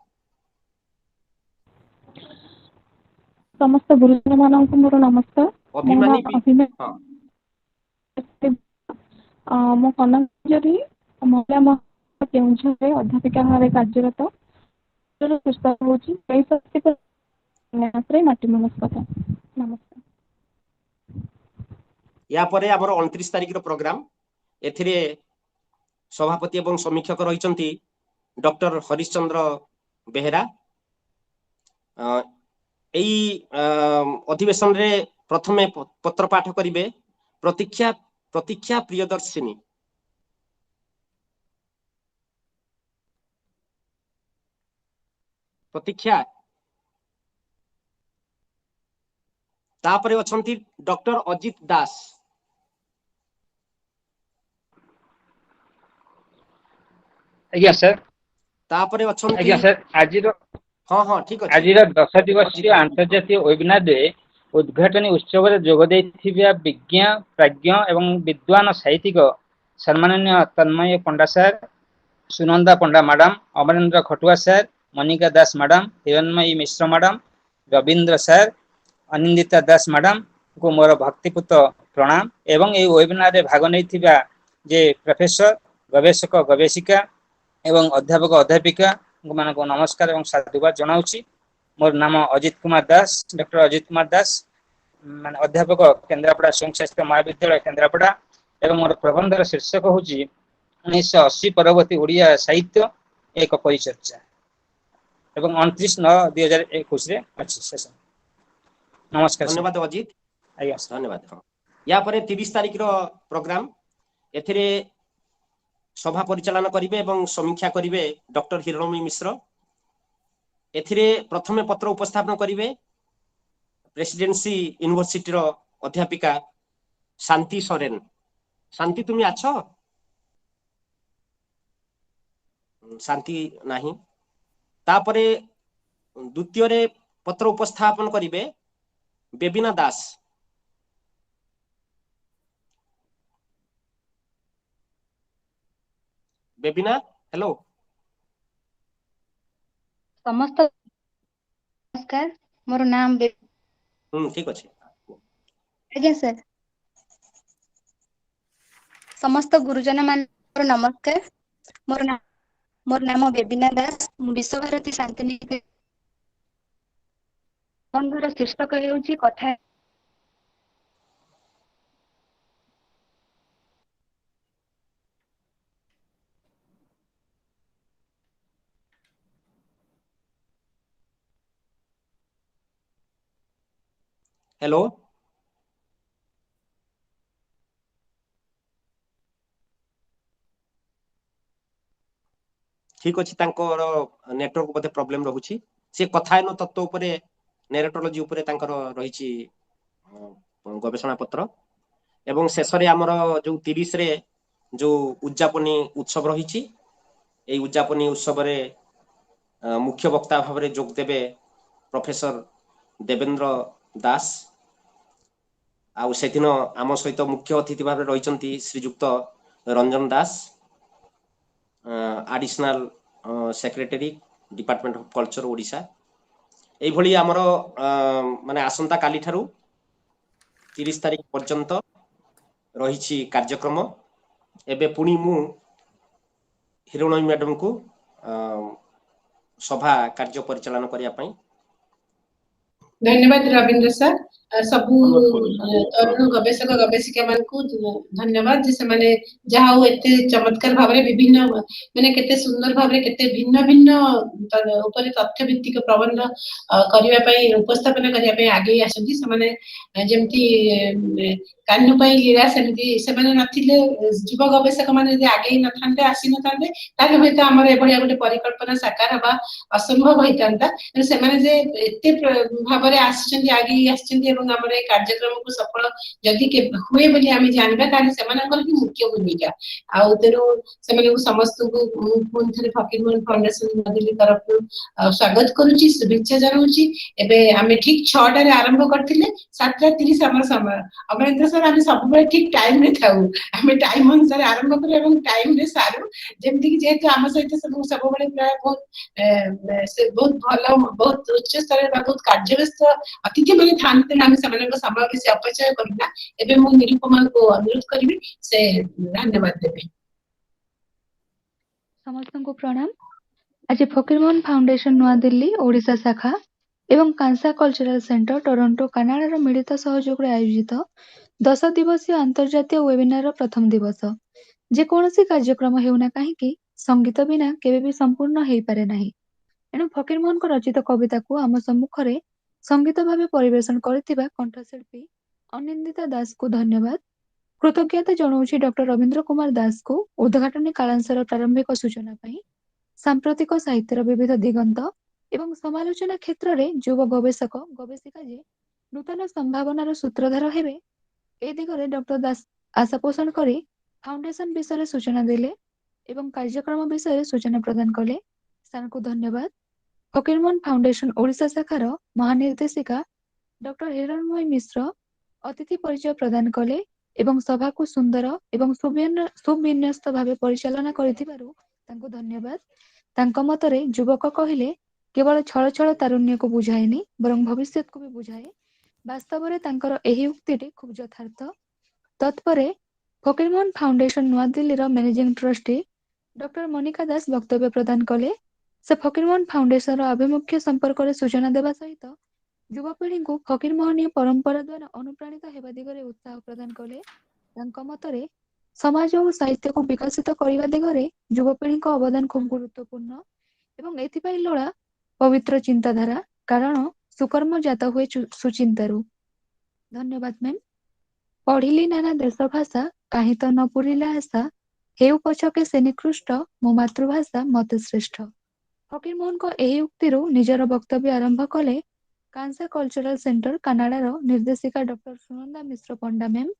ସମସ୍ତ ଗୁରୁଜନ ମାନଙ୍କୁ ମୋର ନମସ୍କାର। ମୋ ଅଭିମାନୀ ନାଁ ଅଭିମାନୀ। ହଁ। ମୁଁ କନକଞ୍ଜରୀ ମହିଳା କେଉଁଝରରେ ଅଧ୍ୟାପିକା ଭାବେ କାର୍ଯ୍ୟରତ। ଶୀର୍ଷକ ହେଉଛି ଉପନ୍ୟାସରେ ମାଟି ମନସ୍କତା। ନମସ୍କାର। ୟା ପରେ ଆମର 29 ତାରିଖର ପ୍ରୋଗ୍ରାମ, ଏଥିରେ ସଭାପତି ଏବଂ ସମୀକ୍ଷକ ରହିଛନ୍ତି ଡକ୍ଟର ହରିଶ୍ଚନ୍ଦ୍ର ବେହେରା। ଏଇ ଅଧିବେଶନରେ ପ୍ରଥମେ ପତ୍ର ପାଠ କରିବେ ପ୍ରତୀକ୍ଷା ପ୍ରିୟଦର୍ଶିନୀ। ପ୍ରତୀକ୍ଷା। ତାପରେ ଅଛନ୍ତି ଡକ୍ଟର ଅଜିତ ଦାସ। ଆଜ୍ଞା ସାର୍। ତାପରେ ଅଛନ୍ତି ଆଜ୍ଞା ସାର୍, ଆଜିର ହଁ ହଁ, ଠିକ ଅଛି। ଆଜିର 10 ଦିବସୀୟ ଆନ୍ତର୍ଜାତୀୟ ୱେବିନାରରେ ଉଦ୍ଘାଟନୀ ଉତ୍ସବରେ ଯୋଗ ଦେଇଥିବା ବିଜ୍ଞ, ପ୍ରାଜ୍ଞ ଏବଂ ବିଦ୍ୱାନ ସାହିତ୍ୟିକ ସମ୍ମାନନୀୟ Tanmay Panda sir, Sunanda Panda madam, Amarendra Khatua sir, Manika Das madam, Hiranmayee Mishra madam, Rabindra sir, Anindita Das ମ୍ୟାଡାମଙ୍କୁ ମୋର ଭକ୍ତିପୂତ ପ୍ରଣାମ ଏବଂ ଏହି ୱେବିନାରରେ ଭାଗ ନେଇଥିବା ଯେ ପ୍ରଫେସର, ଗବେଷକ, ଗବେଷିକା ଏବଂ ଅଧ୍ୟାପକ, ଅଧ୍ୟାପିକା ମାନଙ୍କୁ ନମସ୍କାର ଏବଂ ସାଧୁବାଦ ଜଣାଉଛି। ମୋର ନାମ ଅଜିତ କୁମାର ଦାସ, ଡକ୍ଟର ଅଜିତ କୁମାର ଦାସ, ମାନେ ଅଧ୍ୟାପକ, କେନ୍ଦ୍ରାପଡ଼ା ସ୍ୱୟଂଶାସିତ ମହାବିଦ୍ୟାଳୟ, କେନ୍ଦ୍ରାପଡ଼ା ଏବଂ ମୋର ପ୍ରବନ୍ଧର ଶୀର୍ଷକ ହେଉଛି 1980 ପରବର୍ତ୍ତୀ ଓଡ଼ିଆ ସାହିତ୍ୟ ଏକ ପରିଚର୍ଚ୍ଚା ଏବଂ 29/9/2021ରେ ଅଛି ଶେଷ। ନମସ୍କାର। ଧନ୍ୟବାଦ ଅଜିତ। ଆଜ୍ଞା। ଧନ୍ୟବାଦ। ହଁ, ୟା ପରେ 30 ତାରିଖର ପ୍ରୋଗ୍ରାମ, ଏଥିରେ ସଭା ପରିଚାଳନା କରିବେ ଏବଂ ସମୀକ୍ଷା କରିବେ ଡକ୍ଟର ହିରଣ୍ମୟୀ ମିଶ୍ର। ଏଥିରେ ପ୍ରଥମେ ପତ୍ର ଉପସ୍ଥାପନ କରିବେ ପ୍ରେସିଡେନ୍ସି ୟୁନିଭର୍ସିଟିର ଅଧ୍ୟାପିକା ଶାନ୍ତି ସରେନ। ଶାନ୍ତି, ତୁମେ ଆଛ? ଶାନ୍ତି ନାହିଁ। ତାପରେ ଦ୍ୱିତୀୟରେ ପତ୍ର ଉପସ୍ଥାପନ କରିବେ ବେବିନା ଦାସ। ବେବିନା, ହ୍ୟାଲୋ। ସମସ୍ତ ନମସ୍କାର। ମୋର ନାମ ହୁଁ, ଠିକ ଅଛି। ଆଜ୍ଞା ସାର୍। ସମସ୍ତ ଗୁରୁଜନ ମାନଙ୍କର ନମସ୍କାର। ମୋର ନାମ ବେବିନା ଦାସ। ମୁଁ ବିଶ୍ୱଭାରତୀ ଶାନ୍ତିନିକେତନ। ଶୀର୍ଷକ ହେଉଛି କଥା ହ୍ୟାଲୋ। ଠିକ ଅଛି, ତାଙ୍କର ନେଟୱାର୍କ ବୋଧେ ପ୍ରୋବ୍ଲେମ ରହୁଛି। ସେ କଥାୟନ ତତ୍ତ୍ୱ ଉପରେ, ନେରେଟୋଲୋଜି ଉପରେ ତାଙ୍କର ରହିଛି ଗବେଷଣା ପତ୍ର। ଏବଂ ଶେଷରେ ଆମର ଯୋଉ 30ରେ ଯୋଉ ଉଦଯାପନୀ ଉତ୍ସବ ରହିଛି, ଏଇ ଉଦଯାପନୀ ଉତ୍ସବରେ ମୁଖ୍ୟ ବକ୍ତା ଭାବରେ ଯୋଗ ଦେବେ ପ୍ରଫେସର ଦେବେନ୍ଦ୍ର ଦାସ। ଆଉ ସେଦିନ ଆମ ସହିତ ମୁଖ୍ୟ ଅତିଥି ଭାବରେ ରହିଛନ୍ତି Shriyukta Ranjan Das, additional secretary, department of culture, Odisha. ଏଇଭଳି ଆମର ମାନେ ଆସନ୍ତା କାଲି ଠାରୁ 30 ତାରିଖ ପର୍ଯ୍ୟନ୍ତ ରହିଛି କାର୍ଯ୍ୟକ୍ରମ। ଏବେ ପୁଣି ମୁଁ ହିରଣ୍ମୟୀ ମ୍ୟାଡାମକୁ ସଭା କାର୍ଯ୍ୟ ପରିଚାଳନା କରିବା ପାଇଁ ଧନ୍ୟବାଦ ରବୀନ୍ଦ୍ର ସାର୍। ସବୁ ତରୁଣ ଗବେଷକ ଗବେଷିକା ମାନଙ୍କୁ ଧନ୍ୟବାଦ ଯେ ସେମାନେ ଯାହା ହଉ ଏତେ ଚମତ୍କାର ଭାବରେ ବିଭିନ୍ନ, ମାନେ କେତେ ସୁନ୍ଦର ଭାବରେ କେତେ ଭିନ୍ନ ଭିନ୍ନ ଉପରେ ତଥ୍ୟ ଭିତ୍ତିକ ପ୍ରବନ୍ଧ କରିବା ପାଇଁ, ଉପସ୍ଥାପନା କରିବା ପାଇଁ ଆଗେଇ ଆସନ୍ତି। ସେମାନେ ଯେମିତି କାହ୍ନୁ ପାଇଁ ଲୀଳା, ସେମିତି ସେମାନେ ନଥିଲେ, ଯୁବ ଗବେଷକ ମାନେ ଯଦି ଆଗେଇ ନଥାନ୍ତେ, ଆସିନଥାନ୍ତେ, ତାହେଲେ ହୁଏତ ଆମର ଏଭଳିଆ ଗୋଟେ ପରିକଳ୍ପନା ସାକାର ହବା ଅସମ୍ଭବ ହେଇଥାନ୍ତା। ତେଣୁ ସେମାନେ ଯେ ଏତେ ଭାବରେ ଆସିଛନ୍ତି, ଆଗେଇ ଆସିଛନ୍ତି ଏବଂ ଆମର ଏଇ କାର୍ଯ୍ୟକ୍ରମକୁ ସଫଳ ଯଦି ହୁଏ ବୋଲି ଆମେ ଜାଣିବା, ତାହେଲେ ସେମାନଙ୍କର ହିଁ ମୁଖ୍ୟ ଭୂମିକା। ଆଉ ତେଣୁ ସେମାନଙ୍କୁ ସମସ୍ତଙ୍କୁ ମୁଁ ପୁଣି ଥରେ ଫକୀରମୋହନ ଫାଉଣ୍ଡେସନ ନୂଆଦିଲ୍ଲୀ ତରଫରୁ ସ୍ୱାଗତ କରୁଛି, ଶୁଭେଚ୍ଛା ଜଣାଉଛି। ଏବେ ଆମେ ଠିକ 6ଟାରେ ଆରମ୍ଭ କରିଥିଲେ, 7:30 ଆମର ସମୟ। ଅମରେନ୍ଦ୍ର ସାର୍, ଆମେ ସବୁବେଳେ ଠିକ ଟାଇମରେ ଥାଉ। ଆମେ ଟାଇମ ଅନୁସାରେ ଆରମ୍ଭ କରୁ ଏବଂ ଟାଇମରେ ସାରୁ। ଯେମିତିକି ଯେହେତୁ ଆମ ସହିତ ସବୁ ସବୁବେଳେ ପ୍ରାୟ ବହୁତ ବହୁତ ଭଲ, ବହୁତ ଉଚ୍ଚ ସ୍ତରରେ ବା ବହୁତ କାର୍ଯ୍ୟବ୍ୟସ୍ତ ଅତିଥି ମାନେ ଥାନ୍ତି, ତେଣୁ ଆମେ ସେମାନଙ୍କ ସମୟ ବେଶୀ ଅପଚୟ କରୁନା। ଏବେ ମୁଁ ନିରୁପମାଙ୍କୁ ଅନୁରୋଧ କରିବି, ସେ ଧନ୍ୟବାଦ ଦେବେ। ସମସ୍ତଙ୍କୁ ପ୍ରଣାମ। ଆଜି ଫକୀରମୋହନ ଫାଉଣ୍ଡେସନ ନୂଆଦିଲ୍ଲୀ ଓଡ଼ିଶା ଶାଖା ଏବଂ କାଂସା କଲଚରାଲ ସେଣ୍ଟର ଟୋରଣ୍ଟୋ କାନାଡାର ମିଳିତ ସହଯୋଗରେ ଆୟୋଜିତ 10 ଦିବସୀୟ ଆନ୍ତର୍ଜାତୀୟ ୱେବିନାରର ପ୍ରଥମ ଦିବସ। ଯେକୌଣସି କାର୍ଯ୍ୟକ୍ରମ ହେଉନା କାହିଁକି, ସଙ୍ଗୀତ ବିନା କେବେ ବି ସମ୍ପୂର୍ଣ୍ଣ ହେଇପାରେ ନାହିଁ। ଏଣୁ ଫକୀରମୋହନଙ୍କ ରଚିତ କବିତାକୁ ଆମ ସମ୍ମୁଖରେ ସଙ୍ଗୀତ ଭାବେ ପରିବେଷଣ କରିଥିବା କଣ୍ଠଶିଳ୍ପୀ ଅନିନ୍ଦିତା ଦାସଙ୍କୁ ଧନ୍ୟବାଦ। କୃତଜ୍ଞତା ଜଣାଉଛି ଡକ୍ଟର ରବୀନ୍ଦ୍ର କୁମାର ଦାସଙ୍କୁ ଉଦ୍ଘାଟନୀ କାଳାଂଶର ପ୍ରାରମ୍ଭିକ ସୂଚନା ପାଇଁ। ସାମ୍ପ୍ରତିକ ସାହିତ୍ୟର ବିବିଧ ଦିଗନ୍ତ ଏବଂ ସମାଲୋଚନା କ୍ଷେତ୍ରରେ ଯୁବ ଗବେଷକ ଗବେଷିକା ଯେ ନୂତନ ସମ୍ଭାବନାର ସୂତ୍ରଧାର ହେବେ, ଏ ଦିଗରେ ଡକ୍ଟର ଦାସ ଆଶା ପୋଷଣ କରି ଫାଉଣ୍ଡେସନ ବିଷୟରେ ସୂଚନା ଦେଲେ ଏବଂ କାର୍ଯ୍ୟକ୍ରମ ବିଷୟରେ ସୂଚନା ପ୍ରଦାନ କଲେ। ସାର୍ଙ୍କୁ ଧନ୍ୟବାଦ। ଫକୀରମୋହନ ଫାଉଣ୍ଡେସନ ଓଡ଼ିଶା ଶାଖାର ମହାନିର୍ଦ୍ଦେଶିକା ଡକ୍ଟର ହିରଣ୍ମୟୀ ମିଶ୍ର ଅତିଥି ପରିଚୟ ପ୍ରଦାନ କଲେ ଏବଂ ସଭାକୁ ସୁନ୍ଦର ଏବଂ ସୁବିନ୍ୟସ୍ତ ଭାବେ ପରିଚାଳନା କରିଥିବାରୁ ତାଙ୍କୁ ଧନ୍ୟବାଦ। ତାଙ୍କ ମତରେ ଯୁବକ କହିଲେ କେବଳ ଛଳ ଛଳ ତାରୁଣ୍ୟକୁ ବୁଝାଏନି, ବରଂ ଭବିଷ୍ୟତକୁ ବି ବୁଝାଏ। ବାସ୍ତବରେ ତାଙ୍କର ଏହି ଉକ୍ତିଟି ଖୁବ୍ ଯଥାର୍ଥ। ତତ୍ପରେ ଫକୀରମୋହନ ଫାଉଣ୍ଡେସନ ନୂଆଦିଲ୍ଲୀର managing trustee doctor Manika Das ବକ୍ତବ୍ୟ ପ୍ରଦାନ କଲେ। ସେ ଫକୀରମୋହନ ଫାଉଣ୍ଡେସନର ଆଭିମୁଖ୍ୟ ସମ୍ପର୍କରେ ସୂଚନା ଦେବା ସହିତ ଯୁବପିଢ଼ିଙ୍କୁ ଫକୀରମୋହନୀୟ ପରମ୍ପରା ଦ୍ୱାରା ଅନୁପ୍ରାଣିତ ହେବା ଦିଗରେ ଉତ୍ସାହ ପ୍ରଦାନ କଲେ। ତାଙ୍କ ମତରେ ସମାଜ ଓ ସାହିତ୍ୟକୁ ବିକଶିତ କରିବା ଦିଗରେ ଯୁବପିଢ଼ିଙ୍କ ଅବଦାନ ଖୁବ୍ ଗୁରୁତ୍ୱପୂର୍ଣ୍ଣ ଏବଂ ଏଥିପାଇଁ ଲୋଡ଼ା ପବିତ୍ର ଚିନ୍ତାଧାରା, କାରଣ ସୁକର୍ମ ଜାତ ହୁଏ ସୁଚିନ୍ତାରୁ। ଧନ୍ୟବାଦ ମ୍ୟାମ୍। ପଢିଲି ନାନା ଦେଶ ଭାଷା, କାହିଁ ତ ନ ପୁରିଲା ଆଶା, ହେଉ ପଛକେ ସେ ନିକୃଷ୍ଟ, ମୋ ମାତୃଭାଷା ମତେ ଶ୍ରେଷ୍ଠ। ଫକୀରମୋହନଙ୍କ ଏହି ଉକ୍ତିରୁ ନିଜର ବକ୍ତବ୍ୟ ଆରମ୍ଭ କଲେ କାଂସା କଲଚରାଲ ସେଣ୍ଟର କାନାଡାର ନିର୍ଦ୍ଦେଶିକା ଡକ୍ଟର ସୁନନ୍ଦା ମିଶ୍ର ପଣ୍ଡା ମ୍ୟାମ୍।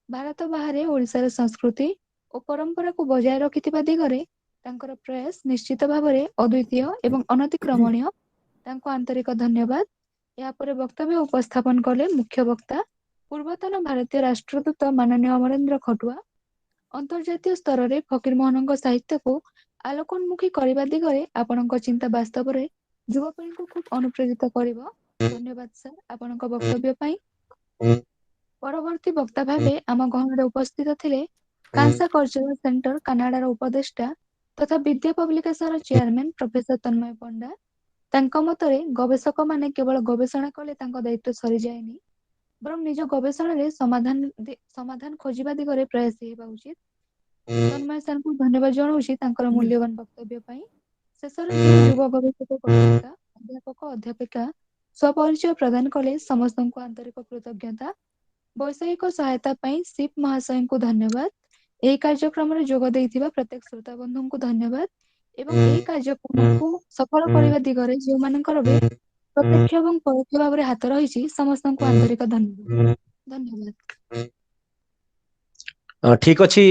ଭାରତ ବାହାରେ ଓଡ଼ିଶାର ସଂସ୍କୃତି ଓ ପରମ୍ପରାକୁ ବଜାୟ ରଖିଥିବା ଦିଗରେ ତାଙ୍କର ପ୍ରୟାସ ନିଶ୍ଚିତ ଭାବରେ ଅଦ୍ୱିତୀୟ ଏବଂ ଅନତିକ୍ରମଣୀୟ। ତାଙ୍କୁ ଆନ୍ତରିକ ଧନ୍ୟବାଦ। ଏହାପରେ ବକ୍ତବ୍ୟ ଉପସ୍ଥାପନ କଲେ ମୁଖ୍ୟ ବକ୍ତା ପୂର୍ବତନ ଭାରତୀୟ ରାଷ୍ଟ୍ରଦୂତ ମାନନୀୟ ଅମରେନ୍ଦ୍ର ଖଟୁଆ। ଅନ୍ତର୍ଜାତୀୟ ସ୍ତରରେ ଫକୀରମୋହନଙ୍କ ସାହିତ୍ୟକୁ ଆଲୋକୋନ୍ମୁଖୀ କରିବା ଦିଗରେ ଆପଣଙ୍କ ଚିନ୍ତା ବାସ୍ତବରେ ଯୁବପିଢ଼ିଙ୍କୁ ଖୁବ୍ ଅନୁପ୍ରେରିତ କରିବ। ଧନ୍ୟବାଦ ସାର୍ ଆପଣଙ୍କ ବକ୍ତବ୍ୟ ପାଇଁ। ପରବର୍ତ୍ତୀ ବକ୍ତା ଭାବେ ଆମ ଗହଣରେ ଉପସ୍ଥିତ ଥିଲେ କାଂସା କଲଚରାଲ ସେଣ୍ଟର କାନାଡାର ଉପଦେଷ୍ଟା ତଥା ବିଦ୍ୟା ପବ୍ଲିକେସନର ଚେୟାରମ୍ୟାନ ପ୍ରଫେସର ତନ୍ମୟ ପଣ୍ଡା। ତାଙ୍କ ମତରେ ଗବେଷକମାନେ କେବଳ ଗବେଷଣା କଲେ ତାଙ୍କ ଦାୟିତ୍ୱ ସରିଯାଏନି, ବରଂ ନିଜ ଗବେଷଣାରେ ସମାଧାନ ଖୋଜିବା ଦିଗରେ ପ୍ରୟାସୀ ହେବା ଉଚିତ। ତନ୍ମୟ ସାର୍ଙ୍କୁ ଧନ୍ୟବାଦ ଜଣାଉଛି ତାଙ୍କର ମୂଲ୍ୟବାନ ବକ୍ତବ୍ୟ ପାଇଁ। ଶେଷରେ ଯେଉଁ ଯୁବ ଗବେଷକ ଗବେଷିକା, ଅଧ୍ୟାପକ ଅଧ୍ୟାପିକା ସ୍ୱପରିଚୟ ପ୍ରଦାନ କଲେ, ସମସ୍ତଙ୍କୁ ଆନ୍ତରିକ କୃତଜ୍ଞତା। ବୈଷୟିକ ସହାୟତା ପାଇଁ ଶିବ ମହାଶୟଙ୍କୁ ଧନ୍ୟବାଦ। ଏହି କାର୍ଯ୍ୟକ୍ରମରେ ଯୋଗ ଦେଇଥିବା ପ୍ରତ୍ୟେକ ଶ୍ରୋତା ବନ୍ଧୁଙ୍କୁ ଧନ୍ୟବାଦ ଏବଂ ଏହି କାର୍ଯ୍ୟକ୍ରମକୁ ସଫଳ କରିବା ଦିଗରେ ଯେଉଁମାନଙ୍କର ବି ପ୍ରତ୍ୟକ୍ଷ ଏବଂ ପରୋକ୍ଷ ଭାବରେ ହାତ ରହିଛି, ସମସ୍ତଙ୍କୁ ଆନ୍ତରିକ ଧନ୍ୟବାଦ। ଧନ୍ୟବାଦ। ଠିକ ଅଛି,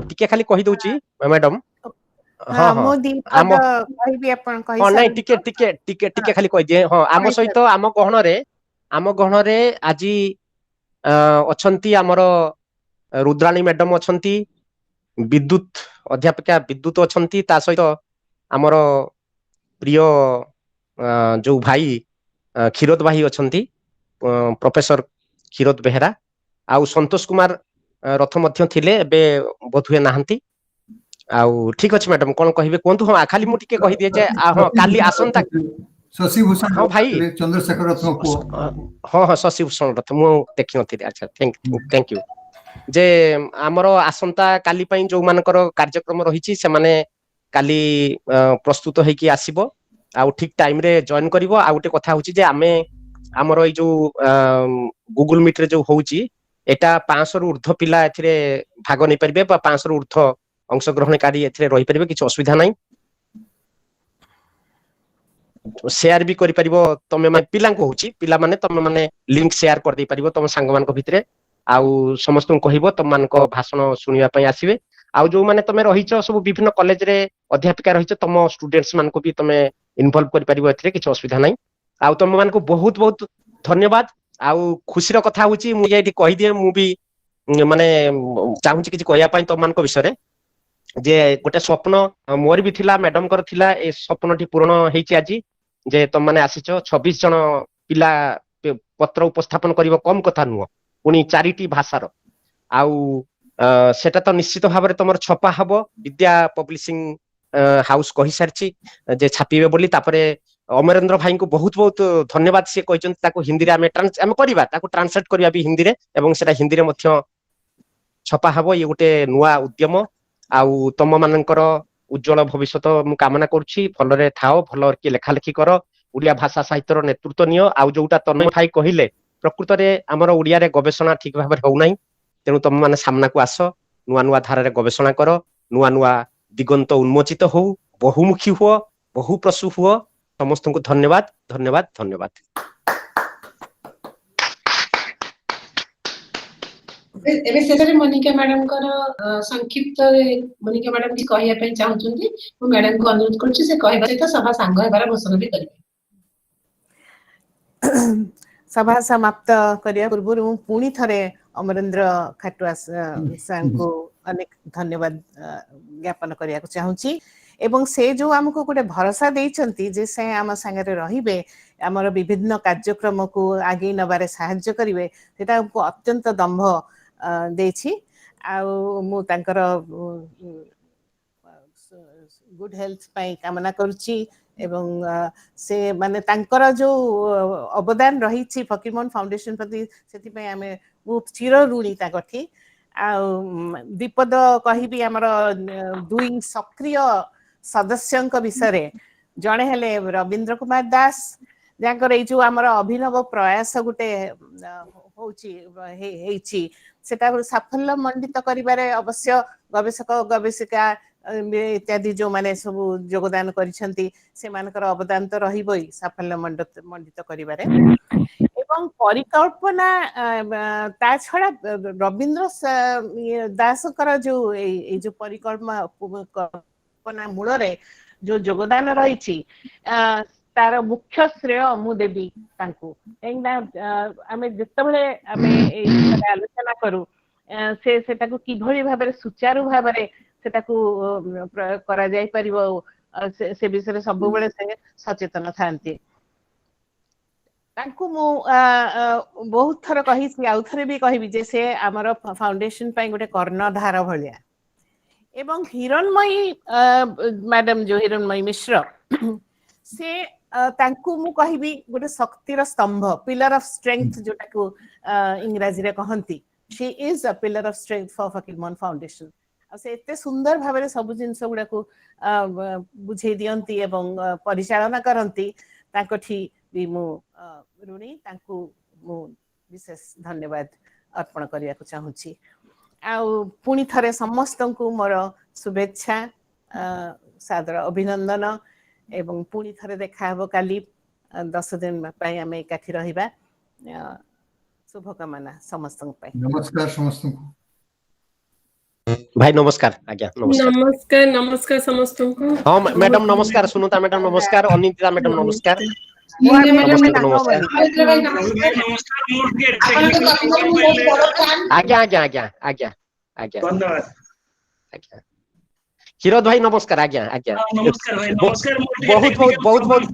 ଟିକେ ଖାଲି କହିଦଉଛି ମ୍ୟାଡମ। ହଁ ହଁ, ମୁଁ ଦି ଆମ ପଦ କହିବି, ଆପଣ ହଁ ନାଇଁ, କହିସାରନ୍ତୁ। ଟିକେ ଟିକେ ଟିକେ ଟିକେ ଖାଲି କହିଦିଏ। ହଁ, ଆମ ସହିତ ଆମ ଗହଣରେ ଆଜି ଅଛନ୍ତି ଆମର ରୁଦ୍ରାଣୀ ମ୍ୟାଡମ ଅଛନ୍ତି, ବିଦ୍ୟୁତ ଅଧ୍ୟାପିକା ବିଦ୍ୟୁତ ଅଛନ୍ତି, ତା ସହିତ ଆମର ପ୍ରିୟ ଯୋଉ ଭାଇ କ୍ଷୀରୋଦ ଭାଇ ଅଛନ୍ତି, ପ୍ରଫେସର କ୍ଷୀରୋଦ ବେହେରା, ଆଉ ସନ୍ତୋଷ କୁମାର ରଥ ମଧ୍ୟ ଥିଲେ, ଏବେ ବୋଧହୁଏ ନାହାନ୍ତି। ଆଉ ଠିକ ଅଛି ମ୍ୟାଡାମ, କଣ କହିବେ କୁହନ୍ତୁ। ହଁ, ଖାଲି ମୁଁ ଟିକେ କହିଦିଏ ଯେ ହଁ, କାଲି ଆସନ୍ତା ଶଶିଭୂଷଣ। ହଁ ଭାଇ। ଚନ୍ଦ୍ରଶେଖର ରଥଙ୍କ ପୁଅ। ହଁ ହଁ, ଶଶିଭୂଷଣ ରଥ, ମୁଁ ଦେଖିନଥିଲି। ଆଚ୍ଛା, thank you. ଯେ ଆମର ଆସନ୍ତା କାଲି ପାଇଁ ଯୋଉମାନଙ୍କର କାର୍ଯ୍ୟକ୍ରମ ରହିଛି, ସେମାନେ କାଲି ପ୍ରସ୍ତୁତ ହେଇକି ଆସିବ ଆଉ ଠିକ ଟାଇମରେ ଜଏନ କରିବ। ଆଉ ଗୋଟେ କଥା ହଉଛି ଯେ ଆମେ ଆମର ଏଇ ଯୋଉ ଗୁଗୁଲ ମିଟରେ ଯୋଉ ହଉଛି, ଏଟା 500ରୁ ଉର୍ଦ୍ଧ୍ୱ ପିଲା ଏଥିରେ ଭାଗ ନେଇପାରିବେ ବା 500ରୁ ଉର୍ଦ୍ଧ୍ୱ ଅଂଶଗ୍ରହଣକାରୀ ଏଥିରେ ରହିପାରିବେ, କିଛି ଅସୁବିଧା ନାହିଁ। ସେୟାର ବି କରିପାରିବ ତମେ ମାନେ, ପିଲାଙ୍କୁ ହଉଛି, ପିଲାମାନେ ତମେ ମାନେ ଲିଙ୍କ ସେୟାର କରିଦେଇ ପାରିବ ତମ ସାଙ୍ଗମାନଙ୍କ ଭିତରେ ଆଉ ସମସ୍ତଙ୍କୁ କହିବ ତମମାନଙ୍କ ଭାଷଣ ଶୁଣିବା ପାଇଁ ଆସିବେ। ଆଉ ଯୋଉମାନେ ତମେ ରହିଛ ସବୁ ବିଭିନ୍ନ କଲେଜରେ ଅଧ୍ୟାପିକା ରହିଛ, ତମ ଷ୍ଟୁଡେଣ୍ଟସ ମାନଙ୍କୁ ବି ତମେ ଇନଭଲ୍ଭ କରିପାରିବ ଏଥିରେ, କିଛି ଅସୁବିଧା ନାହିଁ। ଆଉ ତମ ମାନଙ୍କୁ ବହୁତ ବହୁତ ଧନ୍ୟବାଦ। ଆଉ ଖୁସିର କଥା ହଉଛି, ମୁଁ ଏଇଠି କହିଦିଏ, ମୁଁ ବି ମାନେ ଚାହୁଁଛି କିଛି କହିବା ପାଇଁ ତମମାନଙ୍କ ବିଷୟରେ ଯେ ଗୋଟେ ସ୍ୱପ୍ନ ମୋର ବି ଥିଲା, ମ୍ୟାଡମଙ୍କର ଥିଲା, ଏ ସ୍ୱପ୍ନଟି ପୂରଣ ହେଇଛି ଆଜି ଯେ ତମମାନେ ଆସିଛ। 26 ଜଣ ପିଲା ପତ୍ର ଉପସ୍ଥାପନ କରିବ କମ କଥା ନୁହଁ, ପୁଣି 4ଟି ଭାଷାର। ଆଉ ସେଟା ତ ନିଶ୍ଚିତ ଭାବରେ ତମର ଛପା ହବ। ବିଦ୍ୟା ପବ୍ଲିସିଂ ହାଉସ କହିସାରିଛି ଯେ ଛାପିବେ ବୋଲି। ତାପରେ ଅମରେନ୍ଦ୍ର ଭାଇଙ୍କୁ ବହୁତ ବହୁତ ଧନ୍ୟବାଦ। ସିଏ କହିଛନ୍ତି ତାକୁ ହିନ୍ଦୀରେ ଆମେ ଆମେ କରିବା, ତାକୁ ଟ୍ରାନ୍ସଲେଟ କରିବା ବି ହିନ୍ଦୀରେ ଏବଂ ସେଟା ହିନ୍ଦୀରେ ମଧ୍ୟ ଛପା ହବ। ଇଏ ଗୋଟେ ନୂଆ ଉଦ୍ୟମ ଆଉ ତମ ମାନଙ୍କର ଉଜ୍ଜଳ ଭବିଷ୍ୟତ ମୁଁ କାମନା କରୁଛି। ଭଲରେ ଥାଅ, ଭଲ କିଏ ଲେଖାଲେଖି କର, ଓଡିଆ ଭାଷା ସାହିତ୍ୟର ନେତୃତ୍ୱ ନିଅ। ଆଉ ଯୋଉଟା ତନ୍ମୟ ଭାଇ କହିଲେ, ପ୍ରକୃତରେ ଆମର ଓଡିଆରେ ଗବେଷଣା ଠିକ ଭାବରେ ହଉନାହିଁ। ତେଣୁ ତମ ମାନେ ସାମ୍ନାକୁ ଆସ, ନୂଆ ନୂଆ ଧାରାରେ ଗବେଷଣା କର, ନୂଆ ନୂଆ ଦିଗନ୍ତ ଉନ୍ମୋଚିତ ହଉ, ବହୁମୁଖୀ ହୁଅ, ବହୁ ପ୍ରସୁ ହୁଅ। ସମସ୍ତଙ୍କୁ ଧନ୍ୟବାଦ, ଧନ୍ୟବାଦ, ଧନ୍ୟବାଦ। ଏବେ ଶେଷରେ ମୋନିକା ମ୍ୟାଡାମଙ୍କର ସଂକ୍ଷିପ୍ତରେ ମୋନିକା ମ୍ୟାଡାମ କିଛି କହିବା ପାଇଁ ଚାହୁଁଛନ୍ତି। ମୁଁ ମ୍ୟାଡାମଙ୍କୁ ଅନୁରୋଧ କରୁଛି, ସେ କହିବା ସହିତ ସଭା ସାଙ୍ଗ ହେବାର ଘୋଷଣା ବି କରିବେ। ସଭା ସମାପ୍ତ କରିବା ପୂର୍ବରୁ ମୁଁ ପୁଣି ଥରେ ଅମରେନ୍ଦ୍ର ଖାଟୁଆ ସାର୍ଙ୍କୁ ଅନେକ ଧନ୍ୟବାଦ ଜ୍ଞାପନ କରିବାକୁ ଚାହୁଁଛି ଏବଂ ସେ ଯୋଉ ଆମକୁ ଗୋଟେ ଭରସା ଦେଇଛନ୍ତି ଯେ ସେ ଆମ ସାଙ୍ଗରେ ରହିବେ, ଆମର ବିଭିନ୍ନ କାର୍ଯ୍ୟକ୍ରମକୁ ଆଗେଇ ନେବାରେ ସାହାଯ୍ୟ କରିବେ, ସେଟା ଆମକୁ ଅତ୍ୟନ୍ତ ଦମ୍ଭ ଦେଇଛି। ଆଉ ମୁଁ ତାଙ୍କର ଗୁଡ୍ ହେଲ୍ଥ ପାଇଁ କାମନା କରୁଛି ଏବଂ ସେ ମାନେ ତାଙ୍କର ଯୋଉ ଅବଦାନ ରହିଛି ଫକୀରମୋହନ ଫାଉଣ୍ଡେସନ ପ୍ରତି, ସେଥିପାଇଁ ଆମେ ମୁଁ ଚିର ଋଣୀ ତାଙ୍କଠି। ଆଉ ଦ୍ୱିପଦ କହିବି ଆମର ଦୁଇ ସକ୍ରିୟ ସଦସ୍ୟଙ୍କ ବିଷୟରେ। ଜଣେ ହେଲେ ରବୀନ୍ଦ୍ର କୁମାର ଦାସ, ଯାହାଙ୍କର ଏଇ ଯୋଉ ଆମର ଅଭିନବ ପ୍ରୟାସ ଗୋଟେ ହଉଛି ହେଇଛି, ସେଟା ସାଫଲ୍ୟ ମଣ୍ଡିତ କରିବାରେ ଅବଶ୍ୟ ଗବେଷକ ଗବେଷିକା ଇତ୍ୟାଦି ଯୋଉମାନେ ସବୁ ଯୋଗଦାନ କରିଛନ୍ତି, ସେମାନଙ୍କର ଅବଦାନ ତ ରହିବ ହିଁ ସାଫଲ୍ୟ ମଣ୍ଡିତ କରିବାରେ ଏବଂ ପରିକଳ୍ପନା। ତା ଛଡା ରବୀନ୍ଦ୍ର ଦାସଙ୍କର ଯୋଉ ଏଇ ଯୋଉ ପରିକଳ୍ପନା ମୂଳରେ ଯୋଉ ଯୋଗଦାନ ରହିଛି, ତାର ମୁଖ୍ୟ ଶ୍ରେୟ ମୁଁ ଦେବି ତାଙ୍କୁ, କାହିଁକିନା ଆମେ ଯେତେବେଳେ ଆମେ ଏଇ ଆଲୋଚନା କରୁ, ସେ ସେଟାକୁ କିଭଳି ଭାବରେ ସୁଚାରୁ ଭାବରେ ସେଟାକୁ ପ୍ରୟୋଗ କରାଯାଇ ପାରିବ, ସେ ବିଷୟରେ ସବୁବେଳେ ସେ ସଚେତନ ଥାନ୍ତି। ତାଙ୍କୁ ମୁଁ ବହୁତ ଥର କହିଛି, ଆଉ ଥରେ ବି କହିବି ଯେ ସେ ଆମର ଫାଉଣ୍ଡେସନ ପାଇଁ ଗୋଟେ କର୍ଣ୍ଣଧାର ଭଳିଆ। ଏବଂ ହିରଣ୍ମୟୀ ମ୍ୟାଡାମ, ଯୋଉ ହିରଣ୍ମୟୀ ମିଶ୍ର, ସେ ତାଙ୍କୁ ମୁଁ କହିବି ଗୋଟେ ଶକ୍ତିର ସ୍ତମ୍ଭ, ପିଲର ଅଫ ଷ୍ଟ୍ରେଂଥ ଯୋଉଟାକୁ ଇଂରାଜୀରେ କହନ୍ତି। She is a pillar of strength for Fakir Mohan Foundation. ଆଉ ସେ ଏତେ ସୁନ୍ଦର ଭାବରେ ସବୁ ଜିନିଷ ଗୁଡାକୁ ବୁଝେଇ ଦିଅନ୍ତି ଏବଂ ପରିଚାଳନା କରନ୍ତି, ତାଙ୍କଠି ବି ମୁଁ ଋଣୀ। ତାଙ୍କୁ ମୁଁ ବିଶେଷ ଧନ୍ୟବାଦ ଅର୍ପଣ କରିବାକୁ ଚାହୁଁଛି। ଆଉ ପୁଣି ଥରେ ସମସ୍ତଙ୍କୁ ମୋର ଶୁଭେଚ୍ଛା, ସାଦର ଅଭିନନ୍ଦନ ଏବଂ ପୁଣି ଥରେ ଦେଖାହବ କାଲି। 10 ଦିନ ପାଇଁ ଆମେ ଏକାଠି ରହିବା। ଶୁଭକାମନା ସମସ୍ତଙ୍କ ପାଇଁ। ନମସ୍କାର ସମସ୍ତଙ୍କୁ। ଭାଇ ନମସ୍କାର ଆଜ୍ଞା। ନମସ୍କାର, ନମସ୍କାର, ନମସ୍କାର ସମସ୍ତଙ୍କୁ। ହଁ ମ୍ୟାଡାମ ନମସ୍କାର, ସୁନତା ମ୍ୟାଡାମ ନମସ୍କାର, ଅନିତା ମ୍ୟାଡାମ ନମସ୍କାର, ସମସ୍ତଙ୍କୁ ନମସ୍କାର ଆଜ୍ଞା। ଆଜ୍ଞା ଆଜ୍ଞା ଆଜ୍ଞା ଆଜ୍ଞା ଆଜ୍ଞା। କ୍ଷୀରୋଦ ଭାଇ ନମସ୍କାର। ଆଜ୍ଞା ଆଜ୍ଞା। ନମସ୍କାର ଭାଇ, ନମସ୍କାର। ମୋର ଟିକେ ବହୁତ ବହୁତ ଟେକ୍ନିକାଲ ବହୁତ ପ୍ରୋବ୍ଲେମ। ବହୁତ।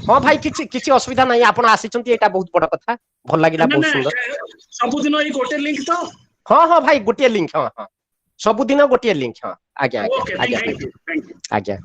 ହଁ ଭାଇ, କିଛି କିଛି ଅସୁବିଧା ନାହିଁ। ଆପଣ ଆସିଛନ୍ତି, ଏଇଟା ବହୁତ ବଡ କଥା। ଭଲ ଲାଗିଲା। ନା ବହୁତ ନା ସୁନ୍ଦର। ସବୁଦିନ ଏଇ ଗୋଟେ ଲିଙ୍କ ତ? ହଁ ହଁ ଭାଇ, ଗୋଟିଏ ଲିଙ୍କ। ହଁ ହଁ, ସବୁଦିନ ଗୋଟିଏ ଲିଙ୍କ। ହଁ ଆଜ୍ଞା ଆଜ୍ଞା। ଓକେ। ଆଜ୍ଞା ଭାଇ। Thank you, thank you. ଆଜ୍ଞା।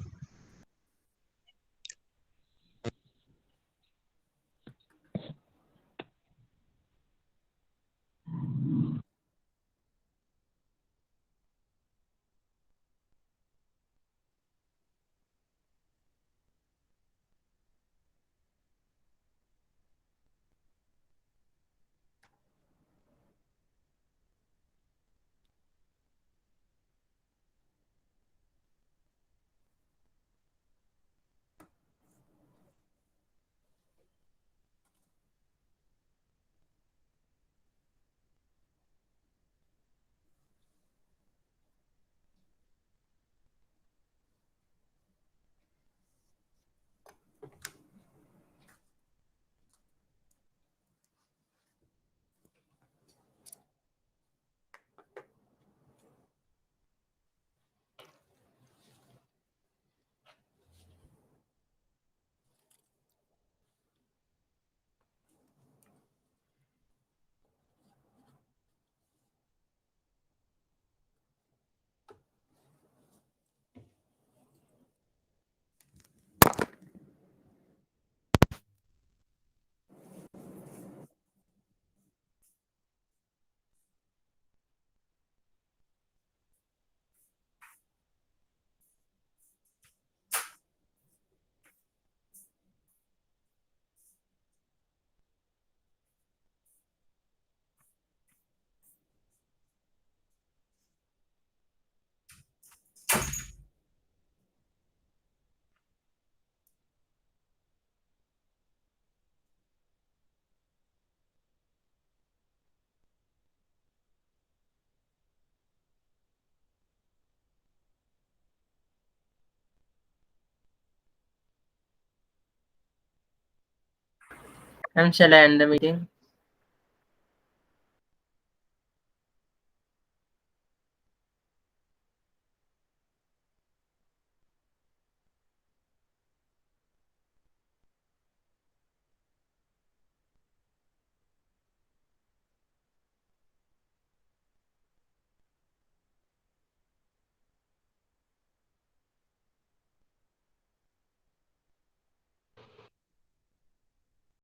Ma'am, shall I end the meeting?